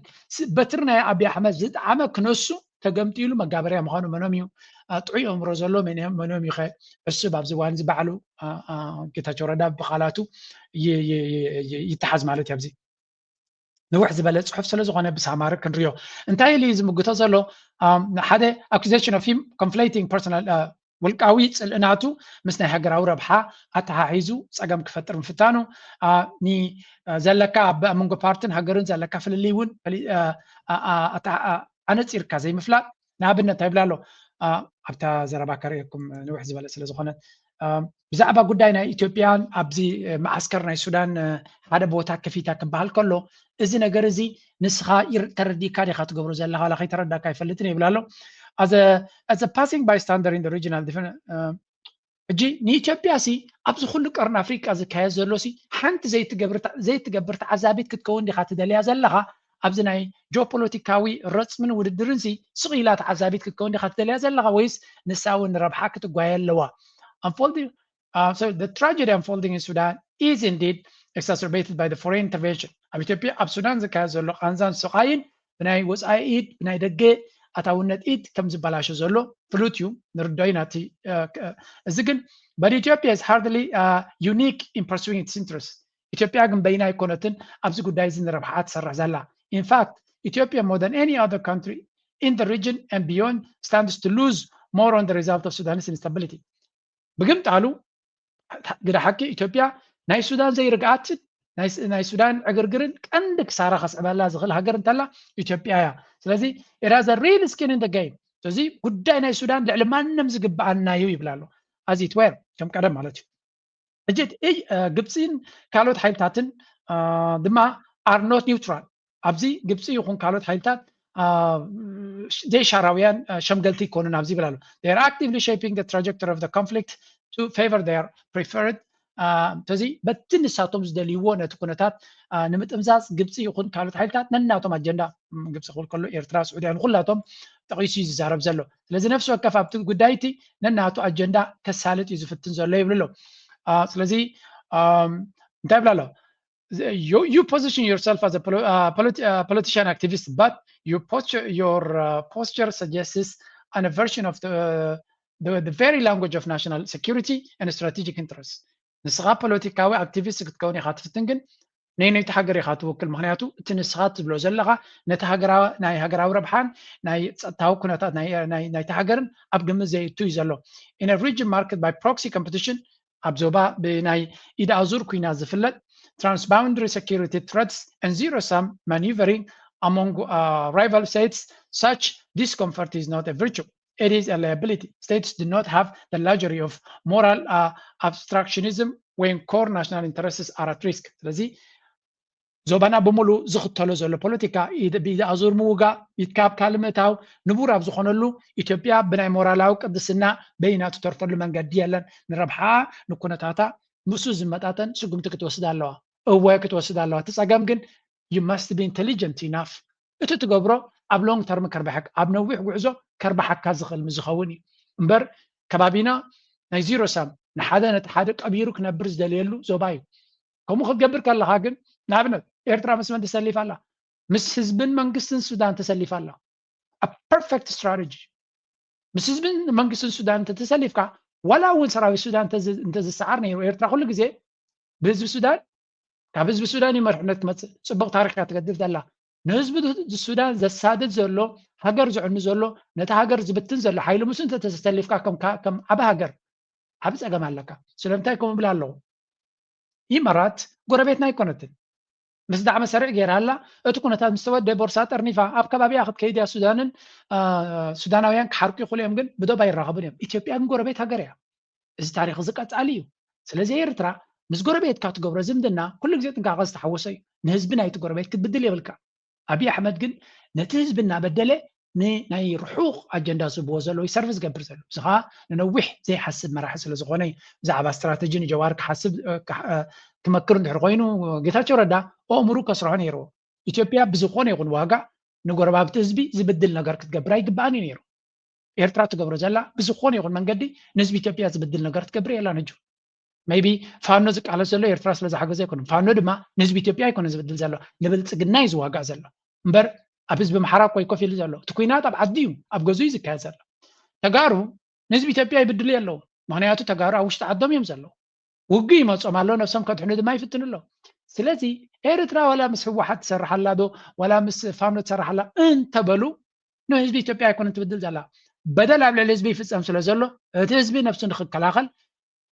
በትሪ ናይ ኣቢ ኣሕመድ ዝጠዓመ ክነሱ ተገምጢሉ መጋበርያ ምዃኑ መኖም እዩ ጥዑይ ኣእምሮ ዘሎ? መኖም እዩ ኸ ዕሱብ ኣብዚ እዋን እዚ ባዕሉ ጌታቸው ረዳ ብቓላቱ ይተሓዝ ማለት እዩ። ኣብዚ ንውሕ ዝበለ ጽሑፍ ስለ ዝኾነ ብሳማሪ ክንሪዮ። እንታይ ኢሉ እዩ ዝምግቶ ዘሎ? ሓደ accusation of him conflating personal፣ ውልቃዊ ጽልእናቱ ምስ ናይ ሃገራዊ ረብሓ ኣተሓሒዙ ጸገም ክፈጥር ምፍታኑ፣ ዘለካ ኣብ መንጎ ፓርትን ሃገርን ዘለካ ፍልልይ እውን ኣነጺርካ ዘይምፍላጥ። ንኣብነት እንታይ ይብላ ኣሎ? ኣብታ ዘረባ ከርእየኩም፣ ንውሕ ዝበለ ስለ ዝኾነ፣ ብዛዕባ ጉዳይ ናይ ኢትዮጵያን ኣብዚ መዓስከር ናይ ሱዳን ሓደ ቦታ ከፊታ ክበሃል ከሎ፣ እዚ ነገር እዚ ንስኻ ተረዲእካ ዲኻ ትገብሮ ዘለኻ? ዋላ ከይተረዳእካ ኣይፈልጥን ይብላ ኣሎ። As a passing bystander in the regional defense፣ ሕጂ ንኢትዮጵያ ሲ ኣብዚ ኩሉ ቀርኒ ኣፍሪቃ ዝካየድ ዘሎ ሲ ሓንቲ ዘይትገብር ተዓዛቢት ክትከውን ዲኻ ትደልያ ዘለኻ? ኣብዚ ናይ ጂኦፖለቲካዊ ረጽምን ውድድርን ሲ ስቕ ኢላ ተዓዛቢት ክትከውን ዲኻ ትደልያ ዘለኻ? ወይስ ንሳ እውን ንረብሓ ክትጓየ ኣለዋ? Unfolding፣ uh, so the tragedy unfolding in Sudan is indeed exacerbated by the foreign intervention። ኣብ ኢትዮጵያ ኣብ ሱዳን ዝካየድ ዘሎ ቃንዛን ስቓይን ብናይ ወጻኢ ኢድ፣ ብናይ ደገ ኣታውነት ኢድ ከም ዝበላሾ ዘሎ ፍሉጥ እዩ፣ ንርዳእ ኢና። እቲ እዚ ግን፣ but Ethiopia is hardly unique in pursuing its interest። ኢትዮጵያ ግን በይና ኣይኮነትን ኣብዚ ጉዳይ እዚ ንረብሓኣ ትሰርሕ ዘላ። In fact, Ethiopia, more than any other country in the region and beyond, stands to lose more on the result of Sudanese instability። ብግምጣሉ ግደ ሓቂ ኢትዮጵያ ናይ ሱዳን ዘይርግኣትን ናይ ሱዳን ዕግርግርን ቀንዲ ክሳራ ከስዕበላ ዝኽእል ሃገር እንተላ ኢትዮጵያ እያ። ስለዚ it has a real skin in the game። ስለዚ ጉዳይ ናይ ሱዳን ልዕሊ ማንም ዝግብኣና እዩ ይብላ ኣሎ። As it were፣ ከም ቀደም ማለት እዩ። ሕጂ ግብፂን ካልኦት ሓይልታትን ድማ are not neutral። ኣብዚ ግብፂ ይኹን ካልኦት ሓይልታት ዘይሻራውያን ሸምገልቲ ይኮኑን ኣብዚ ይብል ኣሎ። They are actively shaping the trajectory of the conflict to favor their preferred። ስለዚ በቲ ንሳቶም ዝደልይዎ ነቲ ኩነታት ንምጥምዛዝ ግብፂ ይኹን ካልኦት ሓይልታት ነናቶም ኣጀንዳ፣ ግብፂ ክብል ከሎ ኤርትራ፣ ስዑድያ፣ ንኩላቶም ጠቒሱ እዩ ዝዛረብ ዘሎ። ስለዚ ነፍሲ ወከፍ ኣብቲ ጉዳይ እቲ ነናቱ ኣጀንዳ ከሳልጥ እዩ ዝፍትን ዘሎ ይብል ኣሎ። ስለዚ እንታይ ይብል ኣሎ? You position yourself as a politician activist, but your posture suggests an aversion of the very language of national security and strategic interests. ንስኻ ፖለቲካዊ ኣክቲቪስት ክትከውን ኢኻ ትፍትን፣ ግን ነየነይቲ ሃገር ኢኻ ትውክል? ምክንያቱ እቲ ንስኻ ትብሎ ዘለኻ ነቲ ናይ ሃገራዊ ረብሓን ናይ ጸጥታዊ ኩነታት ናይቲ ሃገርን ኣብ ግምት ዘየእቱ እዩ ዘሎ። In a region marked by proxy competition፣ ኣብ ዞባ ብናይ ኢድ ኣዙር ኲናት ዝፍለጥ፣ transboundary security threats and zero-sum maneuvering among rival states, such discomfort is not a virtue. It is a liability. States do not have the luxury of moral obstructionism when core national interests are at risk. ስለዚ ዞባና ብምሉእ ዝኽተሎ ዘሎ ፖለቲካ ብኢድ ኣዙር ምውጋእ፣ ኢድካ ኣብ ካልእ ምእታው ንቡር ኣብ ዝኾነሉ፣ ኢትዮጵያ ብናይ ሞራላዊ ቅድስና በይና ትተርፈሉ መንገዲ የለን። ንረብሓኣ፣ ንኩነታታ ምስኡ ዝመጣጠን ስጉምቲ ክትወስድ ኣለዋ። እወ፣ ክትወስድ ኣለዋ። እቲ ጸገም ግን you must be intelligent enough፣ እቲ ትገብሮ ኣብ long term ከርብሐካ፣ ኣብ ነዊሕ ጉዕዞ ከርብሓካ ዝኽእል ምስ ዝኸውን እዩ እምበር፣ ከባቢና ናይ zero-sum፣ ንሓደ ነቲ ሓደ ቀቢሩ ክነብር ዝደልየሉ ዞባ እዩ። ከምኡ ክትገብር ከለኻ ግን፣ ንኣብነት ኤርትራ ምስ መን ተሰሊፋ ኣላ? ምስ ህዝብን መንግስትን ሱዳን ተሰሊፋ ኣላ። A perfect strategy። ምስ ህዝብን መንግስትን ሱዳን እንተተሰሊፍካ፣ ዋላ እውን ሰራዊት ሱዳን እንተዝሰዓር ነይሩ፣ ኤርትራ ኩሉ ግዜ ብህዝቢ ሱዳን ካብ ህዝቢ ሱዳን እዩ መርሕነት ክመፅእ። ፅቡቕ ታሪኽ እያ ትገድፍ ዘላ። ንህዝቢ ሱዳን ዘሳድድ ዘሎ፣ ሃገር ዝዕኑ ዘሎ፣ ነቲ ሃገር ዝብትን ዘሎ ሓይሊ ምስ እንተተሰሊፍካ ከም ዓቢ ሃገር ዓቢ ፀገም ኣለካ። ስለምንታይ ከምኡ ብል ኣለኹ? ኢማራት ጎረቤትና ኣይኮነትን። ምስ ዳዕመ ሰሪዕ ገይራ ኣላ። እቲ ኩነታት ምስ ተወደ ቦርሳ ጠርኒፋ ኣብ ከባቢኣ ክትከይድ እያ። ሱዳንን ሱዳናውያን ክሓርቁ ይኽእሉ እዮም፣ ግን ብዶብ ኣይራኸቡን እዮም። ኢትዮጵያ ግን ጎረቤት ሃገር እያ። እዚ ታሪኽ እዚ ቀጻሊ እዩ። ስለዚ ኤርትራ ምስ ጎረቤትካ ትገብሮ ዝምድና ኩሉ ግዜ ጥንቃቐ ዝተሓወሶ እዩ። ንህዝቢ ናይቲ ጎረቤት ክትብድል የብልካ። ኣብይ ኣሕመድ ግን ነቲ ህዝቢ እናበደለ ንናይ ርሑቕ ኣጀንዳ ዝህብዎ ዘለዉ ሰርቭ ዝገብር ዘሎ። እዚ ኸዓ ንነዊሕ ዘይሓስብ መራሒ ስለ ዝኾነ እዩ። ብዛዕባ ስትራተጂ ንጀዋር ክሓስብ ክመክር እንድሕር ኮይኑ ጌታቸው ረዳ ኣእምሩ ከስርሖ ነይርዎ። ኢትዮጵያ ብዝኾነ ይኹን ዋጋ ንጎረባብቲ ህዝቢ ዝብድል ነገር ክትገብር ኣይግብኣን እዩ ነይሩ። ኤርትራ ትገብሮ ዘላ ብዝኾነ ይኹን መንገዲ ንህዝቢ ኢትዮጵያ ዝብድል ነገር ትገብር የላን። ሕጂ ሜይቢ ፋኖ ዝቃለስ ዘሎ ኤርትራ ስለ ዝሓገዘ ኣይኮነን። ፋኖ ድማ ንህዝቢ ኢትዮጵያ ኣይኮነን ዝብድል ዘሎ፣ ንብልጽግና እዩ ዝዋጋእ ዘሎ እምበር ኣብ ህዝቢ ኣምሓራ እኮ ኣይኮፍ ኢሉ ዘሎ። እቲ ኲናት ኣብ ዓዲ እዩ፣ ኣብ ገዝኡ እዩ ዝካየድ ዘሎ። ተጋሩ ንህዝቢ ኢትዮጵያ ይብድሉ የለዉ። ምኽንያቱ ተጋሩ ኣብ ውሽጢ ዓዶም እዮም ዘለዉ። ውግእ ይመጾም ኣሎ፣ ነብሶም ከድሕኑ ድማ ይፍትኑ ኣለዉ። ስለዚ ኤርትራ ዋላ ምስ ህወሓት ትሰርሕ ኣላ ዶ ዋላ ምስ ፋኖ ትሰርሕ ኣላ እንተበሉ ንህዝቢ ኢትዮጵያ ኣይኮነን ትብድል ዘላ። በደል ኣብ ልዕሊ ህዝቢ ይፍጸም ስለ ዘሎ እቲ ህዝቢ ነብሱ ንክከላኸል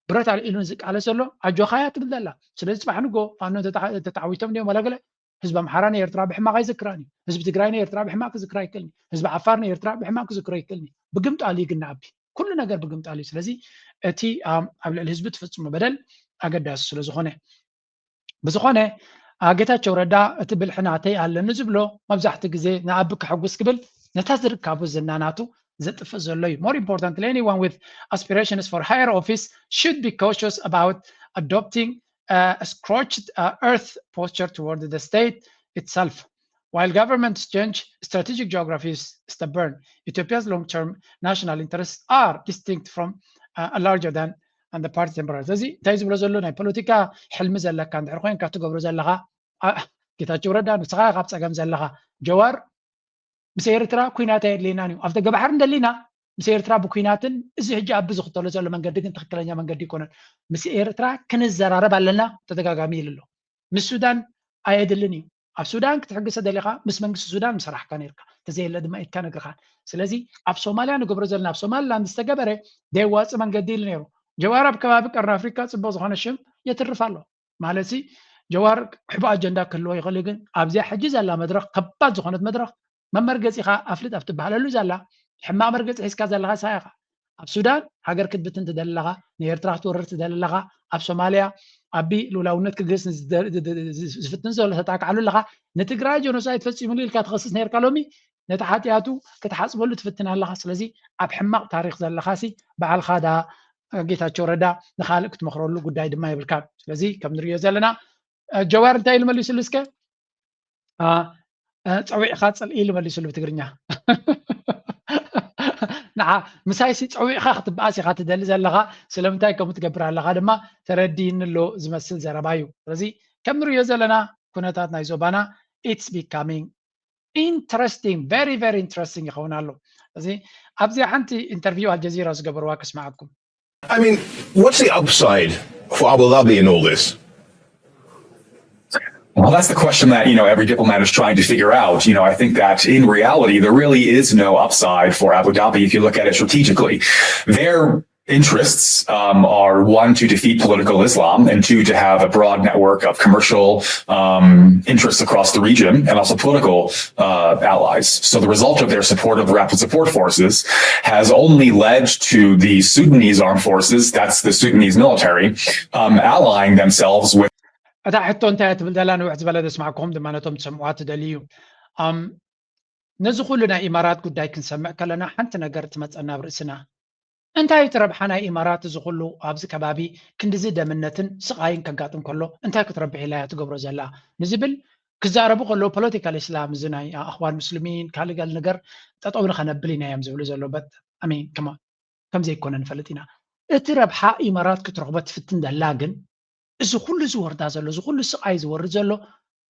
ብረት ኣልዒሉ ንዝቃለስ ዘሎ ኣጆኻ እያ ትብል ዘላ። ስለዚ ጽባሕ ንጎ ፋኖ ተተዓዊቶም ድዮም ዋላ ገለ ህዝቢ ኣምሓራ ንኤርትራ ብሕማቕ ኣይዝክራን እዩ። ህዝቢ ትግራይ ንኤርትራ ብሕማቕ ክዝክራ ይክእልኒ። ህዝቢ ዓፋር ንኤርትራ ብሕማቕ ክዝክሮ ይክእልኒ። ብግምጣል እዩ ግን ንኣቢ ኩሉ ነገር ብግምጣል እዩ። ስለዚ እቲ ኣብ ልዕሊ ህዝቢ ትፍጽሞ በደል ኣገዳሲ ስለ ዝኾነ ብዝኾነ ጌታቸው ረዳ እቲ ብልሒ ናተይ ኣለኒ ዝብሎ መብዛሕትኡ ግዜ ንኣቢ ከሐጉስ ክብል ነታ ዝርካቡ ዝና ናቱ ዘጥፍእ ዘሎ እዩ። More importantly, anyone with aspirations for higher office should be cautious about adopting a scorched earth posture toward the state itself. While governments change, strategic geography is stubborn. Ethiopia's long-term national interests are distinct from a larger than and the party temporary። ስለዚ እንታይ ዝብሎ ዘሎ ናይ ፖለቲካ ሕልሚ ዘለካ እንድሕር ኮይንካ ትገብሮ ዘለኻ ጌታቸው ረዳ ንስኻ ካብ ፀገም ዘለኻ ጀዋር ምስ ኤርትራ ኩናት ኣየድልየናን እዩ። ኣብ ደገ ባሕሪ እንደሊና ምስ ኤርትራ ብኩናትን እዚ ሕጂ ኣቢ ዝኽተሎ ዘሎ መንገዲ ግን ትኽክለኛ መንገዲ ይኮነን። ምስ ኤርትራ ክንዘራረብ ኣለና ተደጋጋሚ ኢሉ ኣሎ። ምስ ሱዳን ኣየድልን እዩ። ኣብ ሱዳን ክትሕግዝ ተደሊኻ ምስ መንግስቲ ሱዳን ምሰራሕካ ነርካ፣ ተዘየለ ድማ ኢድካ ነግርኻን። ስለዚ ኣብ ሶማልያ ንገብሮ ዘለና ኣብ ሶማሊላንድ ዝተገበረ ደየዋፅእ መንገዲ ኢሉ ነይሩ። ጀዋር ኣብ ከባቢ ቀርኒ ኣፍሪካ ፅቡቅ ዝኾነ ሽም የትርፍ ኣሎ። ማለት ሲ ጀዋር ሕቡእ ኣጀንዳ ክህልዎ ይኽእል እዩ፣ ግን ኣብዚኣ ሕጂ ዘላ መድረኽ ከባድ ዝኾነት መድረኽ መመርገፂኻ ኣፍልጥ ኣብ ትበሃለሉ ዘላ ሕማቕ መርገፂ ሒዝካ ዘለኻ ንስኻ ኢኻ። ኣብ ሱዳን ሃገር ክትብትን ትደሊ ኣለኻ፣ ንኤርትራ ክትወርር ትደሊ ኣለኻ፣ ኣብ ሶማልያ ኣቢ ልኡላውነት ክግህስ ዝፍትን ዘሎ ተጣቅዓሉ ኣለኻ። ንትግራይ ጀኖሳይድ ፈፂሙሉ ኢልካ ትኸስስ ነርካ፣ ሎሚ ነቲ ሓጢኣቱ ክትሓፅበሉ ትፍትን ኣለኻ። ስለዚ ኣብ ሕማቕ ታሪኽ ዘለኻሲ በዓልኻ ዳ ጌታቸው ረዳ ንኻልእ ክትመኽረሉ ጉዳይ ድማ የብልካን። ስለዚ ከም ንሪኦ ዘለና ጀዋር እንታይ ኢሉ መሊስሉ እስከ? ፀዊዕኻ ፅልኢ ኢሉ መሊስሉ ብትግርኛ። ንዓ ምሳይሲ ፀዊዕኻ ክትበኣስ ኢኻ ትደሊ ዘለኻ፣ ስለምንታይ ከምኡ ትገብር ኣለኻ ድማ ተረዲእኒ ኣሎ ዝመስል ዘረባ እዩ። ስለዚ ከም ንሪኦ ዘለና ኩነታት ናይ ዞባና it's becoming interesting, very very interesting ይኸውን ኣሎ። እዚ ኣብዚኣ ሓንቲ ኢንተርቪው ኣልጀዚራ ዝገበርዋ ከስምዓኩም። I mean, what's the upside for Abu Dhabi in all this? Well, that's the question that you know every diplomat is trying to figure out. You know, I think that in reality there really is no upside for Abu Dhabi if you look at it strategically. Their interests um, are one to defeat political Islam and two to have a broad network of commercial um, interests across the region and also political uh, allies. So the result of their support of the Rapid Support Forces has only led to the Sudanese armed forces, that's the Sudanese military, um, allying themselves with እታ ሕቶ እንታይ ትብል ዘላ ንውሕ ዝበለ ዘስማዕኩም ድማ ነቶም ትሰምዕዋ ትደልዩ እዩ። ነዚ ኩሉ ናይ ኢማራት ጉዳይ ክንሰምዕ ከለና ሓንቲ ነገር ትመፀና ኣብ ርእስና። እንታይ እቲ ረብሓ ናይ ኢማራት እዚ ኩሉ ኣብዚ ከባቢ ክንድዚ ደምነትን ስቓይን ከጋጥም ከሎ እንታይ ክትረብሕ ኢላ እያ ትገብሮ ዘላ ንዝብል ክዛረቡ ከለዉ ፖለቲካል እስላም እዚ ናይ ኣኽዋን ሙስሊሚን ካልእ ገል ነገር ጠጠው ንኸነብል ኢና እዮም ዝብሉ ዘሎ በት ኣሚን ከማ ከም ዘይኮነ ንፈልጥ ኢና። እቲ ረብሓ ኢማራት ክትረኽቦ ትፍትን ዘላ ግን እዚ ኩሉ ዝወርዳ ዘሎ እዚ ኩሉ ስቓይ ዝወርድ ዘሎ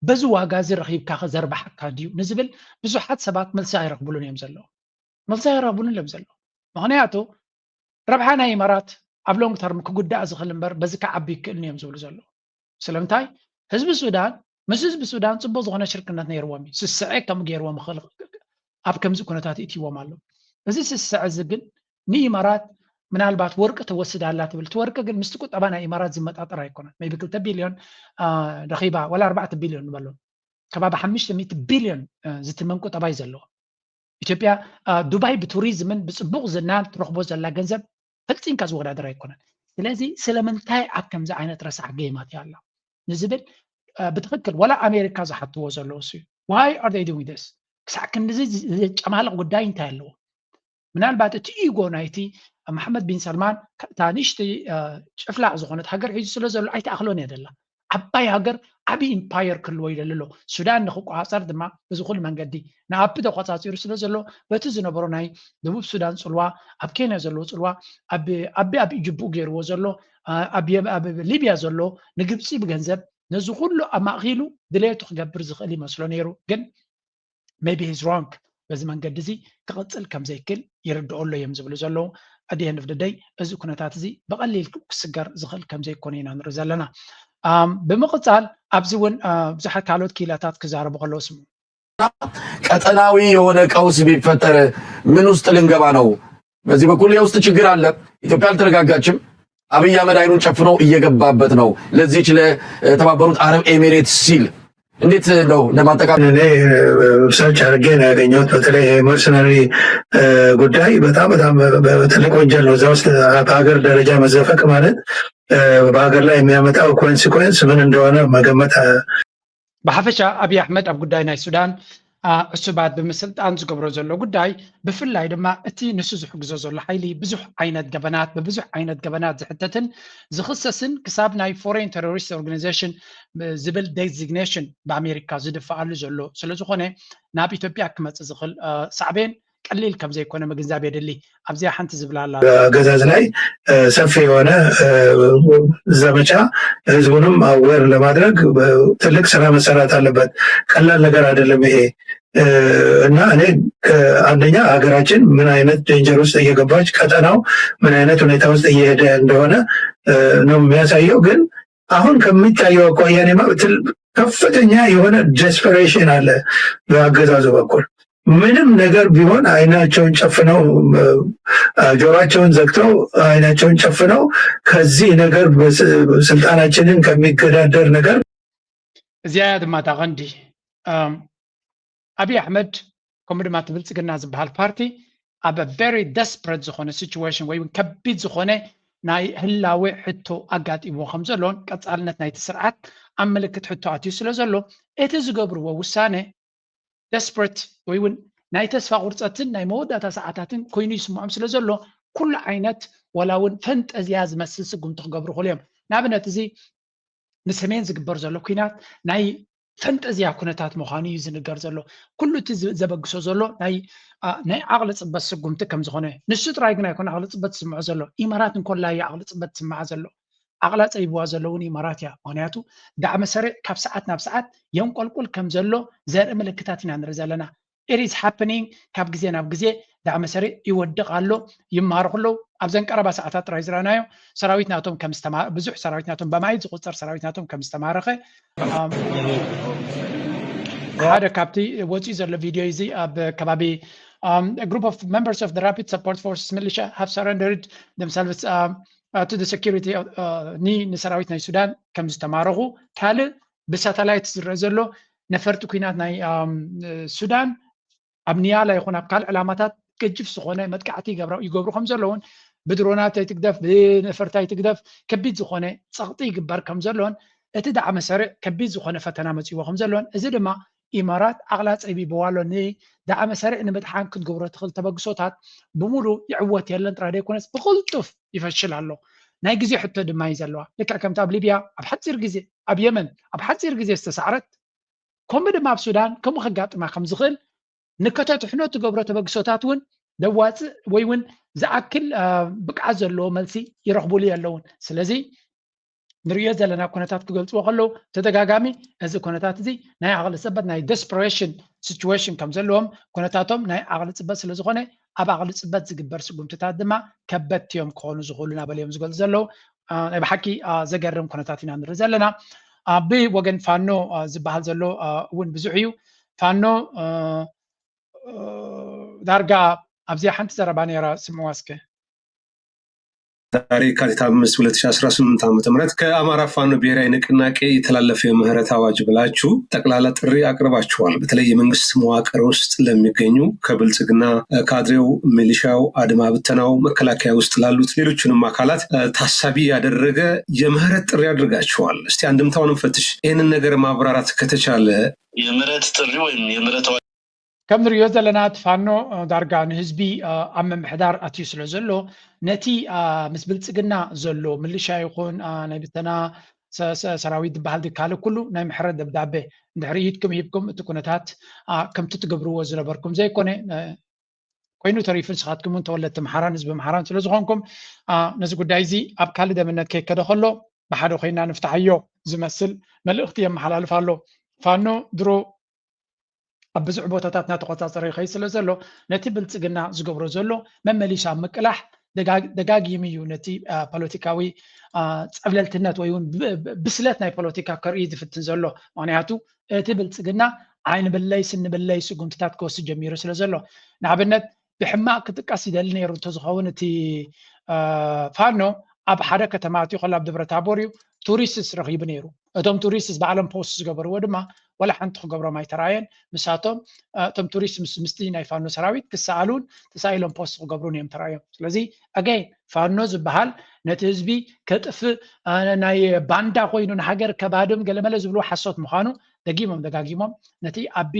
በዚ ዋጋ እዚ ረኺብካ ከዘርባሓካ ድዩ ንዝብል ብዙሓት ሰባት መልሲ ኣይረኽብሉን እዮም ዘለዉ። መልሲ ኣይረኽብሉን እዮም ዘለዉ። ምኽንያቱ ረብሓ ናይ ኢማራት ኣብ ሎንግ ተርም ክጉዳእ ዝኽእል እምበር በዚ ክዓቢ ይክእልን እዮም ዝብሉ ዘለዉ። ስለምንታይ ህዝቢ ሱዳን ምስ ህዝቢ ሱዳን ፅቡቅ ዝኾነ ሽርክነት ነይርዎም እዩ። ስስዐ ከም ገይርዎም ይኽእል ኣብ ከምዚ ኩነታት ይእትይዎም ኣሎ። እዚ ስስዐ እዚ ግን ንኢማራት ምናልባት ወርቂ ተወስድ ኣላ ትብል። እቲ ወርቂ ግን ምስቲ ቁጠባ ናይ ኢማራት ዝመጣጠር ኣይኮነን። ቢ ክልተ ቢልዮን ረኺባ ወላ ኣርባዕተ ቢልዮን ንበሎ ከባቢ ሓሙሽተ ሚእቲ ቢልዮን ዝትመን ቁጠባ እዩ ዘለዎ። ኢትዮጵያ ዱባይ ብቱሪዝምን ብፅቡቅ ዝናን ትረኽቦ ዘላ ገንዘብ ፈፂምካ ዝወዳደር ኣይኮነን። ስለዚ ስለምንታይ ኣብ ከምዚ ዓይነት ረሳሕ ጌማት እያ ኣላ ንዝብል ብትክክል ወላ ኣሜሪካ ዝሓትዎ ዘለዉ እዩ። Why are they doing this? ክሳዕ ክንድዚ ዘጨማልቕ ጉዳይ እንታይ ኣለዎ? ምናልባት እቲ ኢጎ ናይቲ መሓመድ ቢን ሰልማን እታ ንእሽተይ ጭፍላቕ ዝኾነት ሃገር ሒዙ ስለ ዘሎ ኣይትኣኽሎን እያ ዘላ። ዓባይ ሃገር ዓብዪ ኢምፓየር ክህልዎ ይደሊ ኣሎ። ሱዳን ንክቆፃፀር ድማ በዚ ኩሉ መንገዲ ንኣቢ ተቆፃፂሩ ስለ ዘሎ በቲ ዝነበሮ ናይ ደቡብ ሱዳን ፅልዋ፣ ኣብ ኬንያ ዘለዎ ፅልዋ፣ ኣብ ኣብ ኢጅቡኡ ገይርዎ ዘሎ፣ ኣብ ሊብያ ዘሎ ንግብፂ ብገንዘብ ነዚ ኩሉ ኣማእኪሉ ድሌቱ ክገብር ዝኽእል ይመስሎ ነይሩ። ግን maybe he's wrong፣ በዚ መንገዲ እዚ ክቕፅል ከም ዘይክል ይርድኦ ኣሎ እዮም ዝብሉ ዘለዉ። At the end of the day እዚ ኩነታት እዚ ብቐሊል ክስገር ዝኽእል ከም ዘይኮነ ኢና ንርኢ ዘለና። ብምቕፃል ኣብዚ እውን ብዙሓት ካልኦት ክኢላታት ክዛረቡ ከለዉ ስምዑ። ቀጠናዊ የሆነ ቀውስ ቢፈጠር ምን ውስጥ ልንገባ ነው? በዚህ በኩል የውስጥ ችግር አለ። ኢትዮጵያ አልተረጋጋችም። አብይ አህመድ አይኑን ጨፍኖ እየገባበት ነው። ለዚች ለተባበሩት አረብ ኤሚሬትስ ሲል እንዴት ነው ለማጠቃለል? እኔ ሰርች አድርጌ ነው ያገኘሁት። በተለይ የመርሰናሪ ጉዳይ በጣም በጣም ትልቅ ወንጀል ነው። እዛ ውስጥ በሀገር ደረጃ መዘፈቅ ማለት በሀገር ላይ የሚያመጣው ኮንሲኮንስ ምን እንደሆነ መገመት ብሓፈሻ ኣብይ ኣሕመድ ኣብ ጉዳይ ናይ ሱዳን ዕሱባት ብምስልጣን ዝገብሮ ዘሎ ጉዳይ ብፍላይ ድማ እቲ ንሱ ዝሕግዞ ዘሎ ሓይሊ ብዙሕ ዓይነት ገበናት ብብዙሕ ዓይነት ገበናት ዝሕተትን ዝኽሰስን ክሳብ ናይ ፎሬን ቴሮሪስት ኦርጋናይዜሽን ዝብል ዴዚግኔሽን ብኣሜሪካ ዝድፈኣሉ ዘሎ ስለዝኾነ ናብ ኢትዮጵያ ክመፅእ ዝኽእል ሳዕቤን ቀሊል ከም ዘይኮነ ምግንዛብ የድሊ። ኣብዚኣ ሓንቲ ዝብላ ኣላ። አገዛዝ ላይ ሰፊ የሆነ ዘመቻ ህዝቡንም አዌር ለማድረግ ትልቅ ስራ መሰራት አለበት። ቀላል ነገር አይደለም ይሄ እና እኔ አንደኛ ሀገራችን ምን አይነት ዴንጀር ውስጥ እየገባች ቀጠናው ምን አይነት ሁኔታ ውስጥ እየሄደ እንደሆነ ነው የሚያሳየው። ግን አሁን ከሚታየው አኳያ እኔማ ከፍተኛ የሆነ ዴስፐሬሽን አለ በአገዛዙ በኩል። ምንም ነገር ቢሆን አይናቸውን ጨፍነው ጆሯቸውን ዘግተው አይናቸውን ጨፍነው ከዚህ ነገር ስልጣናችንን ከሚገዳደር ነገር እዚኣ ድማ እታ ቀንዲ ኣብይ ኣሕመድ ከምኡ ድማ እቲ ብልፅግና ዝበሃል ፓርቲ ኣብ very desperate ዝኾነ situation ወይ እውን ከቢድ ዝኾነ ናይ ህላዌ ሕቶ ኣጋጢምዎ ከም ዘሎን ቀፃልነት ናይቲ ስርዓት ኣብ ምልክት ሕቶ ኣትዩ ስለ ዘሎ እቲ ዝገብርዎ ውሳነ desperate ወይ እውን ናይ ተስፋ ቁርፀትን ናይ መወዳእታ ሰዓታትን ኮይኑ ይስምዖም ስለ ዘሎ ኩሉ ዓይነት ዋላ እውን ፈንጠዝያ ዝመስል ስጉምቲ ክገብሩ ይኽእሉ እዮም። ንኣብነት እዚ ንሰሜን ዝግበር ዘሎ ኲናት ናይ ፈንጠዝያ ኩነታት ምዃኑ እዩ ዝንገር ዘሎ። ኩሉ እቲ ዘበግሶ ዘሎ ናይ ናይ ዓቕሊ ፅበት ስጉምቲ ከም ዝኾነ ንሱ ጥራይ ግን ኣይኮነ ዓቕሊ ፅበት ዝስምዖ ዘሎ። ኢማራት እንኮላ እዩ ዓቕሊ ፅበት ዝስምዓ ዘሎ። ዓቕላ ፀቢብዋ ዘሎ እውን ኢማራት እያ። ምኽንያቱ ዳዕመ ሰሪዕ ካብ ሰዓት ናብ ሰዓት የንቆልቁል ከም ዘሎ ዘርኢ ምልክታት ኢና ንርኢ ዘለና። It is happening። ካብ ግዜ ናብ ግዜ ዳዕመ ሰሪዕ ይወድቕ ኣሎ፣ ይማረኹ ኣለዉ። ኣብዘን ቀረባ ሰዓታት ጥራይ ዝረኣናዮ ሰራዊት ናቶም ከም ዝተማ ብዙሕ ሰራዊት ናቶም በማይት ዝቁጸር ሰራዊት ናቶም ከም ዝተማረኸ ሓደ ካብቲ ወፂኡ ዘሎ ቪድዮ እዚ ኣብ ከባቢ group of members of the Rapid Support Forces militia have surrendered themselves to the security ኒ ንሰራዊት ናይ ሱዳን ከም ዝተማረኹ ካልእ ብሳተላይት ዝረአ ዘሎ ነፈርቲ ኩናት ናይ ሱዳን ኣብ ንያላ ይኹን ኣብ ካልእ ዕላማታት ገጅፍ ዝኾነ መጥቃዕቲ ይገብሩ ከም ዘለውን ብድሮናት ኣይትግደፍ ብነፈርቲ ኣይትግደፍ ከቢድ ዝኾነ ፀቕጢ ይግበር ከም ዘሎን እቲ ዳዕመ ሰሪዕ ከቢድ ዝኾነ ፈተና መፅዎ ከም ዘሎን እዚ ድማ ኢማራት ዓቕላ ፀቢብዋ ኣሎ። ንዳዕመ ሰሪዕ ንምድሓን ክትገብሮ ትኽእል ተበግሶታት ብምሉ ይዕወት የለን ጥራይ ዘይኮነስ ብቕልጡፍ ይፈሽል ኣሎ። ናይ ግዜ ሕቶ ድማ እዩ ዘለዋ። ልክዕ ከምቲ ኣብ ሊብያ ኣብ ሓፂር ግዜ፣ ኣብ የመን ኣብ ሓፂር ግዜ ዝተሳዕረት ከምኡ ድማ ኣብ ሱዳን ከምኡ ከጋጥማ ከም ዝኽእል ንከተትሕኖ ትገብሮ ተበግሶታት እውን ደዋፅእ ወይ እውን ዝኣክል ብቅዓት ዘለዎ መልሲ ይረኽቡሉ የለውን። ስለዚ ንርእዮ ዘለና ኩነታት ክገልፅዎ ከለዉ ተደጋጋሚ እዚ ኩነታት እዚ ናይ ዓቕሊ ፅበት ናይ desperation situation ከም ዘለዎም ኩነታቶም ናይ ዓቕሊ ፅበት ስለ ዝኾነ ኣብ ዓቕሊ ፅበት ዝግበር ስጉምትታት ድማ ከበድቲ እዮም ክኾኑ ዝኽእሉ እናበሉ እዮም ዝገልፁ ዘለዉ። ናይ ብሓቂ ዘገርም ኩነታት ኢና ንርኢ ዘለና። ኣብ ወገን ፋኖ ዝበሃል ዘሎ እውን ብዙሕ እዩ። ፋኖ ዳርጋ ኣብዚኣ ሓንቲ ዘረባ ነይራ፣ ስምዋ እስከ። ዛሬ የካቲት አምስት ሁለት ሺህ አስራ ስምንት ዓመተ ምህረት ከአማራ ፋኖ ብሔራዊ ንቅናቄ የተላለፈ የምህረት አዋጅ ብላችሁ ጠቅላላ ጥሪ አቅርባችኋል። በተለይ የመንግስት መዋቅር ውስጥ ለሚገኙ ከብልጽግና ካድሬው፣ ሚሊሻው፣ አድማ ብተናው፣ መከላከያ ውስጥ ላሉት ሌሎችንም አካላት ታሳቢ ያደረገ የምህረት ጥሪ አድርጋችኋል። እስቲ አንድምታውን እንፈትሽ። ይህንን ነገር ማብራራት ከተቻለ። የምህረት ጥሪ ወይም የምህረት አዋጅ ከም ንሪኦ ዘለና እቲ ፋኖ ዳርጋ ንህዝቢ ኣብ ምምሕዳር ኣትዩ ስለ ዘሎ፣ ነቲ ምስ ብልፅግና ዘሎ ምልሻ ይኹን ናይ ብተና ሰራዊት ዝበሃል ድካለ ኩሉ ናይ ምሕረት ደብዳቤ እንድሕሪ ኢድኩም ሂብኩም እቲ ኩነታት ከምቲ ትገብርዎ ዝነበርኩም ዘይኮነ ኮይኑ ተሪፉ፣ ንስኻትኩም እውን ተወለድቲ ምሓራን ህዝቢ ምሓራን ስለ ዝኾንኩም ነዚ ጉዳይ እዚ ኣብ ካልእ ደምነት ከይከደ ከሎ ብሓደ ኮይና ንፍታሓዮ ዝመስል መልእኽቲ የመሓላልፍ ኣሎ። ፋኖ ድሮ ኣብ ብዙሕ ቦታታት እናተቆፃፀረ ይኸይድ ስለ ዘሎ ነቲ ብልፅግና ዝገብሮ ዘሎ መመሊሱ ኣብ ምቅላሕ ደጋጊሙ እዩ ነቲ ፖለቲካዊ ፀብለልትነት ወይ እውን ብስለት ናይ ፖለቲካ ከርኢ ዝፍትን ዘሎ። ምክንያቱ እቲ ብልፅግና ዓይኒ ብለይ ስኒ ብለይ ስጉምትታት ክወስድ ጀሚሩ ስለ ዘሎ፣ ንኣብነት ብሕማቕ ክጥቀስ ይደሊ ነይሩ እንተዝኸውን እቲ ፋኖ ኣብ ሓደ ከተማ ኣትዩ ከሎ ኣብ ደብረ ታቦር እዩ ቱሪስትስ ረኺቡ ነይሩ። እቶም ቱሪስትስ ባዕሎም ፖስት ዝገበርዎ ድማ ዋላ ሓንቲ ክገብሮም ኣይተራእየን። ንሳቶም እቶም ቱሪስት ምስቲ ናይ ፋኖ ሰራዊት ክሰኣሉን ተሳኢሎም ፖስት ክገብሩን እዮም ተራእዮም። ስለዚ ኣገይ ፋኖ ዝበሃል ነቲ ህዝቢ ከጥፍእ ናይ ባንዳ ኮይኑ ንሃገር ከባድም ገለመለ ዝብሉ ሓሶት ምዃኑ ደጊሞም ደጋጊሞም ነቲ ኣቢ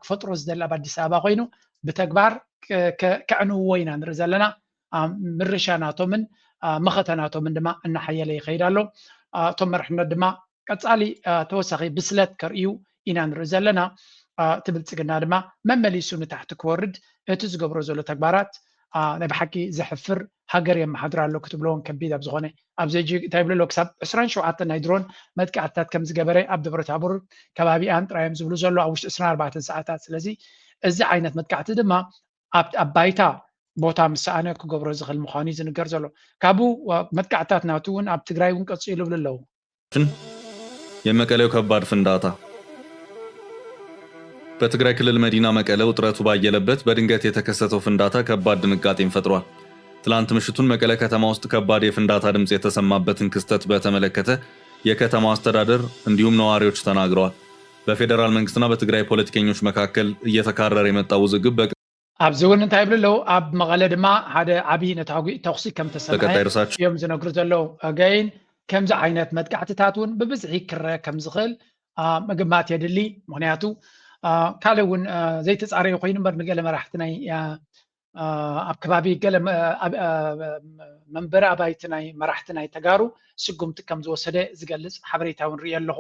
ክፈጥሮ ዝደሊ ኣብ ኣዲስ ኣበባ ኮይኑ ብተግባር ከዕንውዎ ኢና ንርኢ ዘለና። ምርሻ ናቶምን መኸተ ናቶምን ድማ እናሓየለ ይኸይድ ኣሎ። እቶም መርሕነት ድማ ቀፃሊ ተወሳኺ ብስለት ከርእዩ ኢና ንርኢ ዘለና። እቲ ብልፅግና ድማ መመሊሱ ንታሕቲ ክወርድ እቲ ዝገብሮ ዘሎ ተግባራት ናይ ብሓቂ ዘሕፍር፣ ሃገር የመሓድር ኣሎ ክትብሎ እውን ከቢድ ኣብ ዝኾነ ኣብዚ ሕጂ እንታይ ይብሉ ኣለዉ፣ ክሳብ ዕስራን ሸውዓተን ናይ ድሮን መጥቃዕትታት ከም ዝገበረ ኣብ ደብረታቦር ከባቢኣን ጥራዮም ዝብሉ ዘሎ ኣብ ውሽጢ ዕስራን ኣርባዕተን ሰዓታት። ስለዚ እዚ ዓይነት መጥቃዕቲ ድማ ኣብ ባይታ ቦታ ምስ ሰኣነ ክገብሮ ዝኽእል ምዃኑ እዩ ዝንገር ዘሎ። ካብኡ መጥቃዕትታት ናቱ እውን ኣብ ትግራይ እውን ቀፂሉ ይብሉ ኣለዉ። የመቀሌው ከባድ ፍንዳታ። በትግራይ ክልል መዲና መቀለ ውጥረቱ ባየለበት በድንገት የተከሰተው ፍንዳታ ከባድ ድንጋጤን ፈጥሯል። ትላንት ምሽቱን መቀለ ከተማ ውስጥ ከባድ የፍንዳታ ድምፅ የተሰማበትን ክስተት በተመለከተ የከተማው አስተዳደር እንዲሁም ነዋሪዎች ተናግረዋል። በፌዴራል መንግስትና በትግራይ ፖለቲከኞች መካከል እየተካረረ የመጣው ውዝግብ በ- ኣብዚ እውን እንታይ ይብሉ ኣለዉ? ኣብ መቐለ ድማ ሓደ ዓብዪ ነታጒ ተኹሲ ከም ተሰምዐ በቀጣይ ርዕሳችን እዮም ዝነግሩ ዘለዉ። ኣገይን ከምዚ ዓይነት መጥቃዕትታት እውን ብብዝሒ ክረአ ከም ዝኽእል አ፣ ምግማት የድሊ። ምኽንያቱ አ፣ ካልእ እውን አ፣ ዘይተፃረየ ኮይኑ እምበር ንገለ መራሕቲ ናይ አ፣ አ፣ ኣብ ከባቢ ገለ መ- ኣብ- አ፣ መንበሪ ኣባይቲ ናይ መራሕቲ ናይ ተጋሩ ስጉምቲ ከም ዝወሰደ ዝገልፅ ሓበሬታ እውን ርኢ ኣለኹ።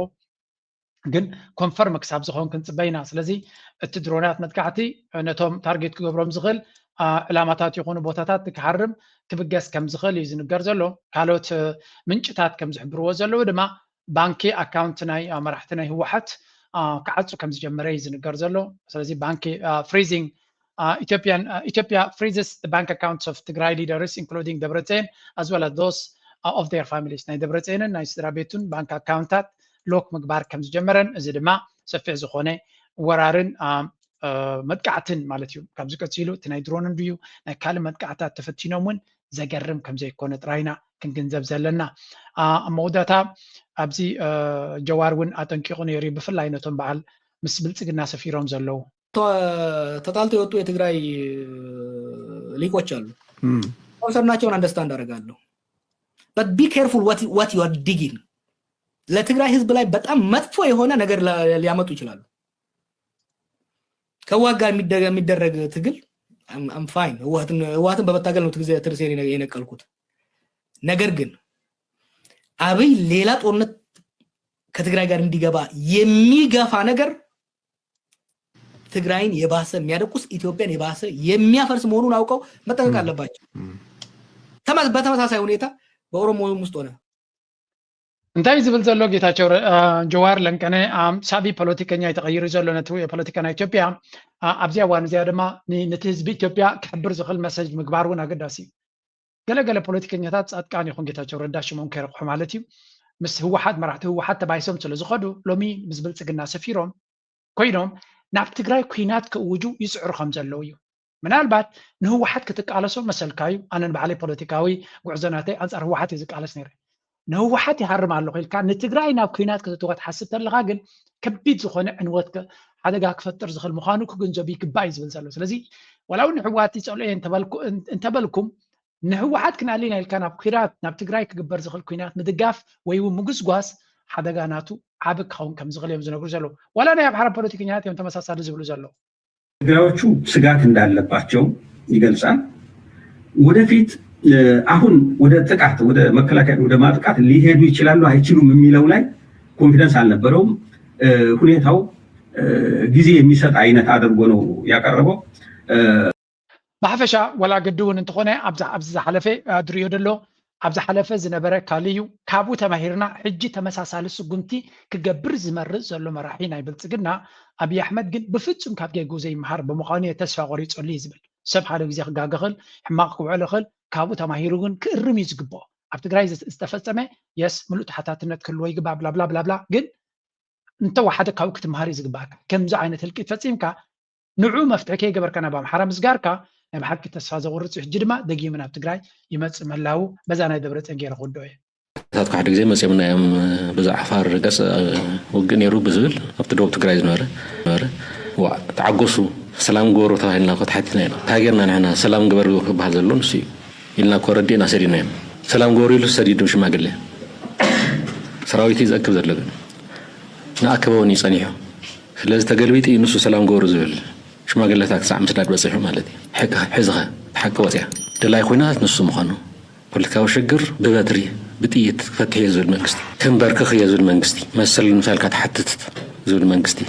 ግን ኮንፈርም ክሳብ ዝኾን ክንፅበ ኢና። ስለዚ እቲ ድሮናት መጥቃዕቲ ነቶም ታርጌት ክገብሮም ዝኽእል ዕላማታት ይኹኑ ቦታታት ክሃርም ክብገስ ከም ዝኽእል እዩ ዝንገር ዘሎ። ካልኦት ምንጭታት ከም ዝሕብርዎ ዘለዉ ድማ ባንኪ ኣካውንት ናይ መራሕቲ ናይ ህወሓት ክዓፁ ከም ዝጀመረ እዩ ዝንገር ዘሎ። ስለዚ ባንኪ ፍሪዚንግ ኢትዮጵያን ኢትዮጵያ ፍሪዝስ ባንክ ኣካውንትስ ኦፍ ትግራይ ሊደርስ ኢንክሉዲንግ ደብረፅዮን ኣዝ ወል ኣዝ ዶስ ኦፍ ዴር ፋሚሊስ ናይ ደብረፅዮንን ናይ ስድራ ቤቱን ባንክ ኣካውንታት ሎክ ምግባር ከም ዝጀመረን እዚ ድማ ሰፊሕ ዝኾነ ወራርን መጥቃዕትን ማለት እዩ። ካብዚ ቀፂሉ እቲ ናይ ድሮን እንድዩ ናይ ካልእ መጥቃዕታት ተፈቲኖም እውን ዘገርም ከም ዘይኮነ ጥራይና ክንግንዘብ ዘለና። ኣብ መወዳእታ ኣብዚ ጀዋር እውን ኣጠንቂቑ ነይሩ እዩ፣ ብፍላይ ነቶም በዓል ምስ ብልፅግና ሰፊሮም ዘለዉ። ተጣልተው የወጡ የትግራይ ሊቆች አሉ። ኮንሰርናቸውን አንደርስታንድ አደርጋለሁ። But be careful what you are digging። ለትግራይ ህዝብ ላይ በጣም መጥፎ የሆነ ነገር ሊያመጡ ይችላሉ። ከህወሓት ጋር የሚደረግ ትግል I'm fine። ህወሓትን በመታገል ነው ትርሴን የነቀልኩት። ነገር ግን አብይ ሌላ ጦርነት ከትግራይ ጋር እንዲገባ የሚገፋ ነገር ትግራይን የባሰ የሚያደቁስ ኢትዮጵያን የባሰ የሚያፈርስ መሆኑን አውቀው መጠንቀቅ አለባቸው። በተመሳሳይ ሁኔታ በኦሮሞም ውስጥ ሆነ እንታይ ዝብል ዘሎ ጌታቸው ጀዋር ለንቀነ ሳቢ ፖለቲከኛ እዩ ተቐይሩ ዘሎ ነቲ ፖለቲካ ናይ ኢትዮጵያ። ኣብዚ እዋን እዚኣ ድማ ነቲ ህዝቢ ኢትዮጵያ ክሕብር ዝኽእል መሰጅ ምግባር እውን ኣገዳሲ እዩ። ገለገለ ፖለቲከኛታት ፃድቃን ይኹን ጌታቸው ረዳ ሽሞም ከይረቑሑ ማለት እዩ ምስ ህወሓት፣ መራሕቲ ህወሓት ተባይሶም ስለ ዝኸዱ፣ ሎሚ ምስ ብልፅግና ሰፊሮም ኮይኖም ናብ ትግራይ ኩናት ክእውጁ ይፅዕሩ ከም ዘለዉ እዩ። ምናልባት ንህወሓት ክትቃለሶ መሰልካ እዩ። ኣነ ንባዕለይ ፖለቲካዊ ጉዕዞ ናተይ ኣንፃር ህወሓት እዩ ዝቃለስ ነይረ። ንህወሓት ይሃርም ኣለኹ ኢልካ ንትግራይ ናብ ኩናት ከተእትዋ ትሓስብ ተለኻ ግን ከቢድ ዝኾነ ዕንወት ከ-፣ ሓደጋ ክፈጥር ዝኽእል ምዃኑ ክግንዘቡ ይግባእ እዩ ዝብል ዘሎ። ስለዚ ዋላ እውን ንህወሓት ይፀልኦ እየ እንተበልኩ-፣ እንተበልኩም ንህወሓት ክነኣሊ ኢና ኢልካ ናብ ኩናት፣ ናብ ትግራይ ክግበር ዝኽእል ኩናት ምድጋፍ ወይ እውን ምጉስጓስ ሓደጋ ናቱ ዓቢ ክኸውን ከም ዝኽእል እዮም ዝነግሩ ዘለዉ። ዋላ ናይ ኣምሓራ ፖለቲከኛታት እዮም ተመሳሳሊ ዝብሉ ዘለዉ። ትግራዮቹ ስጋት እንዳለባቸው ይገልጻል። ወደፊት እ፣ አሁን ወደ ጥቃት፣ ወደ መከላከያ፣ ወደ ማጥቃት ሊሄዱ ይችላሉ አይችሉም የሚለው ላይ ኮንፊደንስ አልነበረውም። እ፣ ሁኔታው እ፣ ጊዜ የሚሰጥ አይነት አድርጎ ነው ያቀረበው። እ፣ ብሓፈሻ ዋላ ግዲ እውን እንተኾነ ኣብዛ ኣብዚ ዝሓለፈ እ፣ ድሪዮ ደሎ ኣብ ዝሓለፈ ዝነበረ ካልእ እዩ። ካብኡ ተማሂርና ሕጂ ተመሳሳሊ ስጉምቲ ክገብር ዝመርጽ ዘሎ መራሒ ናይ ብልጽግና ኣብይ ኣሕመድ ግን ብፍጹም ካብ ጌግኡ ዘይመሃር ብምዃኑ እየ ተስፋ ቆሪጸሉ እዩ ዝብል። ሰብ ሓደ ግዜ ክጋገ ይኽእል፣ ሕማቕ ክውዕል ይኽእል፣ ካብኡ ተማሂሩ ግን ክእርም እዩ ዝግብኦ። ኣብ ትግራይ ዝተ- ዝተፈጸመ የስ ምሉእ ተሓታትነት ክህልዎ ይግባእ ብላብላ ብላብላ ግን እንተወሓደ ካብኡ ክትመሃር እዩ ዝግባእካ። ከምዚ ዓይነት ህልቂት ፈጺምካ ንዑ መፍትሒ ከይገበርካ ናብ ኣምሓራ ምስጋርካ ናይ ብሓቂ ተስፋ ዘቑርጽ እዩ። ሕጂ ድማ ደጊሙ ናብ ትግራይ ይመጽእ ምህላዉ በዛ ናይ ደብረጽዮን ገይረ ክውድኦ እየ። ታት ሓደ ግዜ መፂኦምና እዮም። ብዛ ዓፋር ገፅ ውግእ ነይሩ ብዝብል ኣብቲ ደቡብ ትግራይ ዝነበረ ነበረ። ዋ ተዓገሱ፣ ሰላም ግበሩ ተባሂልና እኮ ተሓቲትና ኢና። እንታይ ጌርና ንሕና? ሰላም ግበር ክበሃል ዘሎ ንሱ እዩ ኢልና እኮ ረዲእና ሰዲድናዮም። ሰላም ግበሩ ኢሉ ሰዲዱ ሽማግለ ሰራዊት እዩ ዘእክብ ዘሎ ግን ንኣከበውን እዩ ጸኒሑ። ስለዚ ተገልቢጡ እዩ ንሱ ሰላም ግበሩ ዝብል ሽማግለታት ክሳዕ ምስዳድ በፂሑ ማለት እዩ። ሕዚ ኸ እቲ ሓቂ ወፅያ። ደላይ ኩናት ንሱ ምዃኑ ፖለቲካዊ ሽግር ብበትሪ ብጥይት ክፈትሕ እየ ዝብል መንግስቲ፣ ክንበርክኽ እየ ዝብል መንግስቲ፣ መሰል ምሳልካ ትሓትት ዝብል መንግስቲ።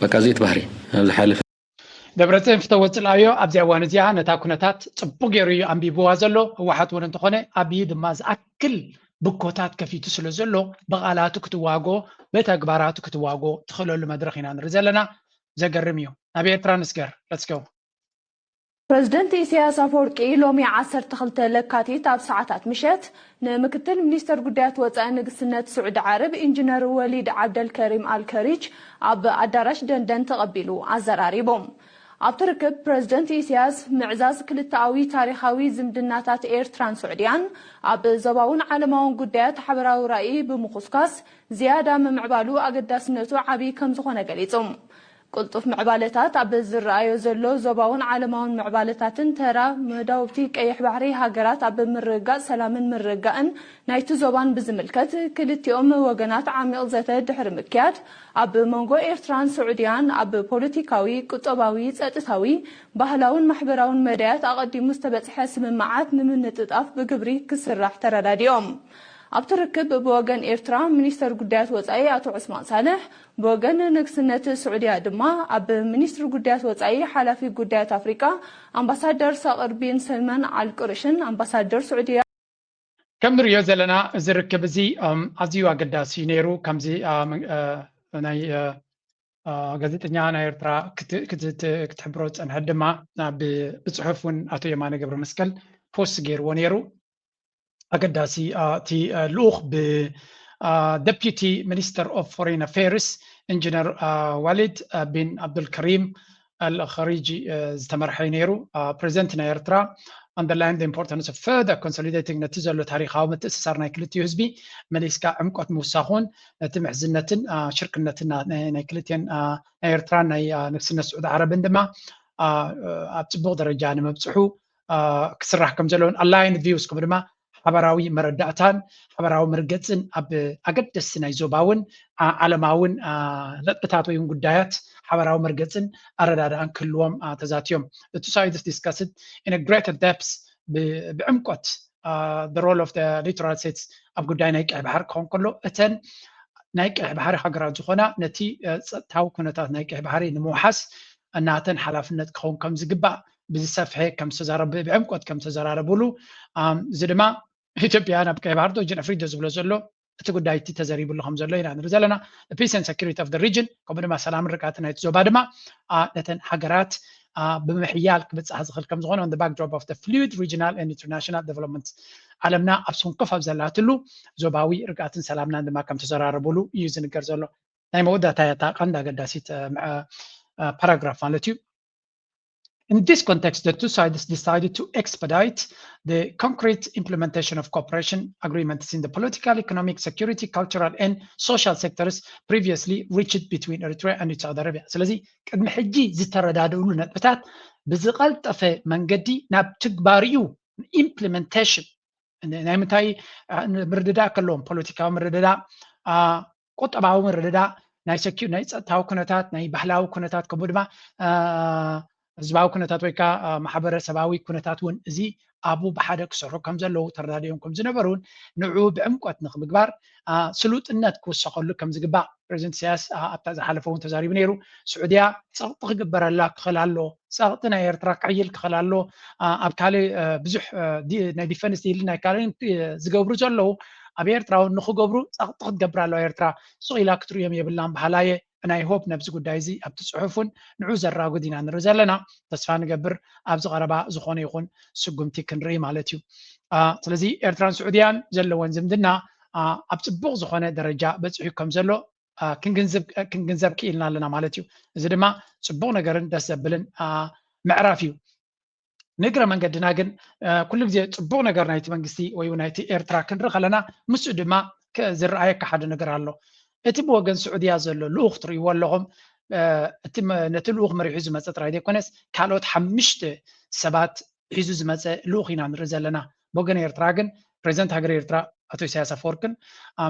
በቃ እዚእቲ ባህሪ ኣብ ዝሓለፈ ደብረፅዮን ፍተወ ፅልኣዮ ኣብዚኣ እዋን እዚኣ ነታ ኩነታት ፅቡቅ ገይሩ እዩ ኣንቢብዋ ዘሎ። ህወሓት እውን እንተኾነ ኣብይ ድማ ዝኣክል ብኮታት ከፊቱ ስለ ዘሎ ብቓላቱ ክትዋጎ ብተግባራቱ ክትዋጎ ትኽእለሉ መድረኽ ኢና ንርኢ ዘለና። ዘገርም እዩ። ናብ ኤርትራ ንስገር። Let's go። ፕረዚደንት ኢሳያስ ኣፈወርቂ ሎሚ ዓሰርተ ክልተ ለካቲት ኣብ ሰዓታት ምሸት ንምክትል ሚኒስተር ጉዳያት ወጻኢ ንግስነት ስዑዲ ዓረብ ኢንጂነር ወሊድ ዓብደልከሪም ኣልከሪች ኣብ ኣዳራሽ ደንደን ተቐቢሉ ኣዘራሪቡ። ኣብቲ ርክብ ፕረዚደንት ኢሳያስ ምዕዛዝ ክልተኣዊ ታሪኻዊ ዝምድናታት ኤርትራን ስዑድያን ኣብ ዞባውን ዓለማውን ጉዳያት ሓበራዊ ራእይ ብምኹስኳስ ዝያዳ ምምዕባሉ ኣገዳስነቱ ዓቢ ከም ዝኾነ ገሊጹ። ቅልጡፍ ምዕባለታት ኣብ ዝረኣዮ ዘሎ ዞባውን ዓለማውን ምዕባለታትን ተራ መዳውብቲ ቀይሕ ባሕሪ ሃገራት ኣብ ምርግጋጽ ሰላምን ምርግጋእን ናይቲ ዞባን ብዝምልከት ክልቲኦም ወገናት ዓሚቕ ዘተ ድሕሪ ምክያድ ኣብ መንጎ ኤርትራን ስዑድያን ኣብ ፖለቲካዊ፣ ቁጠባዊ፣ ጸጥታዊ፣ ባህላውን ማሕበራውን መዳያት ኣቐዲሙ ዝተበጽሐ ስምምዓት ንምንጥጣፍ ብግብሪ ክስራሕ ተረዳዲኦም። ኣብቲ ርክብ ብወገን ኤርትራ ሚኒስተር ጉዳያት ወጻኢ ኣቶ ዑስማን ሳልሕ፣ ብወገን ንግስነት ስዑድያ ድማ ኣብ ሚኒስትሪ ጉዳያት ወጻኢ ሓላፊ ጉዳያት ኣፍሪቃ ኣምባሳደር ሳቅር ቢን ሰልማን ኣል ቁርሽን ኣምባሳደር ስዑድያ ከም ንሪኦ ዘለና እዚ ርክብ እዚ ኣዝዩ ኣገዳሲ ነይሩ። ከምዚ ናይ ጋዜጠኛ ናይ ኤርትራ ክትሕብሮ ዝፀንሐት ድማ ብፅሑፍ እውን ኣቶ የማነ ገብረ መስቀል ፖስት ገይርዎ ነይሩ። ኣገዳሲ እቲ ልኡኽ ብ Deputy Minister of Foreign Affairs ኢንጂነር ዋሊድ ቢን ዓብዱልከሪም ኣልኸሪጂ ዝተመርሐ እዩ ነይሩ። ፕሬዚደንት ናይ ኤርትራ underlined the importance of further consolidating ነቲ ዘሎ ታሪኻዊ ምትእስሳር ናይ ክልቲኡ ህዝቢ መሊስካ ዕምቆት ምውሳኹን ነቲ ምሕዝነትን ሽርክነትን ናይ ክልቲኤን ናይ ኤርትራን ናይ ንግስነት ስዑዲ ዓረብን ድማ ኣብ ፅቡቕ ደረጃ ንምብፅሑ ክስራሕ ከም ዘለዎን aligned views ከምኡ ድማ ሓበራዊ መረዳእታን ሓበራዊ መርገፅን ኣብ ኣገደስቲ ናይ ዞባውን ዓለማውን ነጥብታት ወይ ጉዳያት ሓበራዊ መርገፅን ኣረዳድኣን ክህልዎም ተዛትዮም። The two sides discussed in a greater depth ብዕምቆት the role of the littoral states ኣብ ጉዳይ ናይ ቀይ ባሕሪ ክኸውን ከሎ እተን ናይ ቀይ ባሕሪ ሃገራት ዝኾና ነቲ ፀጥታዊ ኩነታት ናይ ቀይ ባሕሪ ንምውሓስ እናተን ሓላፍነት ክኸውን ከም ዝግባእ ብዝሰፍሐ ከም ዝተዛረቡ ብዕምቆት ከም ዝተዘራረቡሉ እዚ ድማ ኢትዮጵያ ናብ ቀይ ባሕሪ ዶ ጅን ኣፍሪዶ ዝብሎ ዘሎ እቲ ጉዳይ እቲ ተዘሪብሉ ከም ዘሎ ኢና ንርኢ ዘለና። Peace and security of the region ከምኡ ድማ ሰላምን ርግኣትን ናይቲ ዞባ ድማ ነተን ሃገራት ብምሕያል ክብፃሕ ዝኽእል ከም ዝኾነ on the backdrop of the fluid regional and international development ዓለምና ኣብ ሰንኮፍ ኣብ ዘላትሉ ዞባዊ ርግኣትን ሰላምናን ድማ ከም ተዘራረቡሉ እዩ ዝንገር ዘሎ። ናይ መወዳእታ እያ እታ ቀንዲ ኣገዳሲት ፓራግራፍ ማለት እዩ። In this context, the two sides decided to expedite the concrete implementation of cooperation agreements in the political, economic, security, cultural, and social sectors previously reached between Eritrea and Saudi Arabia. ስለዚ ቅድሚ ሕጂ ዝተረዳድእሉ ነጥብታት ብዝቐልጠፈ መንገዲ ናብ ትግባርኡ implementation ናይ ምንታይ ምርድዳእ ከለዎም ፖለቲካዊ ምርድዳእ፣ ቁጠባዊ ምርድዳእ፣ ናይ ሰኪ ናይ ፀጥታዊ ኩነታት፣ ናይ ባህላዊ ኩነታት ከምኡ ድማ ህዝባዊ ኩነታት ወይ ከዓ ማሕበረሰባዊ ኩነታት እውን እዚ ኣብኡ ብሓደ ክሰርሑ ከም ዘለዉ ተረዳዲኦም ከም ዝነበሩን ንዕኡ ብዕምቆት ንክምግባር ስሉጥነት ክውሰኸሉ ከም ዝግባእ ፕሬዚደንት ኢሳያስ ኣብታ ዝሓለፈ እውን ተዛሪቡ ነይሩ። ስዑድያ ፀቕጢ ክግበረላ ክኽእል ኣሎ። ፀቕጢ ናይ ኤርትራ ክዕይል ክኽእል ኣሎ። ኣብ ካልእ ብዙሕ ናይ ዲፈንስ ዲል ናይ ካልእ ዝገብሩ ዘለዉ ኣብ ኤርትራ እውን ንክገብሩ ፀቕጢ ክትገብር ኣለዋ ኤርትራ። ስቕ ኢላ ክትርእዮም የብላን በሃላየ። ናይ ሆፕ ነብዚ ጉዳይ እዚ ኣብቲ ፅሑፍ እውን ንዑ ዘራጉድ ኢና ንርኢ ዘለና። ተስፋ ንገብር ኣብዚ ቀረባ ዝኾነ ይኹን ስጉምቲ ክንርኢ ማለት እዩ። ስለዚ ኤርትራን ስዑድያን ዘለወን ዝምድና ኣብ ፅቡቕ ዝኾነ ደረጃ በፂሑ ከም ዘሎ ክንግንዘብ ክኢልና ኣለና ማለት እዩ። እዚ ድማ ፅቡቕ ነገርን ደስ ዘብልን ምዕራፍ እዩ። ንእግረ መንገድና ግን ኩሉ ግዜ ፅቡቕ ነገር ናይቲ መንግስቲ ወይ ናይቲ ኤርትራ ክንርኢ ከለና ምስኡ ድማ ዝረኣየካ ሓደ ነገር ኣሎ። እቲ ብወገን ስዑድያ ዘሎ ልኡኽ ትርእይዎ ኣለኹም። ነቲ ልኡኽ መሪሑ ዝመፀ ጥራይ ዘይኮነስ ካልኦት ሓምሽተ ሰባት ሒዙ ዝመፀ ልኡኽ ኢና ንርኢ ዘለና። ብወገን ኤርትራ ግን ፕሬዚደንት ሃገር ኤርትራ ኣቶ ኢሳያስ ኣፈወርቅን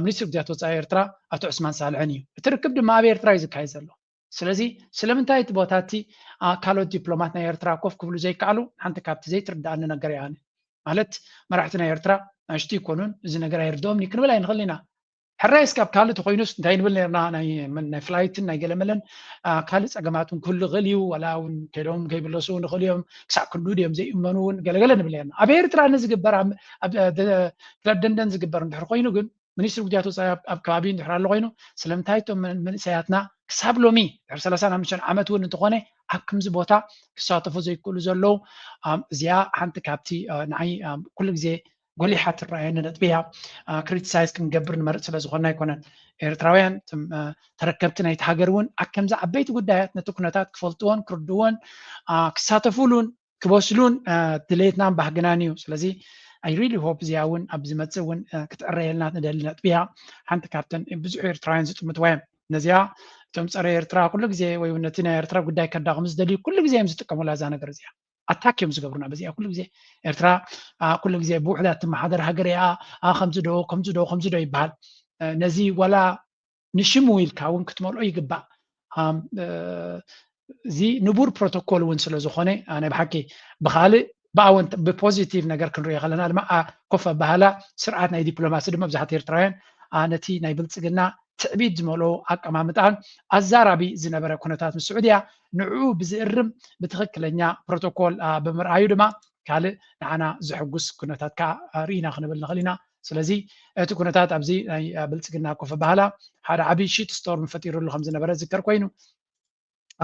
ሚኒስትሪ ጉዳያት ወፃኢ ኤርትራ ኣቶ ዑስማን ሳልሕን እዩ። እቲ ርክብ ድማ ኣብ ኤርትራ እዩ ዝካየድ ዘሎ። ስለዚ ስለምንታይ እቲ ቦታ እቲ ካልኦት ዲፕሎማት ናይ ኤርትራ ኮፍ ክብሉ ዘይከኣሉ ሓንቲ ካብቲ ዘይትርዳኣኒ ነገር እያ። ማለት መራሕቲ ናይ ኤርትራ ናሽቱ ይኮኑን እዚ ነገር ኣይርድኦም ክንብል ኣይንኽእል ኢና። ሕራይ እስካብ ካልእ ተኮይኑስ እንታይ ንብል ነርና? ናይ ፍላይትን ናይ ገለመለን ካልእ ፀገማት እውን ክህሉ ይኽእል እዩ። ዋላ እውን ከይዶም ከይምለሱ ንኽእል እዮም። ክሳዕ ክንዱ ድዮም ዘይእመኑ እውን ገለገለ ንብል ነርና። ኣብ ኤርትራ ንዝግበር ፍለደንደን ዝግበር እንድሕር ኮይኑ ግን ሚኒስትሪ ጉዳያት ወፃኢ ኣብ ከባቢ እንድሕር ኣሎ ኮይኑ ስለምንታይ እቶም መንእሰያትና ክሳብ ሎሚ ድሕሪ ሰላሳን ሓሙሽተን ዓመት እውን እንተኾነ ኣብ ከምዚ ቦታ ክሳተፉ ዘይክእሉ ዘለዉ? እዚኣ ሓንቲ ካብቲ ንዓይ ኩሉ ግዜ ጎሊሓ ትረኣየኒ ነጥቢ እያ። ክሪቲሳይዝ ክንገብር ንመርፅ ስለዝኾንና ኣይኮነን። ኤርትራውያን ተረከብቲ ናይቲ ሃገር እውን ኣብ ከምዚ ዓበይቲ ጉዳያት ነቲ ኩነታት ክፈልጥዎን ክርድዎን ክሳተፉሉን ክበስሉን ድሌትናን ባህግናን እዩ። ስለዚ I really hope እዚኣ እውን ኣብ ዝመፅእ እውን ክትዕረየልና ንደሊ ነጥቢ እያ። ሓንቲ ካብተን ብዙሕ ኤርትራውያን ዝጥምትዋ እዮም። ነዚኣ እቶም ፀረ ኤርትራ ኩሉ ግዜ ወይ እውን ነቲ ናይ ኤርትራ ጉዳይ ከዳኽሙ ዝደልዩ ኩሉ ግዜ እዮም ዝጥቀሙላ እዛ ነገር እዚኣ። ኣታክ እዮም ዝገብሩና በዚኣ ኩሉ ግዜ። ኤርትራ ኩሉ ግዜ ብውሕዳት ትመሓደር ሃገር እያ፣ ከምዚ ዶ ከምዚ ዶ ከምዚ ዶ ይበሃል። ነዚ ዋላ ንሽሙ ኢልካ እውን ክትመልኦ ይግባእ። እዚ ንቡር ፕሮቶኮል እውን ስለ ዝኾነ ኣነ ብሓቂ ብካልእ ብኣወንት ብፖዚቲቭ ነገር ክንሪኦ ከለና ድማ ኮፍ ኣባሃላ ስርዓት ናይ ዲፕሎማሲ ድማ ብዙሓት ኤርትራውያን ነቲ ናይ ብልፅግና ትዕቢት ዝመልኦ ኣቀማምጣን ኣዛራቢ ዝነበረ ኩነታት ምስ ስዑድያ ንዕኡ ብዝእርም ብትኽክለኛ ፕሮቶኮል ብምርኣዩ ድማ ካልእ ንዓና ዘሐጉስ ኩነታት ከዓ ርኢና ክንብል ንኽእል ኢና። ስለዚ እቲ ኩነታት ኣብዚ ናይ ብልፅግና ኮፍ ኣባሃላ ሓደ ዓብዪ ሺት ስቶርም ፈጢሩሉ ከም ዝነበረ ዝከር ኮይኑ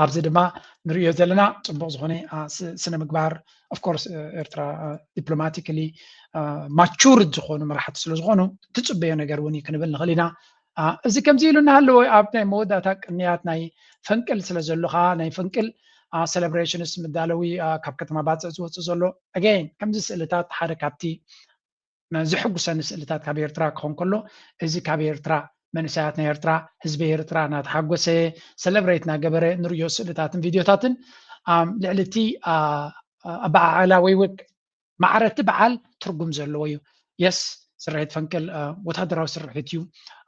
ኣብዚ ድማ ንሪኦ ዘለና ፅቡቕ ዝኾነ ስነ ምግባር ኦፍኮርስ ኤርትራ ዲፕሎማቲካሊ ማቹርድ ዝኾኑ መራሕቲ ስለ ዝኾኑ ትፅበዮ ነገር እውን እዩ ክንብል ንኽእል ኢና። እዚ ከምዚ ኢሉ እናሃለወ ኣብ ናይ መወዳእታ ቅንያት ናይ ፈንቅል ስለ ዘሎ ከዓ ናይ ፈንቅል ሴሌብሬሽንስ ምዳለዊ ካብ ከተማ ባፅዕ ዝወፅእ ዘሎ ኣገይን ከምዚ ስእልታት ሓደ ካብቲ ዘሕጉሰኒ ስእልታት ካብ ኤርትራ ክኾን ከሎ እዚ ካብ ኤርትራ መንእሰያት ናይ ኤርትራ ህዝቢ ኤርትራ እናተሓጎሰ ሰለብሬት እናገበረ ንሪኦ ስእልታትን ቪድዮታትን ልዕሊ እቲ ኣበዓዕላ ወይ ወግ ማዕረ እቲ በዓል ትርጉም ዘለዎ እዩ። የስ ስርሒት ፈንቅል ወታደራዊ ስርሒት እዩ።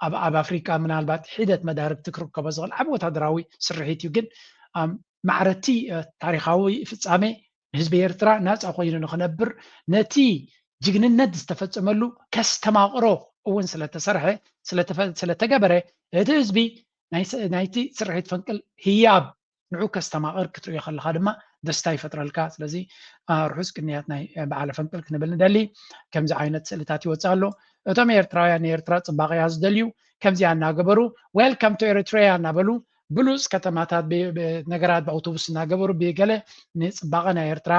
ኣብ ኣፍሪካ ምናልባት ሒደት መዳርግቲ ክርከቦ ዝኽእል ዓብ ወታደራዊ ስርሒት እዩ ግን ማዕረ እቲ ታሪካዊ ፍፃሜ ንህዝቢ ኤርትራ ናፃ ኮይኑ ንክነብር ነቲ ጅግንነት ዝተፈፀመሉ ከስተማቕሮ እውን ስለተሰርሐ ስለተገበረ እቲ ህዝቢ ናይቲ ስርሒት ፈንቅል ህያብ ንዑ ከስተማቕር ክትሪኦ ከለካ ድማ ደስታ ይፈጥረልካ። ስለዚ ርሑስ ቅንያት ናይ በዓለ ፈንቅል ክንብል ንደሊ። ከምዚ ዓይነት ስእልታት ይወፅእ ኣሎ። እቶም ኤርትራውያን ንኤርትራ ፅባቐ እያ ዝደልዩ። ከምዚኣ እናገበሩ welcome to Eritrea እናበሉ ብሉፅ ከተማታት ብ- ብ- ነገራት ብኣውቶቡስ እናገበሩ ብገለ ንፅባቐ ናይ ኤርትራ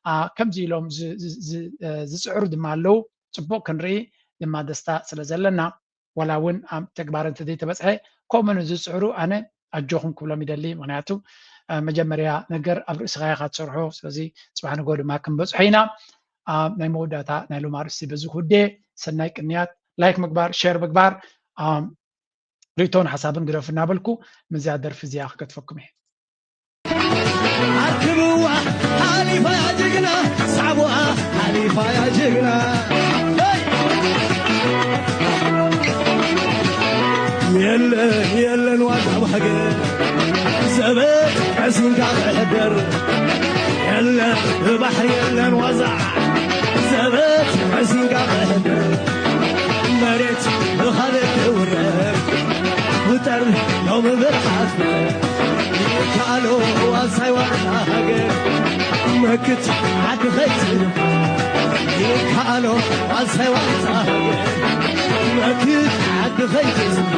ኣ፣ ከምዚ ኢሎም ዝ- ዝ- ዝ- እ፣ ዝፅዕሩ ድማ ኣለዉ። ፅቡቕ ክንርኢ ድማ ደስታ ስለ ዘለና ዋላ እውን ኣብ ተግባር እንተዘይተበፅሐ ከምኡ ንዝፅዕሩ ኣነ ኣጆኹም ክብሎም ይደሊ። ምክንያቱ እ፣ መጀመርያ ነገር ኣብ ርእስኻ ኢኻ ትሰርሖ። ስለዚ ፅባሕ ንጎ ድማ ክንበፅሖ ኢና። ኣብ ናይ መወዳእታ ናይ ሎም ኣርእስቲ በዚ ክውዴ። ሰናይ ቅንያት፣ ላይክ ምግባር፣ ሼር ምግባር፣ ኣም፣ ርእቶን ሓሳብን ግደፉ እናበልኩ ምስዚኣ ደርፊ እዚኣ ክገድፈኩም እየ። ኣርክብዋ ሓሊፋ ያ ጅግና፣ ሳዕብዋ ሓሊፋ ያ ጅግና። የለን የለን ዋዛ ባህገ ዘበት ዕሲንካ ክሕደር፣ የለን ብባሕሪ የለን ዋዛ ዘበት ዕሲንካ ክሕደር፣ መሬት ብኻልእ ትውረር፣ ውጠር ሎሚ ብርሓት ይከኣሎ ዋሳይ ዋዛ ሃገር፣ መክት ዓዲ ኸይትዝም ይከኣሎ ዋሳይ ዋዛ ሃገር፣ መክት ዓዲ ኸይትዝም